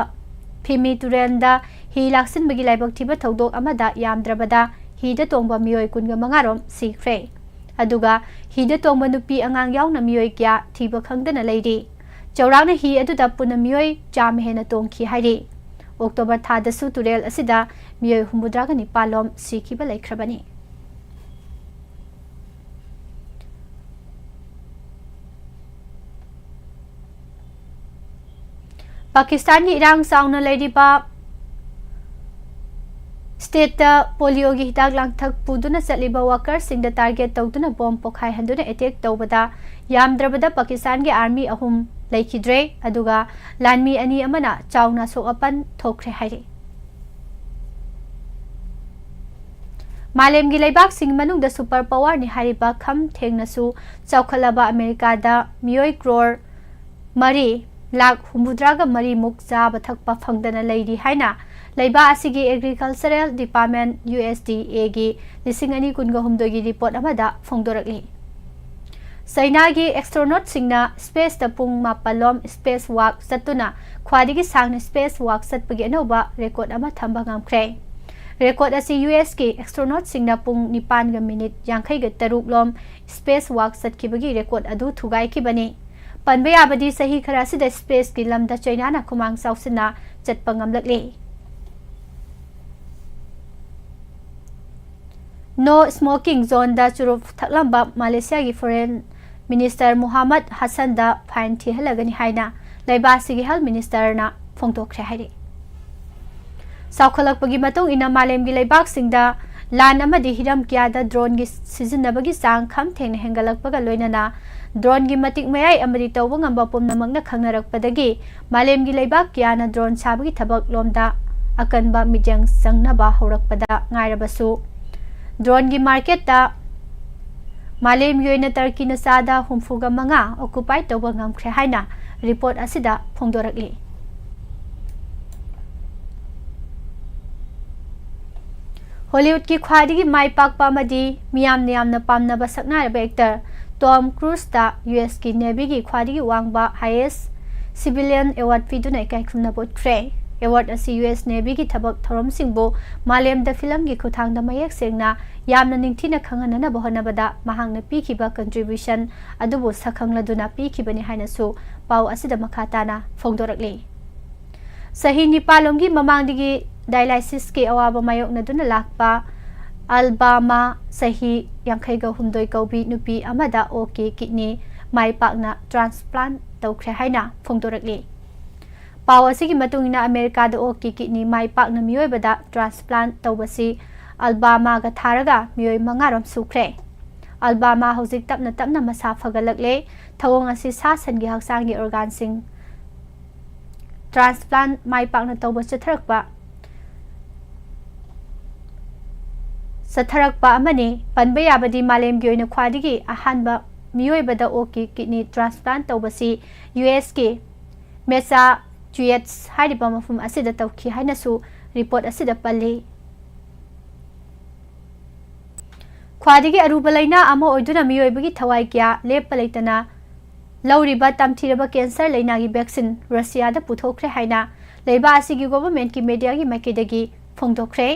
ꯐꯤꯃꯤ ꯇꯨꯔꯦꯜꯗ ꯍꯤ ꯂꯥꯛꯁꯤꯟꯕꯒꯤ ꯂꯥꯏꯕꯛ ꯊꯤꯕ ꯊꯧꯗꯣꯛ ꯑꯃꯗ ꯌꯥꯝꯗ꯭ꯔꯕꯗ ꯍꯤꯗ ꯇꯣꯡꯕ ꯃꯤꯑꯣꯏ ꯀꯨꯟꯒ ꯃꯉꯥ ꯔꯣꯝ ꯁꯤꯈ꯭ꯔꯦ꯫ ꯑꯗꯨꯒ ꯍꯤꯗ ꯇꯣꯡꯕ ꯅꯨꯄꯤ ꯑꯉꯥꯡ ꯌꯥꯎꯅ ꯃꯤꯑꯣꯏ ꯀꯌꯥ ꯊꯤꯕ ꯈꯪꯗꯅ ꯂꯩꯔꯤ꯫ ꯆꯥꯎꯔꯥꯛꯅ ꯍꯤ ꯑꯗꯨꯗ ꯄꯨꯟꯅ ꯃꯤꯑꯣꯏ ꯆꯥꯝꯃ ꯍꯦꯟꯅ ꯇꯣꯡꯈꯤ ꯍꯥꯏꯔꯤ꯫ ꯑꯣꯛꯇꯣꯕꯔ ꯊꯥꯗꯁꯨ ꯇꯨꯔꯦꯜ ꯑꯁꯤꯗ ꯃꯤꯑꯣꯏ ꯍꯨꯝꯐꯨꯇꯔꯥꯒ ꯅꯤꯄꯥꯜ ꯂꯣꯝ ꯁꯤꯈꯤꯕ ꯂꯩꯈ꯭ꯔꯕꯅꯤ꯫ ꯄꯥꯀꯤꯁꯇꯥꯟꯒꯤ ꯏꯔꯥꯡ ꯆꯥꯎꯅ ꯂꯩꯔꯤꯕ ꯁ꯭ꯇꯦꯠꯇ ꯄꯣꯂꯤꯑꯣꯒꯤ ꯍꯤꯗꯥꯛ ꯂꯥꯡꯊꯛ ꯄꯨꯗꯨꯅ ꯆꯠꯂꯤꯕ ꯋꯥꯀꯔꯁꯤꯡꯗ ꯇꯥꯔꯒꯦꯠ ꯇꯧꯗꯨꯅ ꯕꯣꯝ ꯄꯣꯈꯥꯏꯍꯟꯗꯨꯅ ꯑꯦꯇꯦꯛ ꯇꯧꯕꯗ ꯌꯥꯝꯗ꯭ꯔꯕꯗ ꯄꯥꯀꯤꯁꯇꯥꯟꯒꯤ ꯑꯥꯔꯃꯤ ꯑꯍꯨꯝ ꯂꯩꯈꯤꯗ꯭ꯔꯦ, ꯑꯗꯨꯒ ꯂꯥꯟꯃꯤ ꯑꯅꯤ ꯑꯃꯅ ꯆꯥꯎꯅ ꯑꯁꯣꯛ ꯑꯄꯟ ꯊꯣꯛꯈ꯭ꯔꯦ ꯍꯥꯏꯔꯤ꯫ ꯃꯥꯂꯦꯝꯒꯤ ꯂꯩꯕꯥꯛꯁꯤꯡ ꯃꯅꯨꯡꯗ ꯁꯨꯄꯔ ꯄꯥꯋꯔꯅꯤ ꯍꯥꯏꯔꯤꯕ ꯈꯝ ꯊꯦꯡꯅꯁꯨ ꯆꯥꯎꯈꯠꯂꯕ ꯑꯃꯦꯔꯤꯀꯥꯗ ꯃꯤꯑꯣꯏ ꯀ꯭ꯔꯣꯔ ꯃꯔꯤ ꯂꯥꯈ ꯍꯨꯝꯐꯨꯇꯔꯥꯒ ꯃꯔꯤꯃꯨꯛ ꯆꯥꯕ ꯊꯛꯄ ꯐꯪꯗꯅ ꯂꯩꯔꯤ ꯍꯥꯏꯅ ꯂꯩꯕꯥꯛ ꯑꯁꯤꯒꯤ agricultural department, U S D ꯑꯦꯒꯤ ꯂꯤꯁꯤꯡ ꯑꯅꯤ ꯀꯨꯟꯒ ꯍꯨꯝꯗꯣꯏꯒꯤ ꯔꯤꯄꯣꯔꯠ ꯑꯃꯗ ꯐꯣꯡꯗꯣꯔꯛꯂꯤ꯫ ꯆꯩꯅꯥꯒꯤ ꯑꯦꯁꯇ꯭ꯔꯣꯅꯣꯠꯁꯤꯡꯅ ꯁ꯭ꯄꯦꯁꯇ ꯄꯨꯡ ꯃꯥꯄꯜ ꯂꯣꯝ ꯁ꯭ꯄꯦꯁ ꯋꯥꯛ ꯆꯠꯇꯨꯅ ꯈ꯭ꯋꯥꯏꯗꯒꯤ ꯁꯥꯡꯅ ꯁ꯭ꯄꯦꯁ ꯋꯥꯛ ꯆꯠꯄꯒꯤ ꯑꯅꯧꯕ ꯔꯦꯀꯣꯔꯠ ꯑꯃ ꯊꯝꯕ ꯉꯝꯈ꯭ꯔꯦ꯫ ꯔꯦꯀꯣꯔꯠ ꯑꯁꯤ ꯌꯨ ꯑꯦꯁꯀꯤ ꯑꯦꯁꯇ꯭ꯔꯣꯅꯣꯠꯁꯤꯡꯅ ꯄꯨꯡ ꯅꯤꯄꯥꯟꯒ ꯃꯤꯅꯤꯠ ꯌꯥꯡꯈꯩꯒ ꯇꯔꯨꯛ ꯂꯣꯝ ꯁ꯭ꯄꯦꯁ ꯋꯥꯛ ꯆꯠꯈꯤꯕꯒꯤ ꯔꯦꯀꯣꯔꯠ ꯑꯗꯨ ꯊꯨꯒꯥꯏꯈꯤꯕꯅꯤ꯫ ꯄꯟꯕ ꯌꯥꯕꯗꯤ ꯆꯍꯤ ꯈꯔ ꯑꯁꯤꯗ ꯁ꯭ꯄꯦꯁꯀꯤ ꯂꯝꯗ ꯆꯩꯅꯥꯅ ꯈꯨꯃꯥꯡ ꯆꯥꯎꯁꯤꯟꯅ ꯆꯠꯄ ꯉꯝꯂꯛꯂꯤ꯫ ꯅꯣ ꯁ꯭ꯃꯣꯀꯤꯡ ꯖꯣꯟꯗ ꯆꯨꯔꯨꯞ ꯊꯛꯂꯝꯕ ꯃꯥꯂꯦꯁꯤꯌꯥꯒꯤ ꯐꯣꯔꯦꯟ ꯃꯤꯅꯤꯁꯇꯔ ꯃꯨꯍꯝꯃꯗ ꯍꯁꯟꯗ ꯐꯥꯏꯟ ꯊꯤꯍꯜꯂꯒꯅꯤ ꯍꯥꯏꯅ ꯂꯩꯕꯥꯛ ꯑꯁꯤꯒꯤ ꯍꯦꯜꯊ ꯃꯤꯅꯤꯁꯇꯔꯅ ꯐꯣꯡꯗꯣꯛꯈ꯭ꯔꯦ ꯍꯥꯏꯔꯤ꯫ ꯆꯥꯎꯈꯠꯂꯛꯄꯒꯤ ꯃꯇꯨꯡ ꯏꯟꯅ ꯃꯥꯂꯦꯝꯒꯤ ꯂꯩꯕꯥꯛꯁꯤꯡꯗ ꯂꯥꯟ ꯑꯃꯗꯤ ꯍꯤꯔꯝ ꯀꯌꯥꯗ ꯗ꯭ꯔꯣꯟꯒꯤ ꯁꯤꯖꯤꯟꯅꯕꯒꯤ ꯆꯥꯡ ꯈꯝ ꯊꯦꯡꯅ ꯍꯦꯟꯒꯠꯂꯛꯄꯒ ꯂꯣꯏꯅꯅ ꯗ꯭ꯔꯣꯟꯒꯤ ꯃꯇꯤꯛ ꯃꯌꯥꯏ ꯑꯃꯗꯤ ꯇꯧꯕ ꯉꯝꯕ ꯄꯨꯝꯅꯃꯛꯅ ꯈꯪꯅꯔꯛꯄꯗꯒꯤ ꯃꯥꯂꯦꯝꯒꯤ ꯂꯩꯕꯥꯛ ꯀꯌꯥꯅ ꯗ꯭ꯔꯣꯟ ꯁꯥꯕꯒꯤ ꯊꯕꯛ ꯂꯣꯝꯗ ꯑꯀꯟꯕ ꯃꯤꯠꯌꯦꯡ ꯆꯪꯅꯕ ꯍꯧꯔꯛꯄꯗ ꯉꯥꯏꯔꯕꯁꯨ, ꯗ꯭ꯔꯣꯟꯒꯤ ꯃꯥꯔꯀꯦꯠꯇ ꯃꯥꯂꯦꯝꯒꯤ ꯑꯣꯏꯅ ꯇꯔꯀꯤꯅ ꯆꯥꯗ ꯍꯨꯝꯐꯨꯒ ꯃꯉꯥ ꯑꯣꯀꯨꯄꯥꯏ ꯇꯧꯕ ꯉꯝꯈ꯭ꯔꯦ ꯍꯥꯏꯅ ꯔꯤꯄꯣꯔꯠ ꯑꯁꯤꯗ ꯐꯣꯡꯗꯣꯔꯛꯂꯤ꯫ ꯍꯣꯂꯤꯋꯨꯗꯀꯤ ꯈ꯭ꯋꯥꯏꯗꯒꯤ ꯃꯥꯏ ꯄꯥꯛꯄ ꯑꯃꯗꯤ ꯃꯤꯌꯥꯝꯅ ꯌꯥꯝꯅ ꯄꯥꯝꯅꯕ ꯁꯛꯅꯥꯏꯔꯕ ꯑꯦꯛꯇꯔ ꯇꯣꯝ ꯀ꯭ꯔꯨꯖꯇ ꯌꯨ ꯑꯦꯁꯀꯤ ꯅꯦꯚꯤꯒꯤ ꯈ꯭ꯋꯥꯏꯗꯒꯤ ꯋꯥꯡꯕ, ꯍꯥꯏꯌꯦꯁ ꯁꯤꯚꯤꯂꯤꯌꯟ ꯑꯦꯋꯥꯔꯗ ꯄꯤꯗꯨꯅ ꯏꯀꯥꯏ ꯈꯨꯝꯅꯕ ꯎꯠꯈ꯭ꯔꯦ꯫ ꯑꯦꯋꯥꯔꯗ ꯑꯁꯤ ꯌꯨ ꯑꯦꯁ ꯅꯦꯚꯤꯒꯤ ꯊꯕꯛ ꯊꯧꯔꯝꯁꯤꯡꯕꯨ ꯃꯥꯂꯦꯝꯗ ꯐꯤꯂꯝꯒꯤ ꯈꯨꯠꯊꯥꯡꯗ ꯃꯌꯦꯛ ꯁꯦꯡꯅ ꯌꯥꯝꯅ ꯅꯤꯡꯊꯤꯅ ꯈꯪꯍꯟꯅꯅꯕ ꯍꯣꯠꯅꯕꯗ ꯃꯍꯥꯛꯅ ꯄꯤꯈꯤꯕ ꯀꯟꯇ꯭ꯔꯤꯕ꯭ꯌꯨꯁꯟ ꯑꯗꯨꯕꯨ ꯁꯛꯈꯪꯂꯗꯨꯅ ꯄꯤꯈꯤꯕꯅꯤ ꯍꯥꯏꯅꯁꯨ ꯄꯥꯎ ꯑꯁꯤꯗ ꯃꯈꯥ ꯇꯥꯅ ꯐꯣꯡꯗꯣꯔꯛꯂꯤ꯫ ꯆꯍꯤ ꯅꯤꯄꯥꯜ ꯂꯣꯝꯒꯤ ꯃꯃꯥꯡꯗꯒꯤ ꯗꯥꯏꯂꯥꯏꯁꯤꯁꯀꯤ ꯑꯋꯥꯕ ꯃꯥꯌꯣꯛꯅꯗꯨꯅ ꯂꯥꯛꯄ ꯑꯜꯕꯥꯃꯥ, ꯆꯍꯤ ꯌꯥꯡꯈꯩꯒ ꯍꯨꯝꯗꯣꯏ ꯀꯧꯕꯤ ꯅꯨꯄꯤ ꯑꯃꯗ ꯑꯣꯛꯀꯤ ꯀꯤꯗꯅꯤ ꯃꯥꯏ ꯄꯥꯛꯅ ꯇ꯭ꯔꯥꯟꯁꯄ꯭ꯂꯥꯟ ꯇꯧꯈ꯭ꯔꯦ ꯍꯥꯏꯅ ꯐꯣꯡꯗꯣꯔꯛꯂꯤ꯫ ꯄꯥꯎ ꯑꯁꯤꯒꯤ ꯃꯇꯨꯡ ꯏꯟꯅ, ꯑꯃꯦꯔꯤꯀꯥꯗ ꯑꯣꯛꯀꯤ ꯀꯤꯗꯅꯤ ꯃꯥꯏ ꯄꯥꯛꯅ ꯃꯤꯑꯣꯏꯕꯗ ꯇ꯭ꯔꯥꯟꯁꯄ꯭ꯂꯥꯟ ꯇꯧꯕꯁꯤ ꯑꯜꯕꯥꯃꯥꯒ ꯊꯥꯔꯒ ꯃꯤꯑꯣꯏ ꯃꯉꯥꯔꯣꯝ ꯁꯨꯈ꯭ꯔꯦ꯫ ꯑꯜꯕꯥꯃꯥ ꯍꯧꯖꯤꯛ ꯇꯞꯅ ꯇꯞꯅ ꯃꯁꯥ ꯐꯒꯠꯂꯛꯂꯦ꯫ ꯊꯧꯑꯣꯡ ꯑꯁꯤ ꯁꯥ ꯁꯟꯒꯤ ꯍꯛꯆꯥꯡꯒꯤ ꯑꯣꯔꯒꯥꯟꯁꯤꯡ ꯇ꯭ꯔꯥꯟꯁꯄ꯭ꯂꯥꯟ ꯃꯥꯏ ꯄꯥꯛꯅ ꯇꯧꯕ ꯆꯠꯊꯔꯛꯄ ꯆꯠꯊꯔꯛꯄ ꯑꯃꯅꯤ꯫ ꯄꯟꯕ ꯌꯥꯕꯗꯤ, ꯃꯥꯂꯦꯝꯒꯤ ꯑꯣꯏꯅ ꯈ꯭ꯋꯥꯏꯗꯒꯤ ꯑꯍꯥꯟꯕ ꯃꯤꯑꯣꯏꯕꯗ ꯑꯣꯛꯀꯤ ꯀꯤꯗꯅꯤ ꯇ꯭ꯔꯥꯟꯁꯄ꯭ꯂꯥꯟ ꯇꯧꯕꯁꯤ ꯌꯨ ꯑꯦꯁꯀꯤ ꯃꯦꯁꯥꯆꯨꯁꯦꯠꯁ ꯍꯥꯏꯔꯤꯕ ꯃꯐꯝ ꯑꯁꯤꯗ ꯇꯧꯈꯤ ꯍꯥꯏꯅꯁꯨ ꯔꯤꯄꯣꯔꯠ ꯑꯁꯤꯗ ꯄꯜꯂꯤ꯫ ꯈ꯭ꯋꯥꯏꯗꯒꯤ ꯑꯔꯨꯕ ꯂꯥꯏꯅꯥ ꯑꯃ ꯑꯣꯏꯗꯨꯅ ꯃꯤꯑꯣꯏꯕꯒꯤ ꯊꯋꯥꯏ ꯀꯌꯥ ꯂꯦꯞꯄ ꯂꯩꯇꯅ ꯂꯧꯔꯤꯕ ꯇꯝꯊꯤꯔꯕ ꯀꯦꯟꯁꯔ ꯂꯥꯏꯅꯥꯒꯤ ꯚꯦꯛꯁꯤꯟ ꯔꯁꯤꯌꯥꯗ ꯄꯨꯊꯣꯛꯈ꯭ꯔꯦ ꯍꯥꯏꯅ ꯂꯩꯕꯥꯛ ꯑꯁꯤꯒꯤ ꯒꯣꯚꯔꯟꯃꯦꯟꯠꯀꯤ ꯃꯦꯗꯤꯌꯥꯒꯤ ꯃꯥꯏꯀꯩꯗꯒꯤ ꯐꯣꯡꯗꯣꯛꯈ꯭ꯔꯦ꯫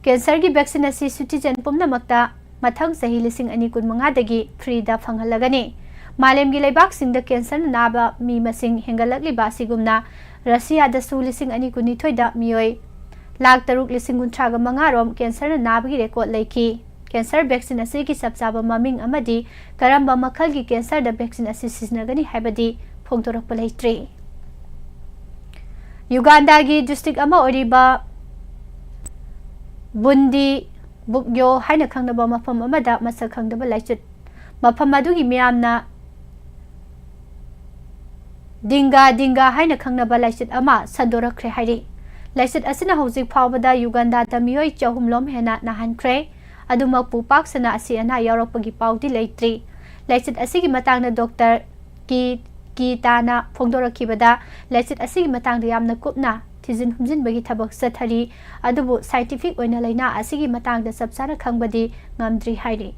ꯀꯦꯟꯁꯔꯒꯤ ꯚꯦꯛꯁꯤꯟ ꯑꯁꯤ ꯁꯤꯇꯤꯖꯦꯟ ꯄꯨꯝꯅꯃꯛꯇ ꯃꯊꯪ ꯆꯍꯤ ꯂꯤꯁꯤꯡ ꯑꯅꯤ ꯀꯨꯟꯃꯉꯥꯗꯒꯤ ꯐ꯭ꯔꯤꯗ ꯐꯪꯍꯜꯂꯒꯅꯤ꯫ ꯃꯥꯂꯦꯝꯒꯤ ꯂꯩꯕꯥꯛꯁꯤꯡꯗ ꯀꯦꯟꯁꯔꯅ ꯅꯥꯕ ꯃꯤ ꯃꯁꯤꯡ ꯍꯦꯟꯒꯠꯂꯛꯂꯤꯕ ꯑꯁꯤꯒꯨꯝꯅ ꯔꯁꯤꯌꯥꯗꯁꯨ ꯂꯤꯁꯤꯡ ꯑꯅꯤ ꯀꯨꯟꯅꯤꯊꯣꯏꯗ ꯃꯤꯑꯣꯏ ꯂꯥꯈ ꯇꯔꯨꯛ ꯂꯤꯁꯤꯡ ꯀꯨꯟꯊ꯭ꯔꯥꯒ ꯃꯉꯥ ꯔꯣꯝ ꯀꯦꯟꯁꯔꯅ ꯅꯥꯕꯒꯤ ꯔꯦꯀꯣꯔꯗ ꯂꯩꯈꯤ꯫ ꯀꯦꯟꯁꯔ ꯚꯦꯛꯁꯤꯟ ꯑꯁꯤꯒꯤ ꯆꯞ ꯆꯥꯕ ꯃꯃꯤꯡ ꯑꯃꯗꯤ ꯀꯔꯝꯕ ꯃꯈꯜꯒꯤ ꯀꯦꯟꯁꯔꯗ ꯚꯦꯛꯁꯤꯟ ꯑꯁꯤ ꯁꯤꯖꯤꯟꯅꯒꯅꯤ ꯍꯥꯏꯕꯗꯤ ꯐꯣꯡꯗꯣꯔꯛꯄ ꯂꯩꯇ꯭ꯔꯤ꯫ ꯌꯨꯒꯥꯟꯗꯥꯒꯤ ꯗꯤꯁꯇ꯭ꯔꯤꯛ ꯑꯃ ꯑꯣꯏꯔꯤꯕ ꯕꯨꯟꯗꯤ ꯕꯨꯛꯌꯣ ꯍꯥꯏꯅ ꯈꯪꯅꯕ ꯃꯐꯝ ꯑꯃꯗ ꯃꯁꯛ ꯈꯪꯗꯕ ꯂꯥꯏꯆꯠ, ꯃꯐꯝ ꯑꯗꯨꯒꯤ ꯃꯤꯌꯥꯝꯅ ꯗꯤꯡꯒꯥ ꯗꯤꯡꯒꯥ ꯍꯥꯏꯅ ꯈꯪꯅꯕ ꯂꯥꯏꯆꯠ ꯑꯃ ꯁꯟꯗꯣꯔꯛꯈ꯭ꯔꯦ ꯍꯥꯏꯔꯤ꯫ ꯂꯥꯏꯆꯠ ꯑꯁꯤꯅ ꯍꯧꯖꯤꯛ ꯐꯥꯎꯕꯗ ꯌꯨꯒꯥꯟꯗꯥꯗ ꯃꯤꯑꯣꯏ ꯆꯍꯨꯝ ꯂꯣꯝ ꯍꯦꯟꯅ ꯅꯥꯍꯟꯈ꯭ꯔꯦ꯫ ꯑꯗꯨꯃꯛꯄꯨ ꯄꯥꯛ ꯁꯟꯅ ꯑꯁꯤ ꯑꯅꯥ ꯌꯥꯎꯔꯛꯄꯒꯤ ꯄꯥꯎꯗꯤ ꯂꯩꯇ꯭ꯔꯤ꯫ ꯂꯥꯏꯆꯠ ꯑꯁꯤꯒꯤ ꯃꯇꯥꯡꯗ ꯗꯣꯛꯇꯔ ꯀꯤ, ꯀꯤ ꯇꯥꯅ ꯐꯣꯡꯗꯣꯔꯛꯈꯤꯕꯗ, ꯂꯥꯏꯆꯠ ꯑꯁꯤꯒꯤ ꯃꯇꯥꯡꯗ ꯌꯥꯝꯅ ꯀꯨꯞꯅ ꯊꯤꯖꯤꯟ ꯍꯨꯝꯖꯤꯟꯕꯒꯤ ꯊꯕꯛ ꯆꯠꯊꯔꯤ, ꯑꯗꯨꯕꯨ ꯁꯥꯏꯟꯇꯤꯐꯤꯛ ꯑꯣꯏꯅ ꯂꯥꯏꯅꯥ ꯑꯁꯤꯒꯤ ꯃꯇꯥꯡꯗ ꯆꯞ ꯆꯥꯅ ꯈꯪꯕꯗꯤ ꯉꯝꯗ꯭ꯔꯤ ꯍꯥꯏꯔꯤ꯫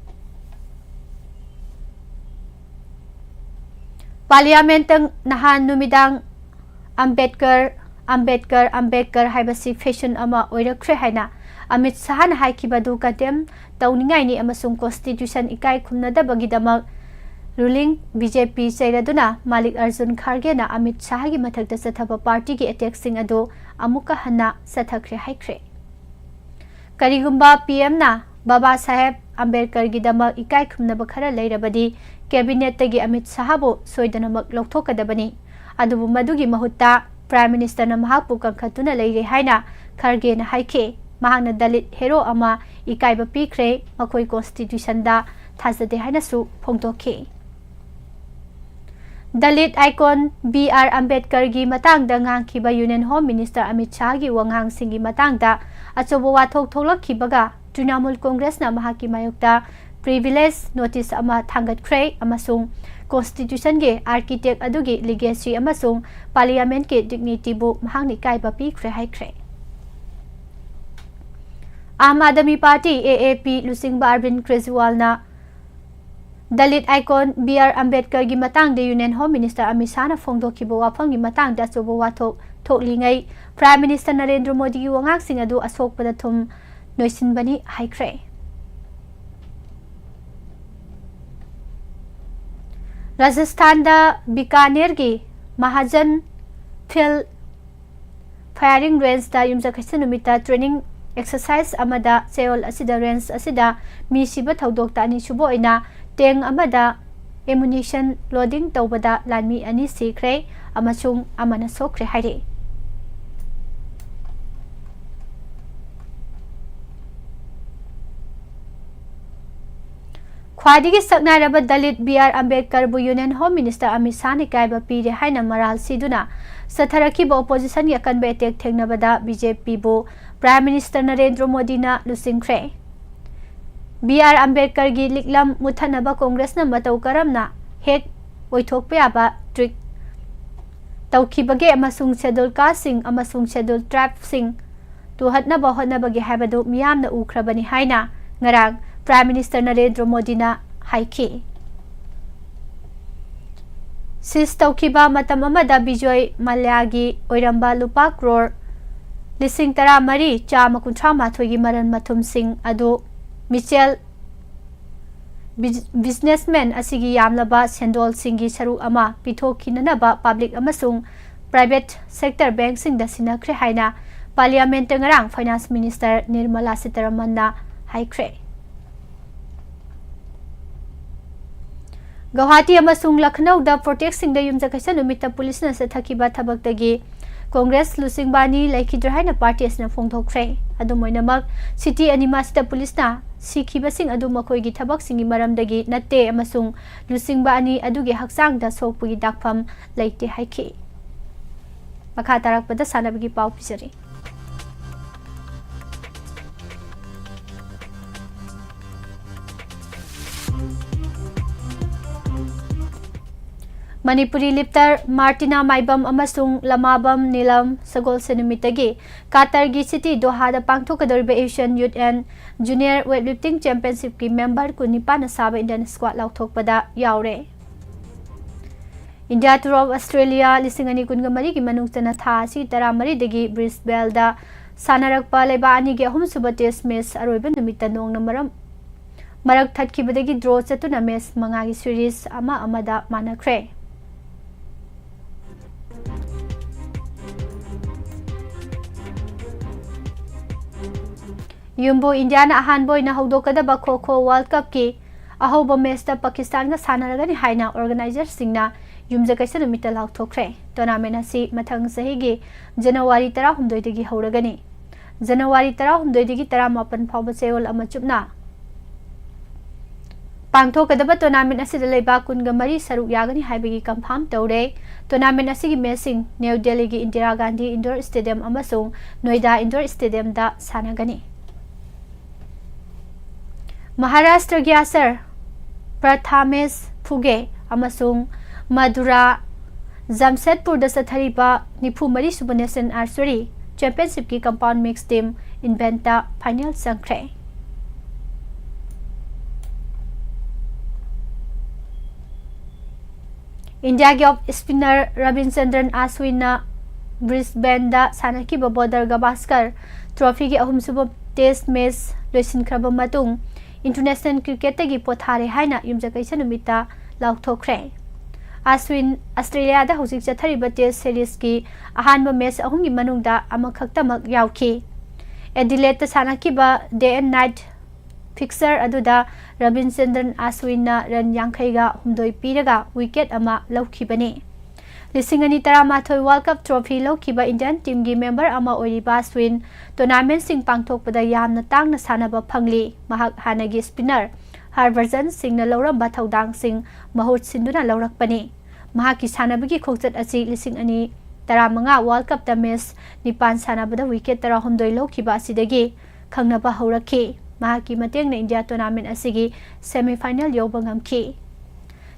ꯄꯥꯔꯂꯤꯌꯥꯃꯦꯟꯠꯇ ꯅꯍꯥꯟ ꯅꯨꯃꯤꯗꯥꯡ ꯑꯝꯕꯦꯗꯀꯔ ꯑꯝꯕꯦꯗꯀꯔ, ꯑꯝꯕꯦꯗꯀꯔ ꯍꯥꯏꯕꯁꯤ ꯐꯦꯁꯟ ꯑꯃ ꯑꯣꯏꯔꯛꯈ꯭ꯔꯦ ꯍꯥꯏꯅ ꯑꯃꯤꯠ ꯁꯍꯥꯅ ꯍꯥꯏꯈꯤꯕ ꯑꯗꯨ ꯀꯟꯗꯦꯝ ꯇꯧꯅꯤꯡꯉꯥꯏꯅꯤ ꯑꯃꯁꯨꯡ ꯀꯣꯟꯁꯇꯤꯇ꯭ꯌꯨꯁꯟ ꯏꯀꯥꯏ ꯈꯨꯝꯅꯗꯕꯒꯤꯗꯃꯛ ꯔꯨꯂꯤꯡ ꯕꯤ ꯖꯦ ꯄꯤ ꯆꯩꯔꯗꯨꯅ ꯃꯥꯂꯤꯛ ꯑꯔꯖꯨꯟ ꯈꯥꯔꯒꯦꯅ ꯑꯃꯤꯠ ꯁꯍꯥꯒꯤ ꯃꯊꯛꯇ ꯆꯠꯊꯕ ꯄꯥꯔꯇꯤꯒꯤ ꯑꯦꯇꯦꯛꯁꯤꯡ ꯑꯗꯨ ꯑꯃꯨꯛꯀ ꯍꯟꯅ ꯆꯠꯊꯈ꯭ꯔꯦ ꯍꯥꯏꯈ꯭ꯔꯦ꯫ ꯀꯔꯤꯒꯨꯝꯕ ꯄꯤ ꯑꯦꯝꯅ ꯕꯥꯕꯥ ꯁꯥꯍꯦꯕ ꯑꯝꯕꯦꯗꯀꯔꯒꯤꯗꯃꯛ ꯏꯀꯥꯏ ꯈꯨꯝꯅꯕ ꯈꯔ ꯂꯩꯔꯕꯗꯤ ꯀꯦꯕꯤꯅꯦꯠꯇꯒꯤ ꯑꯃꯤꯠ ꯁꯍꯥꯕꯨ ꯁꯣꯏꯗꯅꯃꯛ ꯂꯧꯊꯣꯛꯀꯗꯕꯅꯤ꯫ ꯑꯗꯨꯕꯨ ꯃꯗꯨꯒꯤ ꯃꯍꯨꯠꯇ ꯄ꯭ꯔꯥꯏꯝ ꯃꯤꯅꯤꯁꯇꯔꯅ ꯃꯍꯥꯛꯄꯨ ꯀꯟꯈꯠꯇꯨꯅ ꯂꯩꯔꯦ ꯍꯥꯏꯅ ꯈꯔꯒꯦꯅ ꯍꯥꯏꯈꯤ꯫ ꯃꯍꯥꯛꯅ ꯗꯂꯤꯠ ꯍꯦꯔꯣ ꯑꯃ ꯏꯀꯥꯏꯕ ꯄꯤꯈ꯭ꯔꯦ, ꯃꯈꯣꯏ ꯀꯣꯟꯁꯇꯤꯇ꯭ꯌꯨꯁꯟꯗ ꯊꯥꯖꯗꯦ ꯍꯥꯏꯅꯁꯨ ꯐꯣꯡꯗꯣꯛꯈꯤ꯫ ꯗꯂꯤꯠ ꯑꯥꯏꯀꯣꯟ ꯕꯤ ꯑꯥꯔ ꯑꯝꯕꯦꯗꯀꯔꯒꯤ ꯃꯇꯥꯡꯗ ꯉꯥꯡꯈꯤꯕ ꯌꯨꯅꯤꯌꯟ ꯍꯣꯝ ꯃꯤꯅꯤꯁꯇꯔ ꯑꯃꯤꯠ ꯁꯍꯥꯒꯤ ꯋꯥꯉꯥꯡꯁꯤꯡꯒꯤ ꯃꯇꯥꯡꯗ ꯑꯆꯧꯕ ꯋꯥꯊꯣꯛ ꯊꯣꯛꯂꯛꯈꯤꯕꯒ ꯇ꯭ꯔꯤꯅꯥꯃꯨꯜ ꯀꯣꯡꯒ꯭ꯔꯦꯁꯅ ꯃꯍꯥꯛꯀꯤ ꯃꯥꯌꯣꯛꯇ ꯄ꯭ꯔꯤꯚꯤꯂꯦꯖ ꯅꯣꯇꯤꯁ ꯑꯃ ꯊꯥꯡꯒꯠꯈ꯭ꯔꯦ ꯑꯃꯁꯨꯡ ꯀꯣꯟꯁꯇꯤꯇ꯭ꯌꯨꯁꯟꯒꯤ ꯑꯥꯔꯀꯤꯇꯦꯛ ꯑꯗꯨꯒꯤ ꯂꯤꯒꯦꯁꯤ ꯑꯃꯁꯨꯡ ꯄꯥꯔꯂꯤꯌꯥꯃꯦꯟꯠꯀꯤ ꯗꯤꯒꯅꯤꯇꯤꯕꯨ ꯃꯍꯥꯛꯅ ꯏꯀꯥꯏꯕ ꯄꯤꯈ꯭ꯔꯦ ꯍꯥꯏꯈ꯭ꯔꯦ꯫ ꯑꯥꯝ ꯑꯥꯗꯃꯤ ꯄꯥꯔꯇꯤ, ꯑꯦ ꯑꯦ ꯄꯤ, ꯂꯨꯆꯤꯡꯕ ꯑꯔꯕꯤꯟ ꯀ꯭ꯔꯦꯖꯤꯋꯥꯜꯅ ꯗꯂꯤꯠ ꯑꯥꯏꯀꯣꯟ ꯕꯤ ꯑꯥꯔ ꯑꯝꯕꯦꯗꯀꯔꯒꯤ ꯃꯇꯥꯡꯗ ꯌꯨꯅꯤꯌꯟ ꯍꯣꯝ ꯃꯤꯅꯤꯁꯇꯔ ꯑꯃꯤꯠ ꯁꯍꯥꯅ ꯐꯣꯡꯗꯣꯛꯈꯤꯕ ꯋꯥꯐꯝꯒꯤ ꯃꯇꯥꯡꯗ ꯑꯆꯧꯕ ꯋꯥꯊꯣꯛ ꯊꯣꯛꯂꯤꯉꯩ ꯄ꯭ꯔꯥꯏꯝ ꯃꯤꯅꯤꯁꯇꯔ ꯅꯔꯦꯟꯗ꯭ꯔ ꯃꯣꯗꯤꯒꯤ ꯋꯥꯉꯥꯡꯁꯤꯡ ꯑꯗꯨ ꯑꯁꯣꯛꯄꯗ ꯊꯨꯝ ꯅꯣꯏꯁꯤꯟꯕꯅꯤ ꯍꯥꯏꯈ꯭ꯔꯦ꯫ ꯔꯥꯖꯁꯊꯥꯟꯗ ꯕꯤꯀꯥꯅꯦꯔꯒꯤ ꯃꯍꯥꯖꯟ ꯐꯤꯜ ꯐꯥꯌꯔꯤꯡ ꯔꯦꯟꯖꯇ ꯌꯨꯝꯁꯀꯩꯁ ꯅꯨꯃꯤꯠꯇ ꯇ꯭ꯔꯦꯅꯤꯡ ꯑꯦꯛꯁꯔꯁꯥꯏꯖ ꯑꯃꯗ ꯆꯌꯣꯜ ꯑꯁꯤꯗ ꯔꯦꯟꯖ ꯑꯁꯤꯗ ꯃꯤ ꯁꯤꯕ ꯊꯧꯗꯣꯛꯇ ꯑꯅꯤꯁꯨꯕ ꯑꯣꯏꯅ ꯇꯦꯡ ꯑꯃꯗ ꯑꯦꯃꯨꯅꯤꯁꯟ ꯂꯣꯗꯤꯡ ꯇꯧꯕꯗ ꯂꯥꯟꯃꯤ ꯑꯅꯤ ꯁꯤꯈ꯭ꯔꯦ ꯑꯃꯁꯨꯡ ꯑꯃꯅ ꯁꯣꯛꯈ꯭ꯔꯦ ꯍꯥꯏꯔꯤ꯫ ꯈ꯭ꯋꯥꯏꯗꯒꯤ ꯁꯛꯅꯥꯏꯔꯕ ꯗꯂꯤꯠ ꯕꯤ ꯑꯥꯔ ꯑꯝꯕꯦꯗꯀꯔꯕꯨ ꯌꯨꯅꯤꯌꯟ ꯍꯣꯝ ꯃꯤꯅꯤꯁꯇꯔ ꯑꯃꯤꯠ ꯁꯍꯥꯅ ꯏꯀꯥꯏꯕ ꯄꯤꯔꯦ ꯍꯥꯏꯅ ꯃꯔꯥꯜ ꯁꯤꯗꯨꯅ ꯆꯠꯊꯔꯛꯈꯤꯕ ꯑꯣꯄꯣꯖꯤꯁꯟꯒꯤ ꯑꯀꯟꯕ ꯑꯦꯇꯦꯛ ꯊꯦꯡꯅꯕꯗ ꯕꯤ ꯖꯦ ꯄꯤꯕꯨ ꯄ꯭ꯔꯥꯏꯝ ꯃꯤꯅꯤꯁꯇꯔ ꯅꯔꯦꯟꯗ꯭ꯔ ꯃꯣꯗꯤꯅ ꯂꯨꯆꯤꯡꯈ꯭ꯔꯦ꯫ ꯕꯤ ꯑꯥꯔ ꯑꯝꯕꯦꯗꯀꯔꯒꯤ ꯂꯤꯛꯂꯝ ꯃꯨꯠꯊꯠꯅꯕ ꯀꯣꯡꯒ꯭ꯔꯦꯁꯅ ꯃꯇꯧ ꯀꯔꯝꯅ ꯍꯦꯛ ꯑꯣꯏꯊꯣꯛꯄ ꯌꯥꯕ ꯇ꯭ꯔꯤꯛ ꯇꯧꯈꯤꯕꯒꯦ ꯑꯃꯁꯨꯡ ꯁꯦꯗꯨꯜ ꯀꯥꯁꯁꯤꯡ ꯑꯃꯁꯨꯡ ꯁꯦꯗꯨꯜ ꯇ꯭ꯔꯥꯏꯕꯁꯤꯡ ꯇꯨꯍꯠꯅꯕ ꯍꯣꯠꯅꯕꯒꯦ ꯍꯥꯏꯕꯗꯨ ꯃꯤꯌꯥꯝꯅ ꯎꯈ꯭ꯔꯕꯅꯤ ꯍꯥꯏꯅ ꯉꯔꯥꯡ ꯄ꯭ꯔꯥꯏꯝ ꯃꯤꯅꯤꯁꯇꯔ ꯅꯔꯦꯟꯗ꯭ꯔ ꯃꯣꯗꯤꯅ ꯍꯥꯏꯈꯤ꯫ ꯁꯤꯖ ꯇꯧꯈꯤꯕ ꯃꯇꯝ ꯑꯃꯗ ꯕꯤꯖꯣꯏ ꯃꯥꯂ꯭ꯌꯥꯒꯤ ꯑꯣꯏꯔꯝꯕ ꯂꯨꯄꯥ ꯀ꯭ꯔꯣꯔ ꯂꯤꯁꯤꯡ ꯇꯔꯥ ꯃꯔꯤ ꯆꯥꯝꯃ ꯀꯨꯟꯊ꯭ꯔꯥ ꯃꯥꯊꯣꯏꯒꯤ ꯃꯔꯟ ꯃꯊꯨꯝꯁꯤꯡ ꯑꯗꯨ ꯃꯤꯆꯦꯜ ꯕꯤꯖ-, ꯕꯤꯖꯤꯅꯦꯁꯃꯦꯟ ꯑꯁꯤꯒꯤ ꯌꯥꯝꯂꯕ ꯁꯦꯟꯗꯣꯜꯁꯤꯡꯒꯤ ꯁꯔꯨꯛ ꯑꯃ ꯄꯤꯊꯣꯛꯈꯤꯅꯅꯕ ꯄꯕ꯭ꯂꯤꯛ ꯑꯃꯁꯨꯡ ꯄ꯭ꯔꯥꯏꯚꯦꯠ ꯁꯦꯛꯇꯔ ꯕꯦꯡꯛꯁꯤꯡꯗ ꯁꯤꯟꯅꯈ꯭ꯔꯦ ꯍꯥꯏꯅ ꯄꯥꯔꯂꯤꯌꯥꯃꯦꯟꯠꯇ ꯉꯔꯥꯡ ꯐꯥꯏꯅꯥꯟꯁ ꯃꯤꯅꯤꯁꯇꯔ ꯅꯤꯔꯃꯂꯥ ꯁꯤꯇꯥꯔꯥꯃꯟꯅ ꯍꯥꯏꯈ꯭ꯔꯦ꯫ ꯒꯧꯍꯥꯇꯤ ꯑꯃꯁꯨꯡ ꯂꯈꯅꯧꯗ ꯄ꯭ꯔꯣꯇꯦꯁꯁꯤꯡꯗ ꯌꯨꯝꯁꯀꯩꯁ ꯅꯨꯃꯤꯠꯇ ꯄꯨꯂꯤꯁꯅ ꯆꯠꯊꯈꯤꯕ ꯊꯕꯛꯇꯒꯤ ꯀꯣꯡꯒ꯭ꯔꯦꯁ ꯂꯨꯆꯤꯡꯕ ꯑꯅꯤ ꯂꯩꯈꯤꯗ꯭ꯔꯦ ꯍꯥꯏꯅ ꯄꯥꯔꯇꯤ ꯑꯁꯤꯅ ꯐꯣꯡꯗꯣꯛꯈ꯭ꯔꯦ꯫ ꯑꯗꯨꯝ ꯑꯣꯏꯅꯃꯛ, ꯁꯤꯇꯤ ꯑꯅꯤꯃꯛ ꯑꯁꯤꯗ ꯄꯨꯂꯤꯁꯅ ꯁꯤꯈꯤꯕꯁꯤꯡ ꯑꯗꯨ ꯃꯈꯣꯏꯒꯤ ꯊꯕꯛꯁꯤꯡꯒꯤ ꯃꯔꯝꯗꯒꯤ ꯅꯠꯇꯦ ꯑꯃꯁꯨꯡ ꯂꯨꯆꯤꯡꯕ ꯑꯅꯤ ꯑꯗꯨꯒꯤ ꯍꯛꯆꯥꯡꯗ ꯁꯣꯛꯄꯒꯤ ꯗꯥꯛꯐꯝ ꯂꯩꯇꯦ ꯍꯥꯏꯈꯤ꯫ ꯃꯈꯥ ꯇꯥꯔꯛꯄꯗ ꯁꯥꯟꯅꯕꯒꯤ ꯄꯥꯎ ꯄꯤꯖꯔꯤ꯫ ꯃꯅꯤꯄꯨꯔꯤ ꯂꯤꯞꯇꯔ ꯃꯥꯔꯇꯤꯅꯥ ꯃꯥꯏꯕꯝ ꯑꯃꯁꯨꯡ ꯂꯃꯥꯕꯝ ꯅꯤꯂꯝ ꯁꯒꯣꯜꯁꯦꯟ ꯅꯨꯃꯤꯠꯇꯒꯤ ꯀꯥꯇꯔꯒꯤ ꯁꯤꯇꯤ ꯗꯣꯍꯥꯗ ꯄꯥꯡꯊꯣꯛꯀꯗꯧꯔꯤꯕ Asian Youth and Junior Weightlifting Championshipꯀꯤ ꯃꯦꯝꯕꯔ ꯀꯨꯟꯅꯤꯄꯥꯟꯅ ꯁꯥꯕ Indian squad ꯂꯥꯎꯊꯣꯛꯄꯗ ꯌꯥꯎꯔꯦ꯫ India Tour of Australia ꯂꯤꯁꯤꯡ ꯑꯅꯤ ꯀꯨꯟꯒ ꯃꯔꯤꯒꯤ ꯃꯅꯨꯡ ꯆꯟꯅ ꯊꯥ ꯑꯁꯤ ꯇꯔꯥꯃꯔꯤꯗꯒꯤ ꯕ꯭ꯔꯤꯁꯕꯦꯜꯗ ꯁꯥꯟꯅꯔꯛꯄ ꯂꯩꯕꯥꯛ ꯑꯅꯤꯒꯤ ꯑꯍꯨꯝꯁꯨꯕ test match ꯑꯔꯣꯏꯕ ꯅꯨꯃꯤꯠꯇ ꯅꯣꯡꯅ ꯃꯔꯝ, ꯃꯔꯛ ꯊꯠꯈꯤꯕꯗꯒꯤ draw ꯆꯠꯇꯨꯅ match ꯃꯉꯥꯒꯤ series ꯑꯃ ꯑꯃꯗ ꯃꯥꯟꯅꯈ꯭ꯔꯦ꯫ ꯌꯨꯝꯕꯨ ꯏꯟꯗꯤꯌꯥꯅ ꯑꯍꯥꯟꯕ ꯑꯣꯏꯅ ꯍꯧꯗꯣꯛꯀꯗꯕ ꯈꯣ ꯈꯣ World Cupꯀꯤ ꯑꯍꯧꯕ matchꯇ ꯄꯥꯀꯤꯁꯇꯥꯟꯒ ꯁꯥꯟꯅꯔꯒꯅꯤ ꯍꯥꯏꯅ organizerꯁꯤꯡꯅ ꯌꯨꯝꯁꯀꯩꯁ ꯅꯨꯃꯤꯠꯇ ꯂꯥꯎꯊꯣꯛꯈ꯭ꯔꯦ꯫ Tournament ꯑꯁꯤ ꯃꯊꯪ ꯆꯍꯤꯒꯤ January ꯇꯔꯥꯍꯨꯝꯗꯣꯏꯗꯒꯤ ꯍꯧꯔꯒꯅꯤ꯫ January ꯇꯔꯥꯍꯨꯝꯗꯣꯏꯗꯒꯤ ꯇꯔꯥꯃꯥꯄꯟ ꯐꯥꯎꯕ ꯆꯌꯣꯜ ꯑꯃ ꯆꯨꯞꯅ ꯄꯥꯡꯊꯣꯛꯀꯗꯕ tournament ꯑꯁꯤꯗ ꯂꯩꯕꯥꯛ ꯀꯨꯟꯒ ꯃꯔꯤ ꯁꯔꯨꯛ ꯌꯥꯒꯅꯤ ꯍꯥꯏꯕꯒꯤ confirm ꯇꯧꯔꯦ꯫ Tournament ꯑꯁꯤꯒꯤ matchꯁꯤꯡ ꯅ꯭ꯌꯨ ꯗꯦꯜꯂꯤꯒꯤ ꯏꯟꯗꯤꯔꯥ ꯒꯥꯟꯙꯤ Indoor Stadium ꯑꯃꯁꯨꯡ ꯅꯣꯏꯗꯥ Indoor Stadiumꯗ ꯁꯥꯟꯅꯒꯅꯤ꯫ ꯃꯍꯥꯔꯥꯁꯇ꯭ꯔꯒꯤ ꯑꯁꯔ ꯄ꯭ꯔꯊꯥꯃꯦꯁ ꯐꯨꯒꯦ ꯑꯃꯁꯨꯡ ꯃꯗꯨꯔꯥ ꯖꯥꯝꯁꯦꯗꯄꯨꯔꯗ ꯆꯠꯊꯔꯤꯕ ꯅꯤꯐꯨ ꯃꯔꯤ ꯁꯨꯕ National Archery Championshipꯀꯤ compound mixed team eventꯇ final ꯆꯪꯈ꯭ꯔꯦ꯫ ꯏꯟꯗꯤꯌꯥꯒꯤ ꯑꯣꯐ ꯁ꯭ꯄꯤꯟꯅꯔ ꯔꯕꯤꯟꯆꯟꯗ꯭ꯔꯟ ꯑꯁ꯭ꯋꯤꯟꯅ ꯕ꯭ꯔꯤꯁꯕꯦꯟꯗ ꯁꯥꯟꯅꯈꯤꯕ ꯕꯣꯔꯗꯔ ꯒꯚꯥꯁꯀꯔ ꯇ꯭ꯔꯣꯐꯤꯒꯤ ꯑꯍꯨꯝꯁꯨꯕ ꯇꯦꯁ ꯃꯦꯆ ꯂꯣꯏꯁꯤꯟꯈ꯭ꯔꯕ ꯃꯇꯨꯡ, ꯏꯟꯇꯔꯅꯦꯁꯅꯦꯜ ꯀ꯭ꯔꯤꯀꯦꯠꯇꯒꯤ ꯄꯣꯊꯥꯔꯦ ꯍꯥꯏꯅ ꯌꯨꯝꯖꯀꯩꯁ ꯅꯨꯃꯤꯠꯇ ꯂꯥꯎꯊꯣꯛꯈ꯭ꯔꯦ꯫ ꯑꯁ꯭ꯋꯤꯟ ꯑꯁꯇ꯭ꯔꯦꯂꯤꯌꯥꯗ ꯍꯧꯖꯤꯛ ꯆꯠꯊꯔꯤꯕ ꯇꯦꯁ ꯁꯦꯔꯤꯖꯀꯤ ꯑꯍꯥꯟꯕ ꯃꯦꯆ ꯑꯍꯨꯝꯒꯤ ꯃꯅꯨꯡꯗ ꯑꯃꯈꯛꯇꯃꯛ ꯌꯥꯎꯈꯤ꯫ ꯑꯦꯗꯤꯂꯦꯗꯇ ꯁꯥꯟꯅꯈꯤꯕ ꯗꯦ ꯑꯦꯟ ꯅꯥꯏꯠ ꯐꯤꯛꯁꯆꯔ ꯑꯗꯨꯗ ꯔꯕꯤꯟꯆꯟꯗ꯭ꯔꯟ ꯑꯁ꯭ꯋꯤꯟꯅ ꯔꯟ ꯌꯥꯡꯈꯩꯒ ꯍꯨꯝꯗꯣꯏ ꯄꯤꯔꯒ ꯋꯤꯀꯦꯠ ꯑꯃ ꯂꯧꯈꯤꯕꯅꯤ꯫ ꯂꯤꯁꯤꯡ ꯑꯅꯤ ꯇꯔꯥꯃꯥꯊꯣꯏ ꯋꯥꯔꯜ ꯀꯞ ꯇ꯭ꯔꯣꯐꯤ ꯂꯧꯈꯤꯕ ꯏꯟꯗꯤꯌꯟ ꯇꯤꯝꯒꯤ ꯃꯦꯝꯕꯔ ꯑꯃ ꯑꯣꯏꯔꯤꯕ ꯑꯁ꯭ꯋꯤꯟ, ꯇꯣꯔꯅꯥꯃꯦꯟꯠꯁꯤꯡ ꯄꯥꯡꯊꯣꯛꯄꯗ ꯌꯥꯝꯅ ꯇꯥꯡꯅ ꯁꯥꯟꯅꯕ ꯐꯪꯂꯤ꯫ ꯃꯍꯥꯛ ꯍꯥꯟꯅꯒꯤ ꯁ꯭ꯄꯤꯟꯅꯔ ꯍꯔꯚꯖꯟ ꯁꯤꯡꯅ ꯂꯧꯔꯝꯕ ꯊꯧꯗꯥꯡꯁꯤꯡ ꯃꯍꯨꯠ ꯁꯤꯟꯗꯨꯅ ꯂꯧꯔꯛꯄꯅꯤ꯫ ꯃꯍꯥꯛꯀꯤ ꯁꯥꯟꯅꯕꯒꯤ ꯈꯣꯡꯆꯠ ꯑꯁꯤ ꯂꯤꯁꯤꯡ ꯑꯅꯤ ꯇꯔꯥꯃꯉꯥ ꯋꯥꯔꯜ ꯀꯞꯇ ꯃꯦꯆ ꯅꯤꯄꯥꯟ ꯁꯥꯟꯅꯕꯗ ꯋꯤꯀꯦꯠ ꯇꯔꯥꯍꯨꯝꯗꯣꯏ ꯂꯧꯈꯤꯕ ꯑꯁꯤꯗꯒꯤ ꯈꯪꯅꯕ ꯍꯧꯔꯛꯈꯤ꯫ ꯃꯍꯥꯛꯀꯤ ꯃꯇꯦꯡꯅ ꯏꯟꯗꯤꯌꯥ ꯇꯣꯔꯅꯥꯃꯦꯟꯠ ꯑꯁꯤꯒꯤ ꯁꯦꯃꯤꯐꯥꯏꯅꯦꯜ ꯌꯧꯕ ꯉꯝꯈꯤ꯫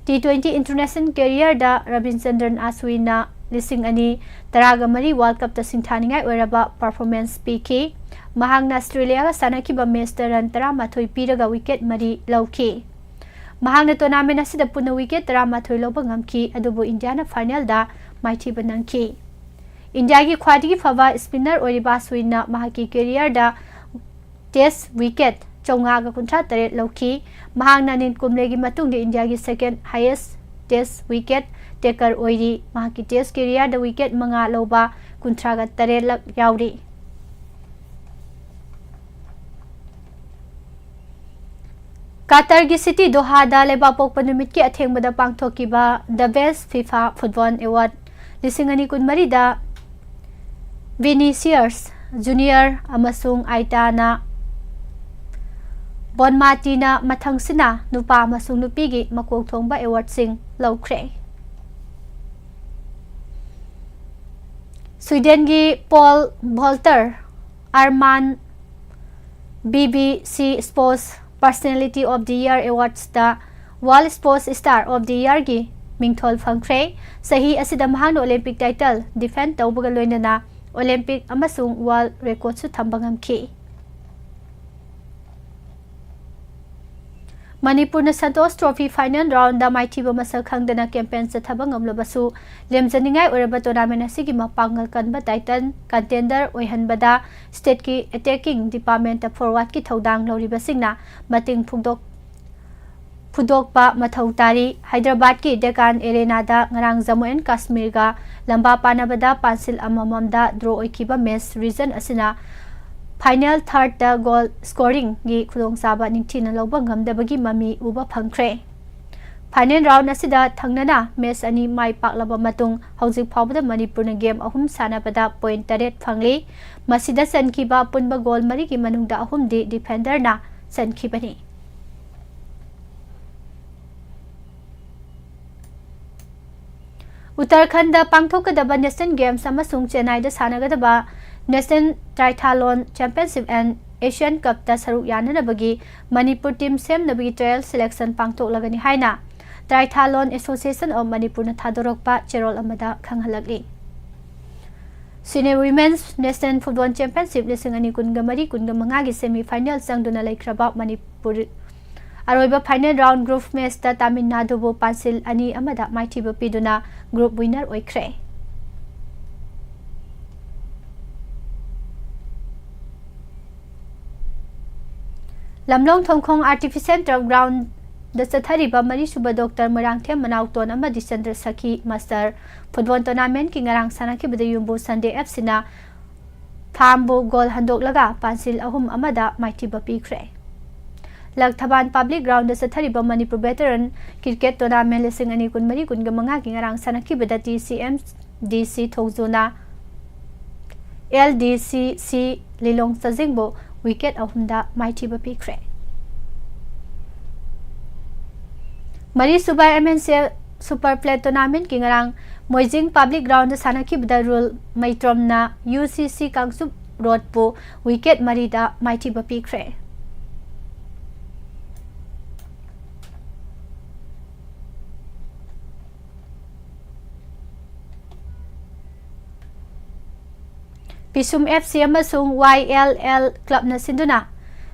ꯇꯤ ꯇ꯭ꯋꯦꯟꯇꯤ ꯏꯟꯇꯔꯅꯦꯁꯅꯦꯜ ꯀꯦꯔꯤꯌꯔꯗ ꯔꯕꯤꯟꯆꯟꯗ꯭ꯔꯟ ꯑꯁ꯭ꯋꯤꯟꯅ ꯂꯤꯁꯤꯡ ꯑꯅꯤ ꯇꯔꯥꯒ ꯃꯔꯤ ꯋꯥꯔꯜ ꯀꯞꯇ ꯁꯤꯡꯊꯥꯅꯤꯡꯉꯥꯏ ꯑꯣꯏꯔꯕ ꯄꯔꯐꯣꯔꯃꯦꯟꯁ ꯄꯤꯈꯤ꯫ ꯃꯍꯥꯛꯅ ꯑꯁꯇ꯭ꯔꯦꯂꯤꯌꯥꯒ ꯁꯥꯟꯅꯈꯤꯕ ꯃꯦꯆꯇ ꯔꯟ ꯇꯔꯥꯃꯥꯊꯣꯏ ꯄꯤꯔꯒ ꯋꯤꯀꯦꯠ ꯃꯔꯤ ꯂꯧꯈꯤ꯫ ꯃꯍꯥꯛꯅ ꯇꯣꯔꯅꯥꯃꯦꯟꯠ ꯑꯁꯤꯗ ꯄꯨꯟꯅ ꯋꯤꯀꯦꯠ ꯇꯔꯥꯃꯥꯊꯣꯏ ꯂꯧꯕ ꯉꯝꯈꯤ, ꯑꯗꯨꯕꯨ ꯏꯟꯗꯤꯌꯥꯅ ꯐꯥꯏꯅꯦꯜꯗ ꯃꯥꯏꯊꯤꯕ ꯅꯪꯈꯤ꯫ ꯏꯟꯗꯤꯌꯥꯒꯤ ꯈ꯭ꯋꯥꯏꯗꯒꯤ ꯐꯕ ꯁ꯭ꯄꯤꯟꯅꯔ ꯑꯣꯏꯔꯤꯕ ꯑꯁ꯭ꯋꯤꯟꯅ ꯃꯍꯥꯛꯀꯤ ꯀꯦꯔꯤꯌꯔꯗ ꯇꯦꯁ ꯋꯤꯀꯦꯠ ꯆꯥꯝꯃꯉꯥꯒ ꯀꯨꯟꯊ꯭ꯔꯥ ꯇꯔꯦꯠ ꯂꯧꯈꯤ꯫ ꯃꯍꯥꯛꯅ ꯅꯤꯟ ꯀꯨꯝꯕ꯭ꯂꯦꯒꯤ ꯃꯇꯨꯡꯗ ꯏꯟꯗꯤꯌꯥꯒꯤ ꯁꯦꯀꯦꯟ ꯍꯥꯏꯌꯦꯁ ꯇꯦꯁ ꯋꯤꯀꯦꯠ ꯇꯦꯀꯔ ꯑꯣꯏꯔꯤ꯫ ꯃꯍꯥꯛꯀꯤ ꯇꯦꯁ ꯀꯦꯔꯤꯌꯔꯗ ꯋꯤꯀꯦꯠ ꯃꯉꯥ ꯂꯧꯕ ꯀꯨꯟꯊ꯭ꯔꯥꯒ ꯇꯔꯦꯠꯂꯛ ꯌꯥꯎꯔꯤ꯫ ꯀꯥꯇꯔꯒꯤ ꯁꯤꯇꯤ ꯗꯣꯍꯥꯗ ꯂꯩꯕꯥꯛꯄꯣꯛꯄ ꯅꯨꯃꯤꯠꯀꯤ ꯑꯊꯦꯡꯕꯗ ꯄꯥꯡꯊꯣꯛꯈꯤꯕ ꯗ ꯕꯦꯁ ꯐꯤꯐꯥ ꯐꯨꯠꯕꯣꯜ ꯑꯦꯋꯥꯔꯗ ꯂꯤꯁꯤꯡ ꯑꯅꯤ ꯀꯨꯟꯃꯔꯤꯗ ꯚꯤꯅꯤꯁꯤꯌꯁ ꯖꯨꯅꯤꯌꯔ ꯑꯃꯁꯨꯡ ꯑꯥꯏꯇꯥꯅ ꯕꯣꯟꯃꯥꯇꯤꯅ ꯃꯊꯪꯁꯤꯅ ꯅꯨꯄꯥ ꯑꯃꯁꯨꯡ ꯅꯨꯄꯤꯒꯤ ꯃꯀꯣꯛ ꯊꯣꯡꯕ ꯑꯦꯋꯥꯔꯗꯁꯤꯡ ꯂꯧꯈ꯭ꯔꯦ꯫ ꯁ꯭ꯋꯤꯗꯦꯟꯒꯤ pole vaulter Armand B B C sports personality of the year ꯑꯦꯋꯥꯔꯗꯁꯇ world sports star of the ꯏꯌꯔꯒꯤ ꯃꯤꯡꯊꯣꯜ ꯐꯪꯈ꯭ꯔꯦ꯫ ꯆꯍꯤ ꯑꯁꯤꯗ ꯃꯍꯥꯛꯅ ꯑꯣꯂꯦꯝꯄꯤꯛ ꯇꯥꯏꯇꯜ ꯗꯤꯐꯦꯟ ꯇꯧꯕꯒ ꯂꯣꯏꯅꯅ ꯑꯣꯂꯦꯝꯄꯤꯛ ꯑꯃꯁꯨꯡ ꯋꯥꯔꯜꯗ ꯔꯦꯀꯣꯔꯗꯁꯨ ꯊꯝꯕ ꯉꯝꯈꯤ꯫ ꯃꯅꯤꯄꯨꯔꯅ ꯁꯟꯇꯣꯁ ꯇ꯭ꯔꯣꯐꯤ ꯐꯥꯏꯅꯦꯜ ꯔꯥꯎꯟꯗ ꯃꯥꯏꯊꯤꯕ ꯃꯁꯛ ꯈꯪꯗꯅ ꯀꯦꯝꯄꯦꯟ ꯆꯠꯊꯕ ꯉꯝꯂꯕꯁꯨ, ꯂꯦꯝꯖꯅꯤꯡꯉꯥꯏ ꯑꯣꯏꯔꯕ ꯇꯣꯔꯅꯥꯃꯦꯟ ꯑꯁꯤꯒꯤ ꯃꯄꯥꯡꯒꯜ ꯀꯟꯕ ꯇꯥꯏꯇꯜ ꯀꯟꯇꯦꯟꯗꯔ ꯑꯣꯏꯍꯟꯕꯗ ꯁ꯭ꯇꯦꯠꯀꯤ ꯑꯦꯇꯦꯀꯤꯡ ꯗꯤꯄꯥꯔꯠꯃꯦꯟꯇ ꯐꯣꯔꯋꯥꯔꯗꯀꯤ ꯊꯧꯗꯥꯡ ꯂꯧꯔꯤꯕꯁꯤꯡꯅ ꯃꯇꯦꯡ ꯐꯣꯡꯗꯣꯛ-, ꯐꯨꯗꯣꯛꯄ ꯃꯊꯧ ꯇꯥꯔꯤ꯫ ꯍꯥꯏꯗ꯭ꯔꯕꯥꯗꯀꯤ ꯗꯦꯀꯥꯟ ꯑꯦꯔꯦꯅꯥꯗ ꯉꯔꯥꯡ ꯖꯝꯃꯨ ꯑꯦꯟ ꯀꯥꯁꯃꯤꯔꯒ ꯂꯝꯕꯥ ꯄꯥꯅꯕꯗ ꯄꯥꯟꯁꯤꯜ ꯑꯃꯃꯝꯗ ꯗ꯭ꯔꯣ ꯑꯣꯏꯈꯤꯕ ꯃꯦꯆ ꯔꯤꯖꯟ ꯑꯁꯤꯅ ꯐꯥꯏꯅꯦꯜ ꯊꯥꯔꯠꯇ ꯒꯣꯜ ꯁ꯭ꯀꯣꯔꯤꯡꯒꯤ ꯈꯨꯗꯣꯡꯆꯥꯕ ꯅꯤꯡꯊꯤꯅ ꯂꯧꯕ ꯉꯝꯗꯕꯒꯤ ꯃꯃꯤ ꯎꯕ ꯐꯪꯈ꯭ꯔꯦ꯫ ꯐꯥꯏꯅꯦꯜ ꯔꯥꯎꯟ ꯑꯁꯤꯗ ꯊꯪꯅꯅ ꯃꯦꯆ ꯑꯅꯤ ꯃꯥꯏ ꯄꯥꯛꯂꯕ ꯃꯇꯨꯡ ꯍꯧꯖꯤꯛ ꯐꯥꯎꯕꯗ ꯃꯅꯤꯄꯨꯔꯅ ꯒꯦꯝ ꯑꯍꯨꯝ ꯁꯥꯟꯅꯕꯗ ꯄꯣꯏꯟꯠ ꯇꯔꯦꯠ ꯐꯪꯂꯤ꯫ ꯃꯁꯤꯗ ꯆꯟꯈꯤꯕ ꯑꯄꯨꯟꯕ ꯒꯣꯜ ꯃꯔꯤꯒꯤ ꯃꯅꯨꯡꯗ ꯑꯍꯨꯝꯗꯤ ꯗꯤꯐꯦꯟꯗꯔꯅ ꯆꯟꯈꯤꯕꯅꯤ꯫ ꯎꯠꯇꯔꯈꯟꯗ ꯄꯥꯡꯊꯣꯛꯀꯗꯕ ꯅꯦꯁꯅꯦꯜ ꯒꯦꯝꯁ ꯑꯃꯁꯨꯡ ꯆꯦꯟꯅꯥꯏꯗ ꯁꯥꯟꯅꯒꯗꯕ ꯅꯦꯁꯅꯦꯜ ꯇ꯭ꯔꯥꯏꯊꯥꯂꯣꯟ ꯆꯦꯝꯄꯤꯌꯟꯁꯤꯞ ꯑꯦꯟ ꯑꯦꯁꯤꯌꯥꯟ ꯀꯞꯇ ꯁꯔꯨꯛ ꯌꯥꯅꯅꯕꯒꯤ ꯃꯅꯤꯄꯨꯔ ꯇꯤꯝ ꯁꯦꯝꯅꯕꯒꯤ ꯇ꯭ꯔꯥꯌꯦꯜ ꯁꯦꯂꯦꯛꯁꯟ ꯄꯥꯡꯊꯣꯛꯂꯒꯅꯤ ꯍꯥꯏꯅ ꯇ꯭ꯔꯥꯏꯊꯥꯂꯣꯟ ꯑꯦꯁꯣꯁꯤꯌꯦꯁꯟ ꯑꯣꯐ ꯃꯅꯤꯄꯨꯔꯅ ꯊꯥꯗꯣꯔꯛꯄ ꯆꯦꯔꯣꯜ ꯑꯃꯗ ꯈꯪꯍꯜꯂꯛꯂꯤ꯫ Senior women's national football championship ꯂꯤꯁꯤꯡ ꯑꯅꯤ ꯀꯨꯟꯒ ꯃꯔꯤ ꯀꯨꯟꯒ ꯃꯉꯥꯒꯤ ꯁꯦꯃꯤ ꯐꯥꯏꯅꯦꯜ ꯆꯪꯗꯨꯅ ꯂꯩꯈ꯭ꯔꯕ ꯃꯅꯤꯄꯨꯔ ꯑꯔꯣꯏꯕ ꯐꯥꯏꯅꯦꯜ ꯔꯥꯎꯟ ꯒ꯭ꯔꯨꯞ ꯃꯦꯆꯇ ꯇꯥꯃꯤꯜ ꯅꯥꯗꯨꯕꯨ ꯄꯥꯟꯁꯤꯜ ꯑꯅꯤ ꯑꯃꯗ ꯃꯥꯏꯊꯤꯕ ꯄꯤꯗꯨꯅ ꯒ꯭ꯔꯨꯞ ꯋꯤꯅꯔ ꯑꯣꯏꯈ꯭ꯔꯦ꯫ ꯂꯝꯂꯣꯡ ꯊꯣꯡꯈꯣꯡ ꯑꯥꯔꯇꯤꯐꯤꯁꯦꯜ ꯇꯔꯐ ꯒ꯭ꯔꯥꯎꯟꯗ ꯆꯠꯊꯔꯤꯕ ꯃꯔꯤꯁꯨꯕ ꯗꯣꯛꯇꯔ ꯃꯣꯏꯔꯥꯡꯊꯦꯝ ꯃꯅꯥꯎꯇꯣꯟ ꯑꯃꯗꯤ ꯆꯟꯗ꯭ꯔ ꯁꯈꯤ ꯃꯁꯇꯔ ꯐꯨꯠꯕꯣꯜ ꯇꯣꯔꯅꯥꯃꯦꯟꯠꯀꯤ ꯉꯔꯥꯡ ꯁꯥꯟꯅꯈꯤꯕꯗ ꯌꯨꯝꯕꯨ ꯁꯟꯗꯦ ꯑꯦꯐ ꯁꯤꯅ ꯐꯥꯝꯕꯨ ꯒꯣꯜ ꯍꯟꯗꯣꯛꯂꯒ ꯄꯥꯟꯁꯤꯜ ꯑꯍꯨꯝ ꯑꯃꯗ ꯃꯥꯏꯊꯤꯕ ꯄꯤꯈ꯭ꯔꯦ꯫ ꯂꯛ ꯊꯕꯥꯟ ꯄꯕ꯭ꯂꯤꯛ ꯒ꯭ꯔꯥꯎꯟꯗ ꯆꯠꯊꯔꯤꯕ ꯃꯅꯤꯄꯨꯔ ꯚꯦꯇꯔꯟ ꯀ꯭ꯔꯤꯀꯦꯠ ꯇꯣꯔꯅꯥꯃꯦꯟꯠ ꯂꯤꯁꯤꯡ ꯑꯅꯤ ꯀꯨꯟꯃꯔꯤ ꯀꯨꯟꯒ ꯃꯉꯥꯒꯤ ꯉꯔꯥꯡ ꯁꯥꯟꯅꯈꯤꯕꯗ ꯇꯤ ꯁꯤ ꯑꯦꯝ ꯗꯤ ꯁꯤ ꯊꯣꯡꯖꯨꯅ ꯑꯦꯜ ꯗꯤ ꯁꯤ ꯁꯤ ꯂꯤꯂꯣꯡ ꯆꯥꯖꯤꯡꯕꯨ ꯋꯤꯀꯦꯠ ꯑꯍꯨꯝꯗ ꯃꯥꯏꯊꯤꯕ ꯄꯤꯈ꯭ꯔꯦ꯫ ꯃꯔꯤꯁꯨꯕ M N C L super plate ꯇꯣꯔꯅꯥꯃꯦꯟꯠꯀꯤ ꯉꯔꯥꯡ ꯃꯣꯏꯖꯤꯡ ꯄꯕ꯭ꯂꯤꯛ ꯒ꯭ꯔꯥꯎꯟꯗ ꯁꯥꯟꯅꯈꯤꯕꯗ ꯔꯨꯜ ꯃꯩꯇ꯭ꯔꯣꯝꯅ U C C Kangchup ꯔꯣꯗꯄꯨ wicket ꯃꯔꯤꯗ ꯃꯥꯏꯊꯤꯕ ꯄꯤꯈ꯭ꯔꯦ꯫ ꯄꯤꯁꯨꯝ ꯑꯦꯐ ꯁꯤ ꯑꯃꯁꯨꯡ ꯋꯥꯏ ꯑꯦꯜ ꯑꯦꯜ ꯀ꯭ꯂꯕꯅ ꯁꯤꯟꯗꯨꯅ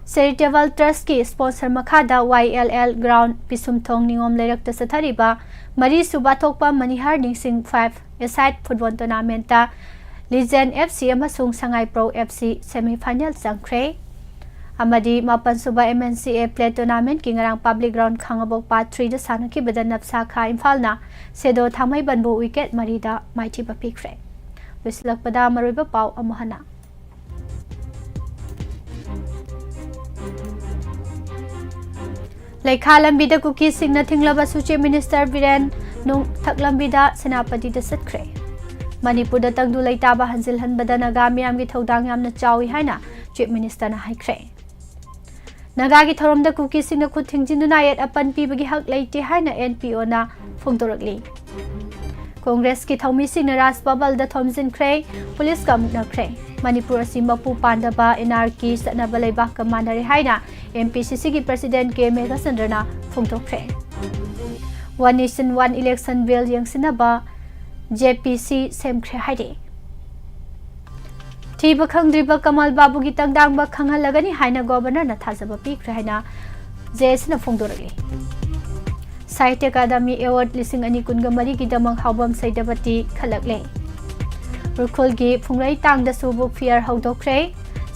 Charitable Trustꯀꯤ sponsor ꯃꯈꯥꯗ Y L L ground ꯄꯤꯁꯨꯝꯊꯣꯡ ꯅꯤꯉꯣꯝ ꯂꯩꯔꯛꯇ ꯆꯠꯊꯔꯤꯕ ꯃꯔꯤꯁꯨꯕ ꯊꯣꯛꯄ ꯃꯅꯤꯍꯥꯔ ꯅꯤꯡꯁꯤꯡ five-a-side football tournamentꯇ Legend F C ꯑꯃꯁꯨꯡ ꯁꯉꯥꯏ Pro F C semi final ꯆꯪꯈ꯭ꯔꯦ꯫ ꯑꯃꯗꯤ ꯃꯥꯄꯟꯁꯨꯕ M N C A plate tournamentꯀꯤ ꯉꯔꯥꯡ public round ꯈꯥꯡꯉꯕꯣꯛ part three-ꯗ ꯁꯥꯟꯅꯈꯤꯕꯗ ꯅꯞꯁꯥ ꯈꯥ ꯏꯝꯐꯥꯜꯅ ꯁꯦꯗꯣ ꯊꯥꯡꯃꯩꯕꯟꯕꯨ wicket ꯃꯔꯤꯗ ꯃꯥꯏꯊꯤꯕ ꯄꯤꯈ꯭ꯔꯦ꯫ ꯂꯣꯏꯁꯤꯜꯂꯛꯄꯗ ꯃꯔꯨꯑꯣꯏꯕ ꯄꯥꯎ ꯑꯃꯨꯛ ꯍꯟꯅ꯫ ꯂꯩꯈꯥ ꯂꯝꯕꯤꯗ ꯀꯨꯀꯤꯁꯤꯡꯅ ꯊꯤꯡꯂꯕꯁꯨ Chief Minister ꯕꯤꯔꯦꯟ ꯅꯣꯡꯊꯛ ꯂꯝꯕꯤꯗ ꯁꯦꯅꯥꯄꯇꯤꯗ ꯆꯠꯈ꯭ꯔꯦ꯫ ꯃꯅꯤꯄꯨꯔꯗ ꯇꯪꯗꯨ ꯂꯩꯇꯥꯕ ꯍꯟꯖꯤꯜꯍꯟꯕꯗ ꯅꯥꯒꯥ ꯃꯤꯌꯥꯝꯒꯤ ꯊꯧꯗꯥꯡ ꯌꯥꯝꯅ ꯆꯥꯎꯏ ꯍꯥꯏꯅ Chief Ministerꯅ ꯍꯥꯏꯈ꯭ꯔꯦ꯫ ꯅꯥꯒꯥꯒꯤ ꯊꯧꯔꯝꯗ ꯀꯨꯀꯤꯁꯤꯡꯅ ꯈꯨꯠ ꯊꯤꯡꯖꯤꯟꯗꯨꯅ ꯑꯌꯦꯠ ꯑꯄꯟ ꯄꯤꯕꯒꯤ ꯍꯛ ꯂꯩꯇꯦ ꯍꯥꯏꯅ N P Oꯅ ꯐꯣꯡꯗꯣꯔꯛꯂꯤ꯫ ꯀꯣꯡꯒ꯭ꯔꯦꯁꯀꯤ ꯊꯧꯃꯤꯁꯤꯡꯅ ꯔꯥꯖ ꯕꯕꯜꯗ ꯊꯣꯝꯖꯤꯟꯈ꯭ꯔꯦ, ꯄꯨꯂꯤꯁꯀ ꯃꯨꯛꯅꯈ꯭ꯔꯦ꯫ ꯃꯅꯤꯄꯨꯔ ꯑꯁꯤ ꯃꯄꯨ ꯄꯥꯟꯗꯕ anarchy ꯆꯠꯅꯕ ꯂꯩꯕꯥꯛꯀ ꯃꯥꯟꯅꯔꯦ ꯍꯥꯏꯅ M P C Cꯒꯤ President K ꯃꯦꯘꯆꯟꯗ꯭ꯔꯅ ꯐꯣꯡꯗꯣꯛꯈ꯭ꯔꯦ꯫ One Nation One Election Bill ꯌꯦꯡꯁꯤꯟꯅꯕ J P C ꯁꯦꯝꯈ꯭ꯔꯦ ꯍꯥꯏꯔꯤ꯫ ꯊꯤꯕ ꯈꯪꯗ꯭ꯔꯤꯕ ꯀꯃꯜ ꯕꯥꯕꯨꯒꯤ ꯇꯪꯗꯥꯡꯕ ꯈꯪꯍꯜꯂꯒꯅꯤ ꯍꯥꯏꯅ Governorꯅ ꯊꯥꯖꯕ ꯄꯤꯈ꯭ꯔꯦ ꯍꯥꯏꯅ J S ꯅ ꯐꯣꯡꯗꯣꯔꯛꯂꯤ꯫ ꯁꯥꯍꯤꯇ꯭ꯌ ꯑꯀꯥꯗꯃꯤ Award ꯂꯤꯁꯤꯡ ꯑꯅꯤ ꯀꯨꯟꯒ ꯃꯔꯤꯒꯤꯗꯃꯛ ꯍꯥꯎꯕꯝ ꯁꯩꯗꯕꯇꯤ ꯈꯜꯂꯛꯂꯦ꯫ ꯎꯈ꯭ꯔꯨꯜꯒꯤ ꯐꯨꯡꯂꯩ ꯇꯥꯡꯗꯁꯨ book fair ꯍꯧꯗꯣꯛꯈ꯭ꯔꯦ꯫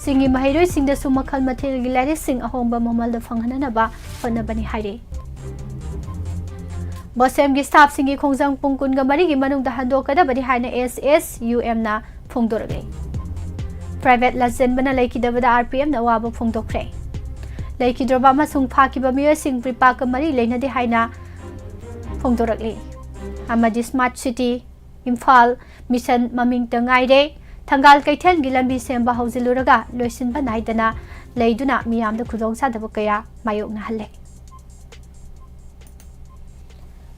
ꯆꯤꯡꯒꯤ ꯃꯍꯩꯔꯣꯏꯁꯤꯡꯗꯁꯨ ꯃꯈꯜ ꯃꯊꯦꯜꯒꯤ ꯂꯥꯏꯔꯤꯛꯁꯤꯡ ꯑꯍꯣꯡꯕ ꯃꯃꯜꯗ ꯐꯪꯍꯟꯅꯅꯕ ꯍꯣꯠꯅꯕꯅꯤ ꯍꯥꯏꯔꯤ꯫ BOSEMꯒꯤ staffꯁꯤꯡꯒꯤ ꯈꯣꯡꯖꯪ ꯄꯨꯡ ꯀꯨꯟꯒ ꯃꯔꯤꯒꯤ ꯃꯅꯨꯡꯗ ꯍꯟꯗꯣꯛꯀꯗꯕꯅꯤ ꯍꯥꯏꯅ S S U Mꯅ ꯐꯣꯡꯗꯣꯔꯛꯂꯤ꯫ Private ꯂꯥꯟꯖꯦꯟꯕꯅ ꯂꯩꯈꯤꯗꯕꯗ R P Fꯅ ꯑꯋꯥꯕ ꯐꯣꯡꯗꯣꯛꯈ꯭ꯔꯦ꯫ ꯂꯩꯈꯤꯗ꯭ꯔꯕ ꯑꯃꯁꯨꯡ ꯐꯥꯈꯤꯕ ꯃꯤꯑꯣꯏꯁꯤꯡ ꯄ꯭ꯔꯤꯄꯥꯛꯀ ꯃꯔꯤ ꯂꯩꯅꯗꯦ ꯍꯥꯏꯅ ꯐꯣꯡꯗꯣꯔꯛꯂꯤ꯫ ꯑꯃꯗꯤ Smart City ꯏꯝꯐꯥꯜ mission ꯃꯃꯤꯡꯇ ꯉꯥꯏꯔꯦ꯫ ꯊꯪꯒꯥꯜ ꯀꯩꯊꯦꯜꯒꯤ ꯂꯝꯕꯤ ꯁꯦꯝꯕ ꯍꯧꯖꯤꯜꯂꯨꯔꯒ ꯂꯣꯏꯁꯤꯟꯕ ꯅꯥꯏꯗꯅ ꯂꯩꯗꯨꯅ ꯃꯤꯌꯥꯝꯗ ꯈꯨꯗꯣꯡꯆꯥꯗꯕ ꯀꯌꯥ ꯃꯥꯌꯣꯛꯅꯍꯜꯂꯦ꯫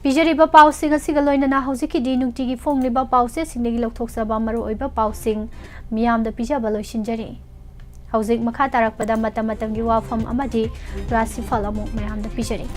ꯄꯤꯖꯔꯤꯕ ꯄꯥꯎꯁꯤꯡ ꯑꯁꯤꯒ ꯂꯣꯏꯅꯅ ꯍꯧꯖꯤꯛꯀꯤꯗꯤ ꯅꯨꯡꯇꯤꯒꯤ ꯐꯣꯡꯂꯤꯕ ꯄꯥꯎꯆꯦꯁꯤꯡꯗꯒꯤ ꯂꯧꯊꯣꯛꯆꯕ ꯃꯔꯨꯑꯣꯏꯕ ꯄꯥꯎꯁꯤꯡ ꯃꯤꯌꯥꯝꯗ ꯄꯤꯖꯕ ꯂꯣꯏꯁꯤꯟꯖꯔꯤ꯫ ꯍꯧꯖꯤꯛ ꯃꯈꯥ ꯇꯥꯔꯛꯄꯗ ꯃꯇꯝ ꯃꯇꯝꯒꯤ ꯋꯥꯐꯝ ꯑꯃꯗꯤ ꯔꯥꯁꯤꯐꯜ ꯑꯃꯨꯛ ꯃꯌꯥꯝꯗ ꯄꯤꯖꯔꯤ꯫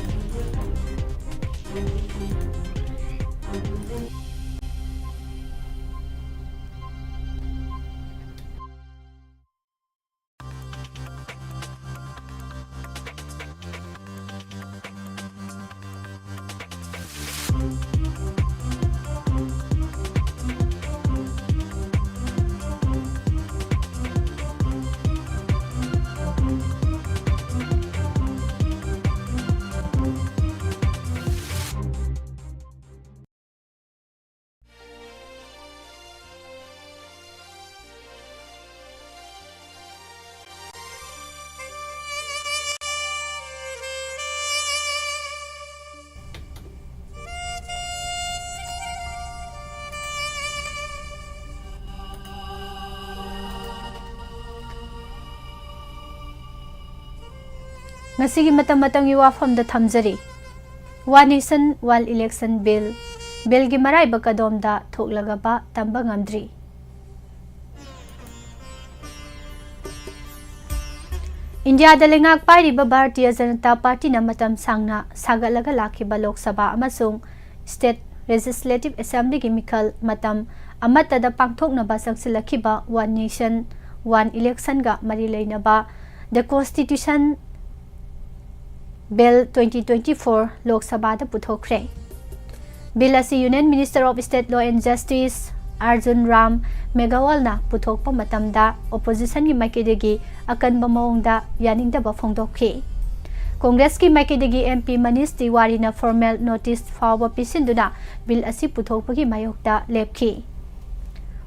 ꯉꯁꯤꯒꯤ ꯃꯇꯝ ꯃꯇꯝꯒꯤ ꯋꯥꯐꯝꯗ ꯊꯝꯖꯔꯤ꯫ One Nation, One Election Bill, ꯕꯤꯜꯒꯤ ꯃꯔꯥꯏꯕꯛ ꯀꯗꯣꯝꯗ ꯊꯣꯛꯂꯒꯕ ꯇꯝꯕ ꯉꯝꯗ꯭ꯔꯤ꯫ ꯏꯟꯗꯤꯌꯥꯗ ꯂꯩꯉꯥꯛ ꯄꯥꯏꯔꯤꯕ ꯚꯥꯔꯇꯤꯌ ꯖꯅꯇꯥ ꯄꯥꯔꯇꯤꯅ ꯃꯇꯝ ꯁꯥꯡꯅ ꯁꯥꯒꯠꯂꯒ ꯂꯥꯛꯈꯤꯕ ꯂꯣꯛ ꯁꯚꯥ ꯑꯃꯁꯨꯡ ꯁ꯭ꯇꯦꯠ ꯂꯦꯖꯤꯁꯂꯦꯇꯤꯚ ꯑꯦꯁꯦꯝꯕ꯭ꯂꯤꯒꯤ ꯃꯤꯈꯜ ꯃꯇꯝ ꯑꯃꯠꯇꯗ ꯄꯥꯡꯊꯣꯛꯅꯕ ꯆꯪꯁꯤꯜꯂꯛꯈꯤꯕ One Nation, One Election ꯒ ꯃꯔꯤ ꯂꯩꯅꯕ The Constitution Bill twenty twenty-four Lok ꯁꯚꯥꯗ ꯄꯨꯊꯣꯛꯈ꯭ꯔꯦ꯫ ꯕꯤꯜ ꯑꯁꯤ Union Minister of State Law and Justice Arjun Ram ꯃꯦꯘꯋꯥꯜꯅ ꯄꯨꯊꯣꯛꯄ ꯃꯇꯝꯗ ꯑꯣꯄꯣꯖꯤꯁꯟꯒꯤ ꯃꯥꯏꯀꯩꯗꯒꯤ ꯑꯀꯟꯕ ꯃꯑꯣꯡꯗ ꯌꯥꯅꯤꯡꯗꯕ ꯐꯣꯡꯗꯣꯛꯈꯤ꯫ ꯀꯣꯡꯒ꯭ꯔꯦꯁꯀꯤ ꯃꯥꯏꯀꯩꯗꯒꯤ M P Manish ꯇꯤꯋꯥꯔꯤꯅ formal notice ꯐꯥꯎꯕ ꯄꯤꯁꯤꯟꯗꯨꯅ ꯕꯤꯜ ꯑꯁꯤ ꯄꯨꯊꯣꯛꯄꯒꯤ ꯃꯥꯌꯣꯛꯇ ꯂꯦꯞꯈꯤ꯫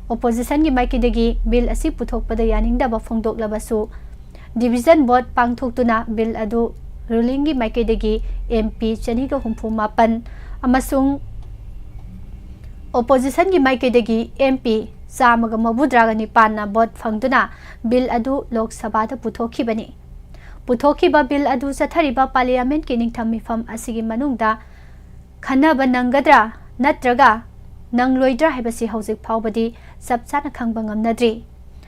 ꯑꯣꯄꯣꯖꯤꯁꯟꯒꯤ ꯃꯥꯏꯀꯩꯗꯒꯤ ꯕꯤꯜ ꯑꯁꯤ ꯄꯨꯊꯣꯛꯄꯗ ꯌꯥꯅꯤꯡꯗꯕ ꯐꯣꯡꯗꯣꯛꯂꯕꯁꯨ, ꯗꯤꯚꯤꯖꯟ ꯚꯣꯠ ꯄꯥꯡꯊꯣꯛꯇꯨꯅ ꯕꯤꯜ ꯑꯗꯨ ꯔꯨꯂꯤꯡꯒꯤ ꯃꯥꯏꯀꯩꯗꯒꯤ ꯑꯦꯝ ꯄꯤ ꯆꯅꯤꯒ ꯍꯨꯝꯐꯨ ꯃꯥꯄꯟ ꯑꯃꯁꯨꯡ ꯑꯣꯄꯣꯖꯤꯁꯟꯒꯤ ꯃꯥꯏꯀꯩꯗꯒꯤ ꯑꯦꯝ ꯄꯤ ꯆꯥꯝꯃꯒ ꯃꯧꯗ꯭ꯔꯥꯒ ꯅꯤꯄꯥꯟꯅ ꯚꯣꯠ ꯐꯪꯗꯨꯅ ꯕꯤꯜ ꯑꯗꯨ ꯂꯣꯛ ꯁꯚꯥꯗ ꯄꯨꯊꯣꯛꯈꯤꯕꯅꯤ꯫ ꯄꯨꯊꯣꯛꯈꯤꯕ ꯕꯤꯜ ꯑꯗꯨ ꯆꯠꯊꯔꯤꯕ ꯄꯥꯔꯂꯤꯌꯥꯃꯦꯟꯠꯀꯤ ꯅꯤꯡꯊꯝ ꯃꯤꯐꯝ ꯑꯁꯤꯒꯤ ꯃꯅꯨꯡꯗ ꯈꯟꯅꯕ ꯅꯪꯒꯗ꯭ꯔꯥ ꯅꯠꯇ꯭ꯔꯒ ꯅꯪꯂꯣꯏꯗ꯭ꯔꯥ ꯍꯥꯏꯕꯁꯤ ꯍꯧꯖꯤꯛ ꯐꯥꯎꯕꯗꯤ ꯆꯞ ꯆꯥꯅ ꯈꯪꯕ ꯉꯝꯅꯗ꯭ꯔꯤ꯫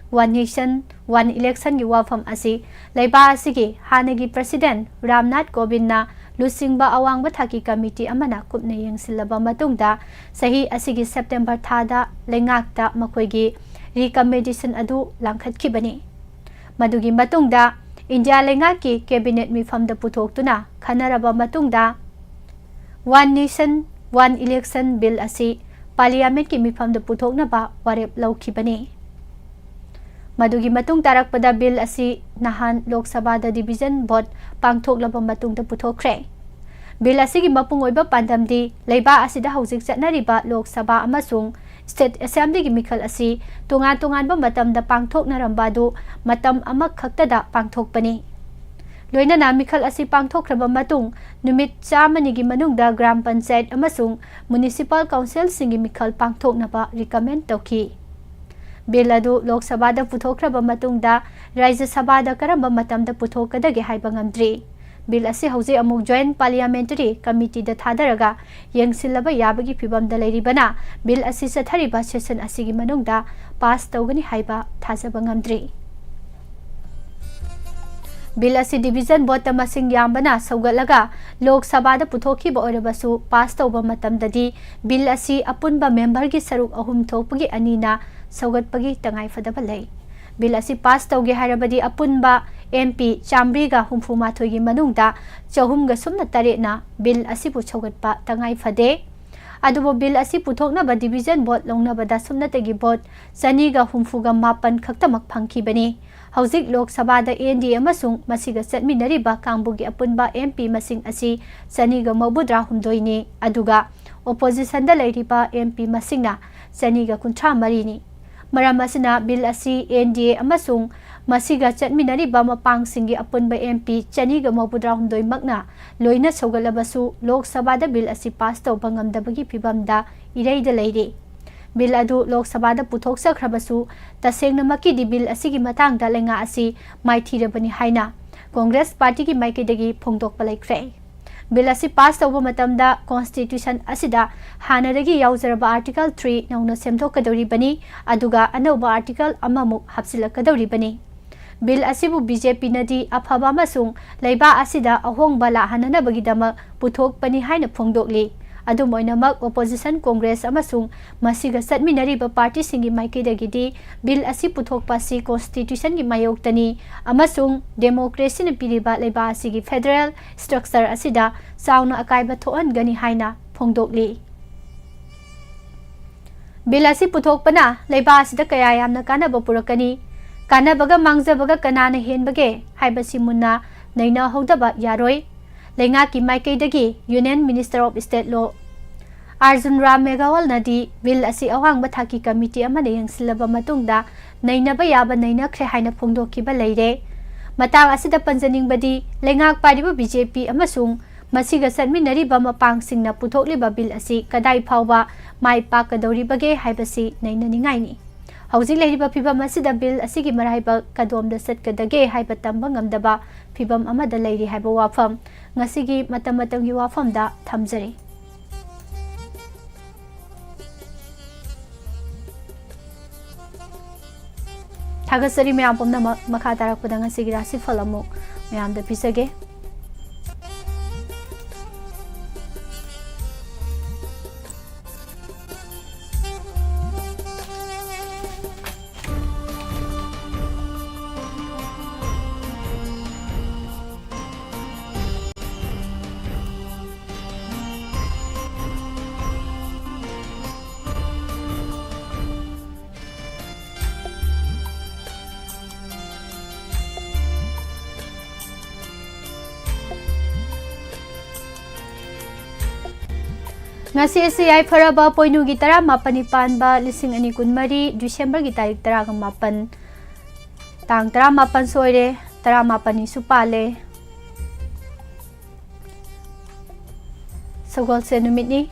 One Nation, One Election ꯒꯤ ꯋꯥꯐꯝ ꯑꯁꯤ ꯂꯩꯕꯥꯛ ꯑꯁꯤꯒꯤ ꯍꯥꯟꯅꯒꯤ ꯄ꯭ꯔꯁꯤꯗꯦꯟꯠ ꯔꯥꯝꯅꯥꯊ ꯀꯣꯕꯤꯟꯗꯅ ꯂꯨꯆꯤꯡꯕ ꯑꯋꯥꯡꯕ ꯊꯥꯛꯀꯤ ꯀꯃꯤꯇꯤ ꯑꯃꯅ ꯀꯨꯞꯅ ꯌꯦꯡꯁꯤꯜꯂꯕ ꯃꯇꯨꯡꯗ, ꯆꯍꯤ ꯑꯁꯤꯒꯤ ꯁꯦꯞꯇꯦꯝꯕꯔ ꯊꯥꯗ ꯂꯩꯉꯥꯛꯇ ꯃꯈꯣꯏꯒꯤ ꯔꯤꯀꯃꯦꯟꯗꯦꯁꯟ ꯑꯗꯨ ꯂꯥꯡꯈꯠꯈꯤꯕꯅꯤ꯫ ꯃꯗꯨꯒꯤ ꯃꯇꯨꯡꯗ ꯏꯟꯗꯤꯌꯥ ꯂꯩꯉꯥꯛꯀꯤ ꯀꯦꯕꯤꯅꯦꯠ ꯃꯤꯐꯝꯗ ꯄꯨꯊꯣꯛꯇꯨꯅ ꯈꯟꯅꯔꯕ ꯃꯇꯨꯡꯗ, One Nation, One Election bill ꯑꯁꯤ ꯄꯥꯔꯂꯤꯌꯥꯃꯦꯟꯠꯀꯤ ꯃꯤꯐꯝꯗ ꯄꯨꯊꯣꯛꯅꯕ ꯋꯥꯔꯦꯞ ꯂꯧꯈꯤꯕꯅꯤ꯫ ꯃꯗꯨꯒꯤ ꯃꯇꯨꯡ ꯇꯥꯔꯛꯄꯗ ꯕꯤꯜ ꯑꯁꯤ ꯅꯍꯥꯟ ꯂꯣꯛ ꯁꯚꯥꯗ ꯗꯤꯚꯤꯖꯟ ꯚꯣꯠ ꯄꯥꯡꯊꯣꯛꯂꯕ ꯃꯇꯨꯡꯗ ꯄꯨꯊꯣꯛꯈ꯭ꯔꯦ꯫ ꯕꯤꯜ ꯑꯁꯤꯒꯤ ꯃꯄꯨꯡ ꯑꯣꯏꯕ ꯄꯥꯟꯗꯝꯗꯤ ꯂꯩꯕꯥꯛ ꯑꯁꯤꯗ ꯍꯧꯖꯤꯛ ꯆꯠꯅꯔꯤꯕ ꯂꯣꯛ ꯁꯚꯥ ꯑꯃꯁꯨꯡ ꯁ꯭ꯇꯦꯠ ꯑꯦꯁꯦꯝꯕ꯭ꯂꯤꯒꯤ ꯃꯤꯈꯜ ꯑꯁꯤ ꯇꯣꯉꯥꯟ ꯇꯣꯉꯥꯟꯕ ꯃꯇꯝꯗ ꯄꯥꯡꯊꯣꯛꯅꯔꯝꯕ ꯑꯗꯨ ꯃꯇꯝ ꯑꯃꯈꯛꯇꯗ ꯄꯥꯡꯊꯣꯛꯄꯅꯤ꯫ ꯂꯣꯏꯅꯅ ꯃꯤꯈꯜ ꯑꯁꯤ ꯄꯥꯡꯊꯣꯛꯈ꯭ꯔꯕ ꯃꯇꯨꯡ ꯅꯨꯃꯤꯠ ꯆꯥꯝꯃꯅꯤꯒꯤ ꯃꯅꯨꯡꯗ ꯒ꯭ꯔꯥꯝ ꯄꯟꯆꯥꯌꯠ ꯑꯃꯁꯨꯡ ꯃ꯭ꯌꯨꯅꯤꯁꯤꯄꯥꯜ ꯀꯥꯎꯟꯁꯤꯜꯁꯤꯡꯒꯤ ꯃꯤꯈꯜ ꯄꯥꯡꯊꯣꯛꯅꯕ ꯔꯤꯀꯃꯦꯟ ꯇꯧꯈꯤ꯫ ꯕꯤꯜ ꯑꯗꯨ ꯂꯣꯛ ꯁꯚꯥꯗ ꯄꯨꯊꯣꯛꯈ꯭ꯔꯕ ꯃꯇꯨꯡꯗ ꯔꯥꯖ꯭ꯌ ꯁꯚꯥꯗ ꯀꯔꯝꯕ ꯃꯇꯝꯗ ꯄꯨꯊꯣꯛꯀꯗꯒꯦ ꯍꯥꯏꯕ ꯉꯝꯗ꯭ꯔꯤ꯫ ꯕꯤꯜ ꯑꯁꯤ ꯍꯧꯖꯤꯛ ꯑꯃꯨꯛ ꯖꯣꯏꯟꯠ ꯄꯥꯔꯂꯤꯌꯥꯃꯦꯟꯇꯔꯤ ꯀꯃꯤꯇꯤꯗ ꯊꯥꯗꯔꯒ ꯌꯦꯡꯁꯤꯜꯂꯕ ꯌꯥꯕꯒꯤ ꯐꯤꯚꯝꯗ ꯂꯩꯔꯤꯕꯅ ꯕꯤꯜ ꯑꯁꯤ ꯆꯠꯊꯔꯤꯕ ꯁꯦꯁꯟ ꯑꯁꯤꯒꯤ ꯃꯅꯨꯡꯗ ꯄꯥꯁ ꯇꯧꯒꯅꯤ ꯍꯥꯏꯕ ꯊꯥꯖꯕ ꯉꯝꯗ꯭ꯔꯤ꯫ ꯕꯤꯜ ꯑꯁꯤ ꯗꯤꯚꯤꯖꯟ ꯚꯣꯠꯇ ꯃꯁꯤꯡ ꯌꯥꯝꯕꯅ ꯁꯧꯒꯠꯂꯒ ꯂꯣꯛ ꯁꯚꯥꯗ ꯄꯨꯊꯣꯛꯈꯤꯕ ꯑꯣꯏꯔꯕꯁꯨ ꯄꯥꯁ ꯇꯧꯕ ꯃꯇꯝꯗꯗꯤ ꯕꯤꯜ ꯑꯁꯤ ꯑꯄꯨꯟꯕ ꯃꯦꯝꯕꯔꯒꯤ ꯁꯔꯨꯛ ꯑꯍꯨꯝ ꯊꯣꯛꯄꯒꯤ ꯑꯅꯤꯅ ꯁꯧꯒꯠꯄꯒꯤ ꯇꯉꯥꯏꯐꯗꯕ ꯂꯩ꯫ ꯕꯤꯜ ꯑꯁꯤ ꯄꯥꯁ ꯇꯧꯒꯦ ꯍꯥꯏꯔꯕꯗꯤ ꯑꯄꯨꯟꯕ ꯑꯦꯝ ꯄꯤ ꯆꯥꯃꯔꯤꯒ ꯍꯨꯝꯐꯨ ꯃꯥꯊꯣꯏꯒꯤ ꯃꯅꯨꯡꯗ ꯆꯍꯨꯝꯒ ꯁꯨꯞꯅ ꯇꯔꯦꯠꯅ ꯕꯤꯜ ꯑꯁꯤꯕꯨ ꯁꯧꯒꯠꯄ ꯇꯉꯥꯏ ꯐꯗꯦ꯫ ꯑꯗꯨꯕꯨ ꯕꯤꯜ ꯑꯁꯤ ꯄꯨꯊꯣꯛꯅꯕ ꯗꯤꯚꯤꯖꯟ ꯚꯣꯠ ꯂꯧꯅꯕꯗ ꯁꯨꯞꯅꯇꯒꯤ ꯚꯣꯠ ꯆꯅꯤꯒ ꯍꯨꯝꯐꯨꯒ ꯃꯥꯄꯟ ꯈꯛꯇꯃꯛ ꯐꯪꯈꯤꯕꯅꯤ꯫ ꯍꯧꯖꯤꯛ ꯂꯣꯛ ꯁꯚꯥꯗ ꯑꯦꯟ ꯗꯤ ꯑꯦ ꯑꯃꯁꯨꯡ ꯃꯁꯤꯒ ꯆꯠꯃꯤꯟꯅꯔꯤꯕ ꯀꯥꯡꯕꯨꯒꯤ ꯑꯄꯨꯟꯕ ꯑꯦꯝ ꯄꯤ ꯃꯁꯤꯡ ꯑꯁꯤ ꯆꯅꯤꯒ ꯃꯧꯕꯨꯗ꯭ꯔꯥ ꯍꯨꯝꯗꯣꯏꯅꯤ, ꯑꯗꯨꯒ ꯑꯣꯄꯣꯖꯤꯁꯟꯗ ꯂꯩꯔꯤꯕ ꯑꯦꯝ ꯄꯤ ꯃꯁꯤꯡꯅ ꯆꯅꯤꯒ ꯀꯨꯟꯊ꯭ꯔꯥ ꯃꯔꯤꯅꯤ꯫ ꯃꯔꯝ ꯑꯁꯤꯅ ꯕꯤꯜ ꯑꯁꯤ ꯑꯦꯟ ꯗꯤ ꯑꯦ ꯑꯃꯁꯨꯡ ꯃꯁꯤꯒ ꯆꯠꯃꯤꯟꯅꯔꯤꯕ ꯃꯄꯥꯡꯁꯤꯡꯒꯤ ꯑꯄꯨꯟꯕ ꯑꯦꯝ ꯄꯤ ꯆꯅꯤꯒ ꯃꯧꯕꯨꯗ꯭ꯔꯥ ꯍꯨꯝꯗꯣꯏꯃꯛꯅ ꯂꯣꯏꯅ ꯁꯧꯒꯠꯂꯕꯁꯨ ꯂꯣꯛ ꯁꯚꯥꯗ ꯕꯤꯜ ꯑꯁꯤ ꯄꯥꯁ ꯇꯧꯕ ꯉꯝꯗꯕꯒꯤ ꯐꯤꯚꯝꯗ ꯏꯔꯩꯗ ꯂꯩꯔꯤ꯫ ꯕꯤꯜ ꯑꯗꯨ ꯂꯣꯛ ꯁꯚꯥꯗ ꯄꯨꯊꯣꯛꯆꯈ꯭ꯔꯕꯁꯨ ꯇꯁꯦꯡꯅꯃꯛꯀꯤꯗꯤ ꯕꯤꯜ ꯑꯁꯤꯒꯤ ꯃꯇꯥꯡꯗ ꯂꯩꯉꯥꯛ ꯑꯁꯤ ꯃꯥꯏꯊꯤꯔꯕꯅꯤ ꯍꯥꯏꯅ ꯀꯣꯡꯒ꯭ꯔꯦꯁ ꯄꯥꯔꯇꯤꯒꯤ ꯃꯥꯏꯀꯩꯗꯒꯤ ꯐꯣꯡꯗꯣꯛꯄ ꯂꯩꯈ꯭ꯔꯦ꯫ ꯕꯤꯜ ꯑꯁꯤ ꯄꯥꯁ ꯇꯧꯕ ꯃꯇꯝꯗ ꯀꯣꯟꯁꯇꯤꯇ꯭ꯌꯨꯁꯟ ꯑꯁꯤꯗ ꯍꯥꯟꯅꯗꯒꯤ ꯌꯥꯎꯖꯔꯕ ꯑꯥꯔꯇꯤꯀꯜ ꯊ꯭ꯔꯤ ꯅꯧꯅ ꯁꯦꯝꯗꯣꯛꯀꯗꯧꯔꯤꯕꯅꯤ, ꯑꯗꯨꯒ ꯑꯅꯧꯕ ꯑꯥꯔꯇꯤꯀꯜ ꯑꯃꯃꯨꯛ ꯍꯥꯞꯆꯤꯜꯂꯛꯀꯗꯧꯔꯤꯕꯅꯤ꯫ ꯕꯤꯜ ꯑꯁꯤꯕꯨ ꯕꯤ ꯖꯦ ꯄꯤꯅꯗꯤ ꯑꯐꯕ ꯑꯃꯁꯨꯡ ꯂꯩꯕꯥꯛ ꯑꯁꯤꯗ ꯑꯍꯣꯡꯕ ꯂꯥꯛꯍꯟꯅꯅꯕꯒꯤꯗꯃꯛ ꯄꯨꯊꯣꯛꯄꯅꯤ ꯍꯥꯏꯅ ꯐꯣꯡꯗꯣꯛꯂꯤ꯫ ꯑꯗꯨꯝ ꯑꯣꯏꯅꯃꯛ, ꯑꯣꯄꯣꯖꯤꯁꯟ ꯀꯣꯡꯒ꯭ꯔꯦꯁ ꯑꯃꯁꯨꯡ ꯃꯁꯤꯒ ꯆꯠꯃꯤꯟꯅꯔꯤꯕ ꯄꯥꯔꯇꯤꯁꯤꯡꯒꯤ ꯃꯥꯏꯀꯩꯗꯒꯤꯗꯤ ꯕꯤꯜ ꯑꯁꯤ ꯄꯨꯊꯣꯛꯄ ꯑꯁꯤ ꯀꯣꯟꯁꯇꯤꯇ꯭ꯌꯨꯁꯟꯒꯤ ꯃꯥꯌꯣꯛꯇꯅꯤ ꯑꯃꯁꯨꯡ ꯗꯦꯃꯣꯀ꯭ꯔꯦꯁꯤꯅ ꯄꯤꯔꯤꯕ ꯂꯩꯕꯥꯛ ꯑꯁꯤꯒꯤ ꯐꯦꯗꯔꯦꯜ ꯁ꯭ꯇ꯭ꯔꯛꯆꯔ ꯑꯁꯤꯗ ꯆꯥꯎꯅ ꯑꯀꯥꯏꯕ ꯊꯣꯛꯍꯟꯒꯅꯤ ꯍꯥꯏꯅ ꯐꯣꯡꯗꯣꯛꯂꯤ꯫ ꯕꯤꯜ ꯑꯁꯤ ꯄꯨꯊꯣꯛꯄꯅ ꯂꯩꯕꯥꯛ ꯑꯁꯤꯗ ꯀꯌꯥ ꯌꯥꯝꯅ ꯀꯥꯟꯅꯕ ꯄꯨꯔꯛꯀꯅꯤ? ꯀꯥꯟꯅꯕꯒ ꯃꯥꯡꯖꯕꯒ ꯀꯅꯥꯅ ꯍꯦꯟꯕꯒꯦ ꯍꯥꯏꯕꯁꯤ ꯃꯨꯟꯅ ꯅꯩꯅꯍꯧꯗꯕ ꯌꯥꯔꯣꯏ꯫ ꯂꯩꯉꯥꯛꯀꯤ ꯃꯥꯏꯀꯩꯗꯒꯤ Union Minister of State Law Arjun Ram ꯃꯦꯘꯋꯥꯜꯅꯗꯤ ꯕꯤꯜ ꯑꯁꯤ ꯑꯋꯥꯡꯕ ꯊꯥꯛꯀꯤ ꯀꯃꯤꯇꯤ ꯑꯃꯅ ꯌꯦꯡꯁꯤꯜꯂꯕ ꯃꯇꯨꯡꯗ ꯅꯩꯅꯕ ꯌꯥꯕ ꯅꯩꯅꯈ꯭ꯔꯦ ꯍꯥꯏꯅ ꯐꯣꯡꯗꯣꯛꯈꯤꯕ ꯂꯩꯔꯦ꯫ ꯃꯇꯥꯡ ꯑꯁꯤꯗ ꯄꯟꯖꯅꯤꯡꯕꯗꯤ, ꯂꯩꯉꯥꯛ ꯄꯥꯏꯔꯤꯕ ꯕꯤ ꯖꯦ ꯄꯤ ꯑꯃꯁꯨꯡ ꯃꯁꯤꯒ ꯆꯠꯃꯤꯟꯅꯔꯤꯕ ꯃꯄꯥꯡꯁꯤꯡꯅ ꯄꯨꯊꯣꯛꯂꯤꯕ ꯕꯤꯜ ꯑꯁꯤ ꯀꯗꯥꯏ ꯐꯥꯎꯕ ꯃꯥꯏ ꯄꯥꯛꯀꯗꯧꯔꯤꯕꯒꯦ ꯍꯥꯏꯕꯁꯤ ꯅꯩꯅꯅꯤꯡꯉꯥꯏꯅꯤ꯫ ꯍꯧꯖꯤꯛ ꯂꯩꯔꯤꯕ ꯐꯤꯕꯝ ꯑꯁꯤꯗ ꯕꯤꯜ ꯑꯁꯤꯒꯤ ꯃꯔꯥꯏꯕꯛ ꯀꯗꯣꯝꯗ ꯆꯠꯀꯗꯒꯦ ꯍꯥꯏꯕ ꯇꯝꯕ ꯉꯝꯗꯕ ꯐꯤꯕꯝ ꯑꯃꯗ ꯂꯩꯔꯤ ꯍꯥꯏꯕ ꯋꯥꯐꯝ ꯉꯁꯤꯒꯤ ꯃꯇꯝ ꯃꯇꯝꯒꯤ ꯋꯥꯐꯝꯗ ꯊꯝꯖꯔꯤ꯫ ꯊꯥꯒꯠꯆꯔꯤ ꯃꯌꯥꯝ ꯄꯨꯝꯅꯃꯛ꯫ ꯃꯈꯥ ꯇꯥꯔꯛꯄꯗ ꯉꯁꯤꯒꯤ ꯔꯥꯁꯤꯐꯜ ꯑꯃꯨꯛ ꯃꯌꯥꯝꯗ ꯄꯤꯖꯒꯦ꯫ ꯉꯁꯤ ꯑꯁꯤ ꯌꯥꯏꯐꯔꯕ ꯄꯣꯏꯅꯨꯒꯤ ꯇꯔꯥꯃꯥꯄꯟꯅꯤ ꯄꯥꯟꯕ ꯂꯤꯁꯤꯡ ꯑꯅꯤ ꯀꯨꯟꯃꯔꯤ, ꯗꯤꯁꯦꯝꯕꯔꯒꯤ ꯇꯥꯔꯤꯛ ꯇꯔꯥꯒ ꯃꯥꯄꯟ, ꯇꯥꯡ ꯇꯔꯥꯃꯥꯄꯟ ꯁꯣꯏꯔꯦ, ꯇꯔꯥꯃꯥꯄꯟꯅꯤꯁꯨ ꯄꯥꯜꯂꯦ꯫ ꯁꯒꯣꯜꯁꯦꯟ ꯅꯨꯃꯤꯠꯅꯤ꯫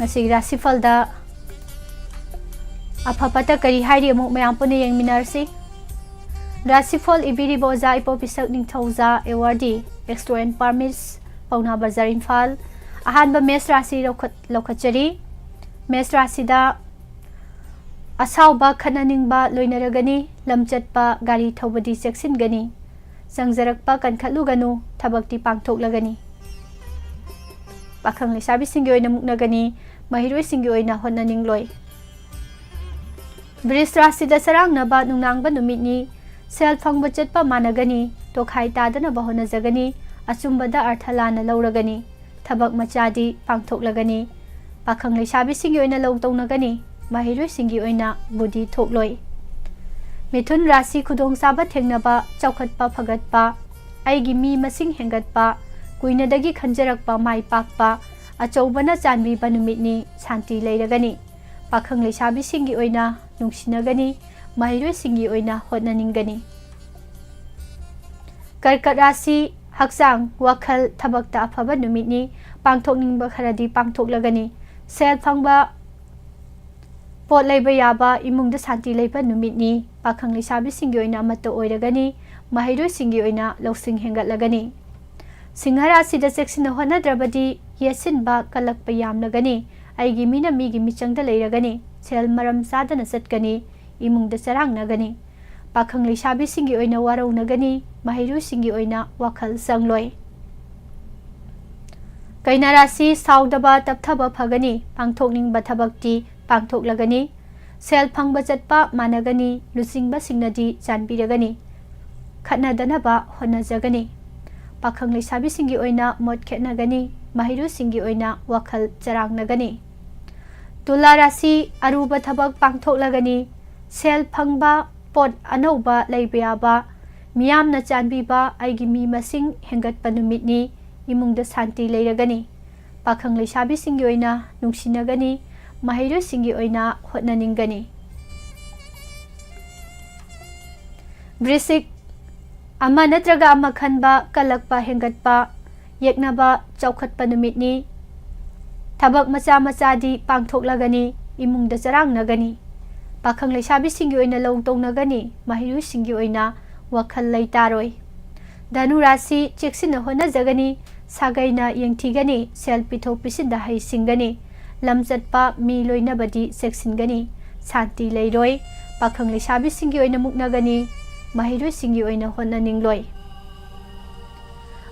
ꯉꯁꯤꯒꯤ ꯔꯥꯁꯤꯐꯜꯗ ꯑꯐ ꯐꯠꯇ ꯀꯔꯤ ꯍꯥꯏꯔꯤ ꯑꯃꯨꯛ ꯃꯌꯥꯝ ꯄꯨꯟꯅ ꯌꯦꯡꯃꯤꯟꯅꯔꯁꯤ꯫ ꯔꯥꯁꯤꯐꯜ ꯏꯕꯤꯔꯤꯕ ꯑꯣꯖꯥ ꯏꯄꯣ ꯄꯤꯁꯛ ꯅꯤꯡꯊꯧꯖꯥ, ꯑꯦꯋꯥꯔꯗꯤ, ꯑꯦꯁꯇ꯭ꯔꯣ ꯑꯦꯟ ꯄꯥꯔꯃꯤꯁ, ꯄꯥꯎꯅꯥ ꯕꯖꯥꯔ, ꯏꯝꯐꯥꯜ꯫ ꯑꯍꯥꯟꯕ ꯃꯦꯁ ꯔꯥꯁꯤ ꯂꯧꯈꯠ-, ꯂꯧꯈꯠꯆꯔꯤ꯫ ꯃꯦꯁ ꯔꯥꯁꯤꯗ ꯑꯁꯥꯎꯕ, ꯈꯠꯅꯅꯤꯡꯕ ꯂꯣꯏꯅꯔꯒꯅꯤ꯫ ꯂꯝꯆꯠꯄ, ꯒꯥꯔꯤ ꯊꯧꯕꯗꯤ ꯆꯦꯛꯁꯤꯟꯒꯅꯤ꯫ ꯆꯪꯖꯔꯛꯄ ꯀꯟꯈꯠꯂꯨꯒꯅꯨ, ꯊꯕꯛꯇꯤ ꯄꯥꯡꯊꯣꯛꯂꯒꯅꯤ꯫ ꯄꯥꯈꯪ ꯂꯩꯁꯥꯕꯤꯁꯤꯡꯒꯤ ꯑꯣꯏꯅ ꯃꯨꯛꯅꯒꯅꯤ, ꯃꯍꯩꯔꯣꯏꯁꯤꯡꯒꯤ ꯑꯣꯏꯅ ꯍꯣꯠꯅꯅꯤꯡꯂꯣꯏ꯫ ꯕ꯭ꯔꯤꯖ ꯔꯥꯁꯤꯗ ꯆꯔꯥꯡꯅꯕ ꯅꯨꯡꯅꯥꯡꯕ ꯅꯨꯃꯤꯠꯅꯤ꯫ ꯁꯦꯜ ꯐꯪꯕ ꯆꯠꯄ ꯃꯥꯟꯅꯒꯅꯤ, ꯇꯣꯈꯥꯏ ꯇꯥꯗꯅꯕ ꯍꯣꯠꯅꯖꯒꯅꯤ, ꯑꯆꯨꯝꯕꯗ ꯑꯔꯊ ꯂꯥꯟꯅ ꯂꯧꯔꯒꯅꯤ꯫ ꯊꯕꯛ ꯃꯆꯥꯗꯤ ꯄꯥꯡꯊꯣꯛꯂꯒꯅꯤ꯫ ꯄꯥꯈꯪ ꯂꯩꯁꯥꯕꯤꯁꯤꯡꯒꯤ ꯑꯣꯏꯅ ꯂꯧ ꯇꯧꯅꯒꯅꯤ, ꯃꯍꯩꯔꯣꯏꯁꯤꯡꯒꯤ ꯑꯣꯏꯅ ꯕꯨꯗꯤ ꯊꯣꯛꯂꯣꯏ꯫ ꯃꯤꯊꯨꯟ ꯔꯥꯁꯤ ꯈꯨꯗꯣꯡꯆꯥꯕ ꯊꯦꯡꯅꯕ, ꯆꯥꯎꯈꯠꯄ ꯐꯒꯠꯄ, ꯑꯩꯒꯤ ꯃꯤ ꯃꯁꯤꯡ ꯍꯦꯟꯒꯠꯄ, ꯀꯨꯏꯅꯗꯒꯤ ꯈꯟꯖꯔꯛꯄ ꯃꯥꯏ ꯄꯥꯛꯄ, ꯑꯆꯧꯕꯅ ꯆꯥꯟꯕꯤꯕ ꯅꯨꯃꯤꯠꯅꯤ, ꯁꯥꯟꯇꯤ ꯂꯩꯔꯒꯅꯤ꯫ ꯄꯥꯈꯪ ꯂꯩꯁꯥꯕꯤꯁꯤꯡꯒꯤ ꯑꯣꯏꯅ ꯅꯨꯡꯁꯤꯅꯒꯅꯤ, ꯃꯍꯩꯔꯣꯏꯁꯤꯡꯒꯤ ꯑꯣꯏꯅ ꯍꯣꯠꯅꯅꯤꯡꯒꯅꯤ꯫ ꯀꯔꯀꯠ ꯔꯥꯁꯤ, ꯍꯛꯆꯥꯡ, ꯋꯥꯈꯜ, ꯊꯕꯛꯇ ꯑꯐꯕ ꯅꯨꯃꯤꯠꯅꯤ꯫ ꯄꯥꯡꯊꯣꯛꯅꯤꯡꯕ ꯈꯔꯗꯤ ꯄꯥꯡꯊꯣꯛꯂꯒꯅꯤ꯫ ꯁꯦꯜ ꯐꯪꯕ, ꯄꯣꯠ ꯂꯩꯕ ꯌꯥꯕ, ꯏꯃꯨꯡꯗ ꯁꯥꯟꯇꯤ ꯂꯩꯕ ꯅꯨꯃꯤꯠꯅꯤ꯫ ꯄꯥꯈꯪ ꯂꯩꯁꯥꯕꯤꯁꯤꯡꯒꯤ ꯑꯣꯏꯅ ꯑꯃꯠꯇ ꯑꯣꯏꯔꯒꯅꯤ, ꯃꯍꯩꯔꯣꯏꯁꯤꯡꯒꯤ ꯑꯣꯏꯅ ꯂꯧꯁꯤꯡ ꯍꯦꯟꯒꯠꯂꯒꯅꯤ꯫ ꯁꯤꯡꯍ ꯔꯥꯁꯤꯗ ꯆꯦꯛꯁꯤꯟꯅ ꯍꯣꯠꯅꯗ꯭ꯔꯕꯗꯤ ꯌꯦꯠꯁꯤꯟꯕ ꯀꯜꯂꯛꯄ ꯌꯥꯝꯂꯒꯅꯤ꯫ ꯑꯩꯒꯤ ꯃꯤꯅ ꯃꯤꯒꯤ ꯃꯤꯆꯪꯗ ꯂꯩꯔꯒꯅꯤ, ꯁꯦꯜ ꯃꯔꯝ ꯆꯥꯗꯅ ꯆꯠꯀꯅꯤ, ꯏꯃꯨꯡꯗ ꯆꯔꯥꯡꯅꯒꯅꯤ꯫ ꯄꯥꯈꯪ ꯂꯩꯁꯥꯕꯤꯁꯤꯡꯒꯤ ꯑꯣꯏꯅ ꯋꯥꯔꯧꯅꯒꯅꯤ, ꯃꯍꯩꯔꯣꯏꯁꯤꯡꯒꯤ ꯑꯣꯏꯅ ꯋꯥꯈꯜ ꯆꯪꯂꯣꯏ꯫ ꯀꯩꯅꯥ ꯔꯥꯁꯤ ꯁꯥꯎꯗꯕ ꯇꯞꯊꯕ ꯐꯒꯅꯤ, ꯄꯥꯡꯊꯣꯛꯅꯤꯡꯕ ꯊꯕꯛꯇꯤ ꯄꯥꯡꯊꯣꯛꯂꯒꯅꯤ꯫ ꯁꯦꯜ ꯐꯪꯕ ꯆꯠꯄ ꯃꯥꯟꯅꯒꯅꯤ, ꯂꯨꯆꯤꯡꯕꯁꯤꯡꯅꯗꯤ ꯆꯥꯟꯕꯤꯔꯒꯅꯤ꯫ ꯈꯠꯅꯗꯅꯕ ꯍꯣꯠꯅꯖꯒꯅꯤ꯫ ꯄꯥꯈꯪ ꯂꯩꯁꯥꯕꯤꯁꯤꯡꯒꯤ ꯑꯣꯏꯅ ꯃꯣꯠ ꯈꯦꯠꯅꯒꯅꯤ, ꯃꯍꯩꯔꯣꯏꯁꯤꯡꯒꯤ ꯑꯣꯏꯅ ꯋꯥꯈꯜ ꯆꯔꯥꯡꯅꯒꯅꯤ꯫ ꯇꯨꯂꯥ ꯔꯥꯁꯤ ꯑꯔꯨꯕ ꯊꯕꯛ ꯄꯥꯡꯊꯣꯛꯂꯒꯅꯤ꯫ ꯁꯦꯜ ꯐꯪꯕ, ꯄꯣꯠ ꯑꯅꯧꯕ ꯂꯩꯕ ꯌꯥꯕ, ꯃꯤꯌꯥꯝꯅ ꯆꯥꯟꯕꯤꯕ, ꯑꯩꯒꯤ ꯃꯤ ꯃꯁꯤꯡ ꯍꯦꯟꯒꯠꯄ ꯅꯨꯃꯤꯠꯅꯤ꯫ ꯏꯃꯨꯡꯗ ꯁꯥꯟꯇꯤ ꯂꯩꯔꯒꯅꯤ꯫ ꯄꯥꯈꯪ ꯂꯩꯁꯥꯕꯤꯁꯤꯡꯒꯤ ꯑꯣꯏꯅ ꯅꯨꯡꯁꯤꯅꯒꯅꯤ, ꯃꯍꯩꯔꯣꯏꯁꯤꯡꯒꯤ ꯑꯣꯏꯅ ꯍꯣꯠꯅꯅꯤꯡꯒꯅꯤ꯫ ꯕ꯭ꯔꯤꯁꯤꯛ, ꯑꯃ ꯅꯠꯇ꯭ꯔꯒ ꯑꯃ ꯈꯟꯕ, ꯀꯜꯂꯛꯄ ꯍꯦꯟꯒꯠꯄ, ꯌꯦꯛꯅꯕ ꯆꯥꯎꯈꯠꯄ ꯅꯨꯃꯤꯠꯅꯤ꯫ ꯊꯕꯛ ꯃꯆꯥ ꯃꯆꯥꯗꯤ ꯄꯥꯡꯊꯣꯛꯂꯒꯅꯤ, ꯏꯃꯨꯡꯗ ꯆꯔꯥꯡꯅꯒꯅꯤ꯫ ꯄꯥꯈꯪ ꯂꯩꯁꯥꯕꯤꯁꯤꯡꯒꯤ ꯑꯣꯏꯅ ꯂꯧ ꯇꯧꯅꯒꯅꯤ, ꯃꯍꯩꯔꯣꯏꯁꯤꯡꯒꯤ ꯑꯣꯏꯅ ꯋꯥꯈꯜ ꯂꯩꯇꯥꯔꯣꯏ꯫ ꯙꯅꯨ ꯔꯥꯁꯤ ꯆꯦꯛꯁꯤꯟꯅ ꯍꯣꯠꯅꯖꯒꯅꯤ, ꯁꯥꯒꯩꯅ ꯌꯦꯡꯊꯤꯒꯅꯤ, ꯁꯦꯜ ꯄꯤꯊꯣꯛ ꯄꯤꯁꯤꯟꯗ ꯍꯩꯁꯤꯡꯒꯅꯤ, ꯂꯝ ꯆꯠꯄ ꯃꯤ ꯂꯣꯏꯅꯕꯗꯤ ꯆꯦꯛꯁꯤꯟꯒꯅꯤ, ꯁꯥꯟꯇꯤ ꯂꯩꯔꯣꯏ꯫ ꯄꯥꯈꯪ ꯂꯩꯁꯥꯕꯤꯁꯤꯡꯒꯤ ꯑꯣꯏꯅ ꯃꯨꯛꯅꯒꯅꯤ, ꯃꯍꯩꯔꯣꯏꯁꯤꯡꯒꯤ ꯑꯣꯏꯅ ꯍꯣꯠꯅꯅꯤꯡꯂꯣꯏ꯫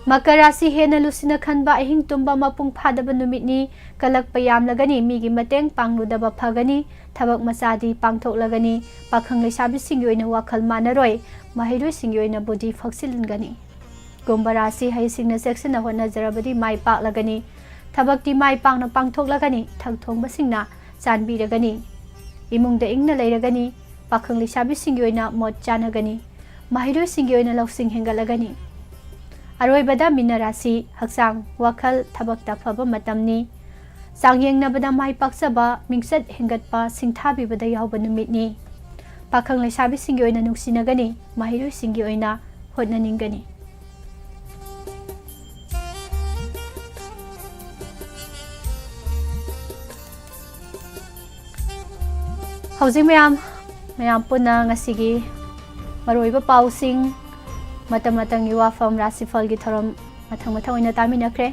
ꯃꯀꯔ ꯔꯥꯁꯤ ꯍꯦꯟꯅ ꯂꯨꯁꯤꯟꯅ ꯈꯟꯕ, ꯑꯍꯤꯡ ꯇꯨꯝꯕ ꯃꯄꯨꯡ ꯐꯥꯗꯕ ꯅꯨꯃꯤꯠꯅꯤ, ꯀꯜꯂꯛꯄ ꯌꯥꯝꯂꯒꯅꯤ, ꯃꯤꯒꯤ ꯃꯇꯦꯡ ꯄꯥꯡꯂꯨꯗꯕ ꯐꯒꯅꯤ, ꯊꯕꯛ ꯃꯆꯥꯗꯤ ꯄꯥꯡꯊꯣꯛꯂꯒꯅꯤ, ꯄꯥꯈꯪ ꯂꯩꯁꯥꯕꯤꯁꯤꯡꯒꯤ ꯑꯣꯏꯅ ꯋꯥꯈꯜ ꯃꯥꯟꯅꯔꯣꯏ, ꯃꯍꯩꯔꯣꯏꯁꯤꯡꯒꯤ ꯑꯣꯏꯅ ꯕꯨꯙꯤ ꯐꯛꯆꯤꯜꯍꯟꯒꯅꯤ꯫ ꯀꯨꯝꯚ ꯔꯥꯁꯤ ꯍꯩꯁꯤꯡꯅ ꯆꯦꯛꯁꯤꯟꯅ ꯍꯣꯠꯅꯖꯔꯕꯗꯤ ꯃꯥꯏ ꯄꯥꯛꯂꯒꯅꯤ, ꯊꯕꯛꯇꯤ ꯃꯥꯏ ꯄꯥꯛꯅ ꯄꯥꯡꯊꯣꯛꯂꯒꯅꯤ, ꯏꯊꯛ ꯊꯣꯡꯕꯁꯤꯡꯅ ꯆꯥꯟꯕꯤꯔꯒꯅꯤ, ꯏꯃꯨꯡꯗ ꯏꯪꯅ ꯂꯩꯔꯒꯅꯤ, ꯄꯥꯈꯪ ꯂꯩꯁꯥꯕꯤꯁꯤꯡꯒꯤ ꯑꯣꯏꯅ ꯃꯣꯠ ꯆꯥꯟꯅꯒꯅꯤ, ꯃꯍꯩꯔꯣꯏꯁꯤꯡꯒꯤ ꯑꯣꯏꯅ ꯂꯧꯁꯤꯡ ꯍꯦꯟꯒꯠꯂꯒꯅꯤ꯫ ꯑꯔꯣꯏꯕꯗ ꯃꯤꯅ ꯔꯥꯁꯤ, ꯍꯛꯆꯥꯡ, ꯋꯥꯈꯜ, ꯊꯕꯛꯇ ꯐꯕ ꯃꯇꯝꯅꯤ꯫ ꯆꯥꯡꯌꯦꯡꯅꯕꯗ ꯃꯥꯏ ꯄꯥꯛꯆꯕ, ꯃꯤꯡꯆꯠ ꯍꯦꯟꯒꯠꯄ, ꯁꯤꯡꯊꯥꯕꯤꯕꯗ ꯌꯥꯎꯕ ꯅꯨꯃꯤꯠꯅꯤ꯫ ꯄꯥꯈꯪ ꯂꯩꯁꯥꯕꯤꯁꯤꯡꯒꯤ ꯑꯣꯏꯅ ꯅꯨꯡꯁꯤꯅꯒꯅꯤ, ꯃꯍꯩꯔꯣꯏꯁꯤꯡꯒꯤ ꯑꯣꯏꯅ ꯍꯣꯠꯅꯅꯤꯡꯒꯅꯤ꯫ ꯍꯧꯖꯤꯛ ꯃꯌꯥꯝ, ꯃꯌꯥꯝ ꯄꯨꯟꯅ ꯉꯁꯤꯒꯤ ꯃꯔꯨꯑꯣꯏꯕ ꯄꯥꯎꯁꯤꯡ, ꯃꯇꯝ ꯃꯇꯝꯒꯤ ꯋꯥꯐꯝ, ꯔꯥꯁꯤꯐꯜꯒꯤ ꯊꯧꯔꯝ ꯃꯊꯪ ꯃꯊꯪ ꯑꯣꯏꯅ ꯇꯥꯃꯤꯟꯅꯈ꯭ꯔꯦ꯫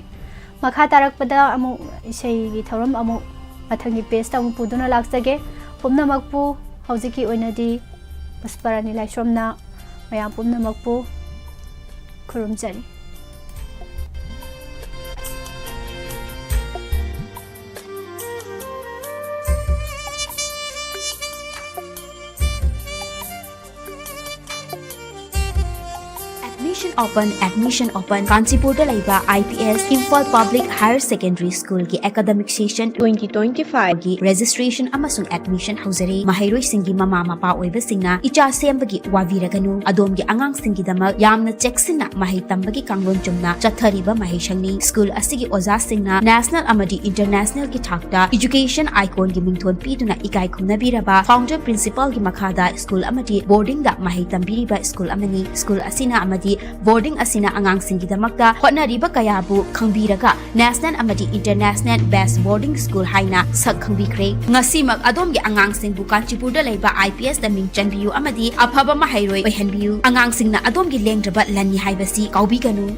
ꯃꯈꯥ ꯇꯥꯔꯛꯄꯗ ꯑꯃꯨꯛ ꯏꯁꯩꯒꯤ ꯊꯧꯔꯝ ꯑꯃꯨꯛ ꯃꯊꯪꯒꯤ pageꯇ ꯑꯃꯨꯛ ꯄꯨꯗꯨꯅ ꯂꯥꯛꯆꯒꯦ꯫ ꯄꯨꯝꯅꯃꯛꯄꯨ ꯍꯧꯖꯤꯛꯀꯤ ꯑꯣꯏꯅꯗꯤ ꯄꯨꯁꯄꯔꯥꯅꯤ ꯂꯥꯏꯁ꯭ꯔꯝꯅ ꯃꯌꯥꯝ ꯄꯨꯝꯅꯃꯛꯄꯨ ꯈꯨꯔꯨꯝꯖꯔꯤ꯫ Admission open, admission open. ꯀꯥꯟꯆꯤꯄꯨꯔꯗ ꯂꯩꯕ I P S, Imphal Public Higher Secondary Schoolꯒꯤ academic session twenty twenty-fiveꯒꯤ registration ꯑꯃꯁꯨꯡ admission ꯍꯧꯖꯔꯦ꯫ ꯃꯍꯩꯔꯣꯏꯁꯤꯡꯒꯤ ꯃꯃꯥ ꯃꯄꯥ ꯑꯣꯏꯕꯁꯤꯡꯅ ꯏꯆꯥ ꯁꯦꯝꯕꯒꯤ ꯋꯥꯕꯤꯔꯒꯅꯨ꯫ ꯑꯗꯣꯝꯒꯤ ꯑꯉꯥꯡꯁꯤꯡꯒꯤꯗꯃꯛ ꯌꯥꯝꯅ ꯆꯦꯛꯁꯤꯟꯅ ꯃꯍꯩ ꯇꯝꯕꯒꯤ ꯀꯥꯡꯂꯣꯟ ꯆꯨꯝꯅ ꯆꯠꯊꯔꯤꯕ ꯃꯍꯩꯁꯪꯅꯤ꯫ School ꯑꯁꯤꯒꯤ ꯑꯣꯖꯥꯁꯤꯡꯅ national ꯑꯃꯗꯤ internationalꯒꯤ ꯊꯥꯛꯇ education iconꯒꯤ ꯃꯤꯡꯊꯣꯟ ꯄꯤꯗꯨꯅ ꯏꯀꯥꯏ ꯈꯨꯝꯅꯕꯤꯔꯕ founder principalꯒꯤ ꯃꯈꯥꯗ school ꯑꯃꯗꯤ boardingꯗ ꯃꯍꯩ ꯇꯝꯕꯤꯔꯤꯕ school ꯑꯃꯅꯤ꯫ School ꯑꯁꯤꯅ ꯑꯃꯗꯤ boarding ꯑꯁꯤꯅ ꯑꯉꯥꯡꯁꯤꯡꯒꯤꯗꯃꯛꯇ ꯍꯣꯠꯅꯔꯤꯕ ꯀꯌꯥꯕꯨ ꯈꯪꯕꯤꯔꯒ national ꯑꯃꯗꯤ international best boarding school ꯍꯥꯏꯅ ꯁꯛ ꯈꯪꯕꯤꯈ꯭ꯔꯦ꯫ ꯉꯁꯤꯃꯛ ꯑꯗꯣꯝꯒꯤ ꯑꯉꯥꯡꯁꯤꯡꯕꯨ ꯀꯥꯟꯆꯤꯄꯨꯔꯗ ꯂꯩꯕ I P Sꯗ ꯃꯤꯡ ꯆꯟꯕꯤꯌꯨ ꯑꯃꯗꯤ ꯑꯐꯕ ꯃꯍꯩꯔꯣꯏ ꯑꯣꯏꯍꯟꯕꯤꯌꯨ꯫ ꯑꯉꯥꯡꯁꯤꯡꯅ ꯑꯗꯣꯝꯒꯤ ꯂꯦꯡꯗ꯭ꯔꯕ ꯂꯟꯅꯤ ꯍꯥꯏꯕꯁꯤ ꯀꯥꯎꯕꯤꯒꯅꯨ꯫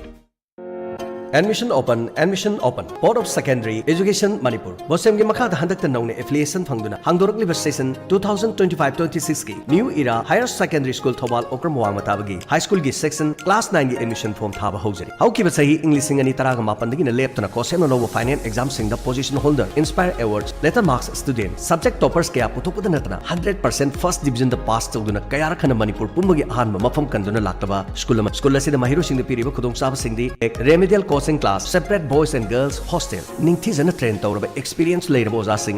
Admission open, admission open. Board of Secondary Education Manipur, BOSEMꯒꯤ ꯃꯈꯥꯗ ꯍꯟꯗꯛꯇ ꯅꯧꯅ affiliation ꯐꯪꯗꯨꯅ ꯍꯥꯡꯗꯣꯔꯛꯂꯤꯕ session two thousand twenty-five twenty-sixꯀꯤ New Era Higher Secondary School Thoubal Okram ꯋꯥꯡꯃ ꯇꯥꯕꯒꯤ high schoolꯒꯤ section class nineꯒꯤ admission form ꯊꯥꯕ ꯍꯧꯖꯔꯤ꯫ ꯍꯧꯈꯤꯕ ꯆꯍꯤ ꯏꯪ ꯂꯤꯁꯤꯡ ꯑꯅꯤ ꯇꯔꯥꯒ ꯃꯥꯄꯟꯗꯒꯤꯅ ꯂꯦꯞꯇꯅ ꯀꯣꯁꯦꯝꯅ ꯂꯧꯕ final examꯁꯤꯡꯗ position holder, inspire awards, letter marks student, subject toppers ꯀꯌꯥ ꯄꯨꯊꯣꯛꯄꯗ ꯅꯠꯇꯅ hundred percent first divisionꯗ pass ꯇꯧꯗꯨꯅ ꯀꯌꯥꯔꯛ ꯍꯟꯅ ꯃꯅꯤꯄꯨꯔ ꯄꯨꯝꯕꯒꯤ ꯑꯍꯥꯟꯕ ꯃꯐꯝ ꯀꯟꯗꯨꯅ ꯂꯥꯛꯂꯕ school ꯑꯃ꯫ School ꯑꯁꯤꯗ ꯃꯍꯩꯔꯣꯏꯁꯤꯡꯗ ꯄꯤꯔꯤꯕ ꯈꯨꯗꯣꯡꯆꯥꯕꯁꯤꯡꯗꯤ remedial coaching class, separate boys and girls hostel, ꯅꯤꯡꯊꯤꯖꯅ train ꯇꯧꯔꯕ experience ꯂꯩꯔꯕ ꯑꯣꯖꯥꯁꯤꯡ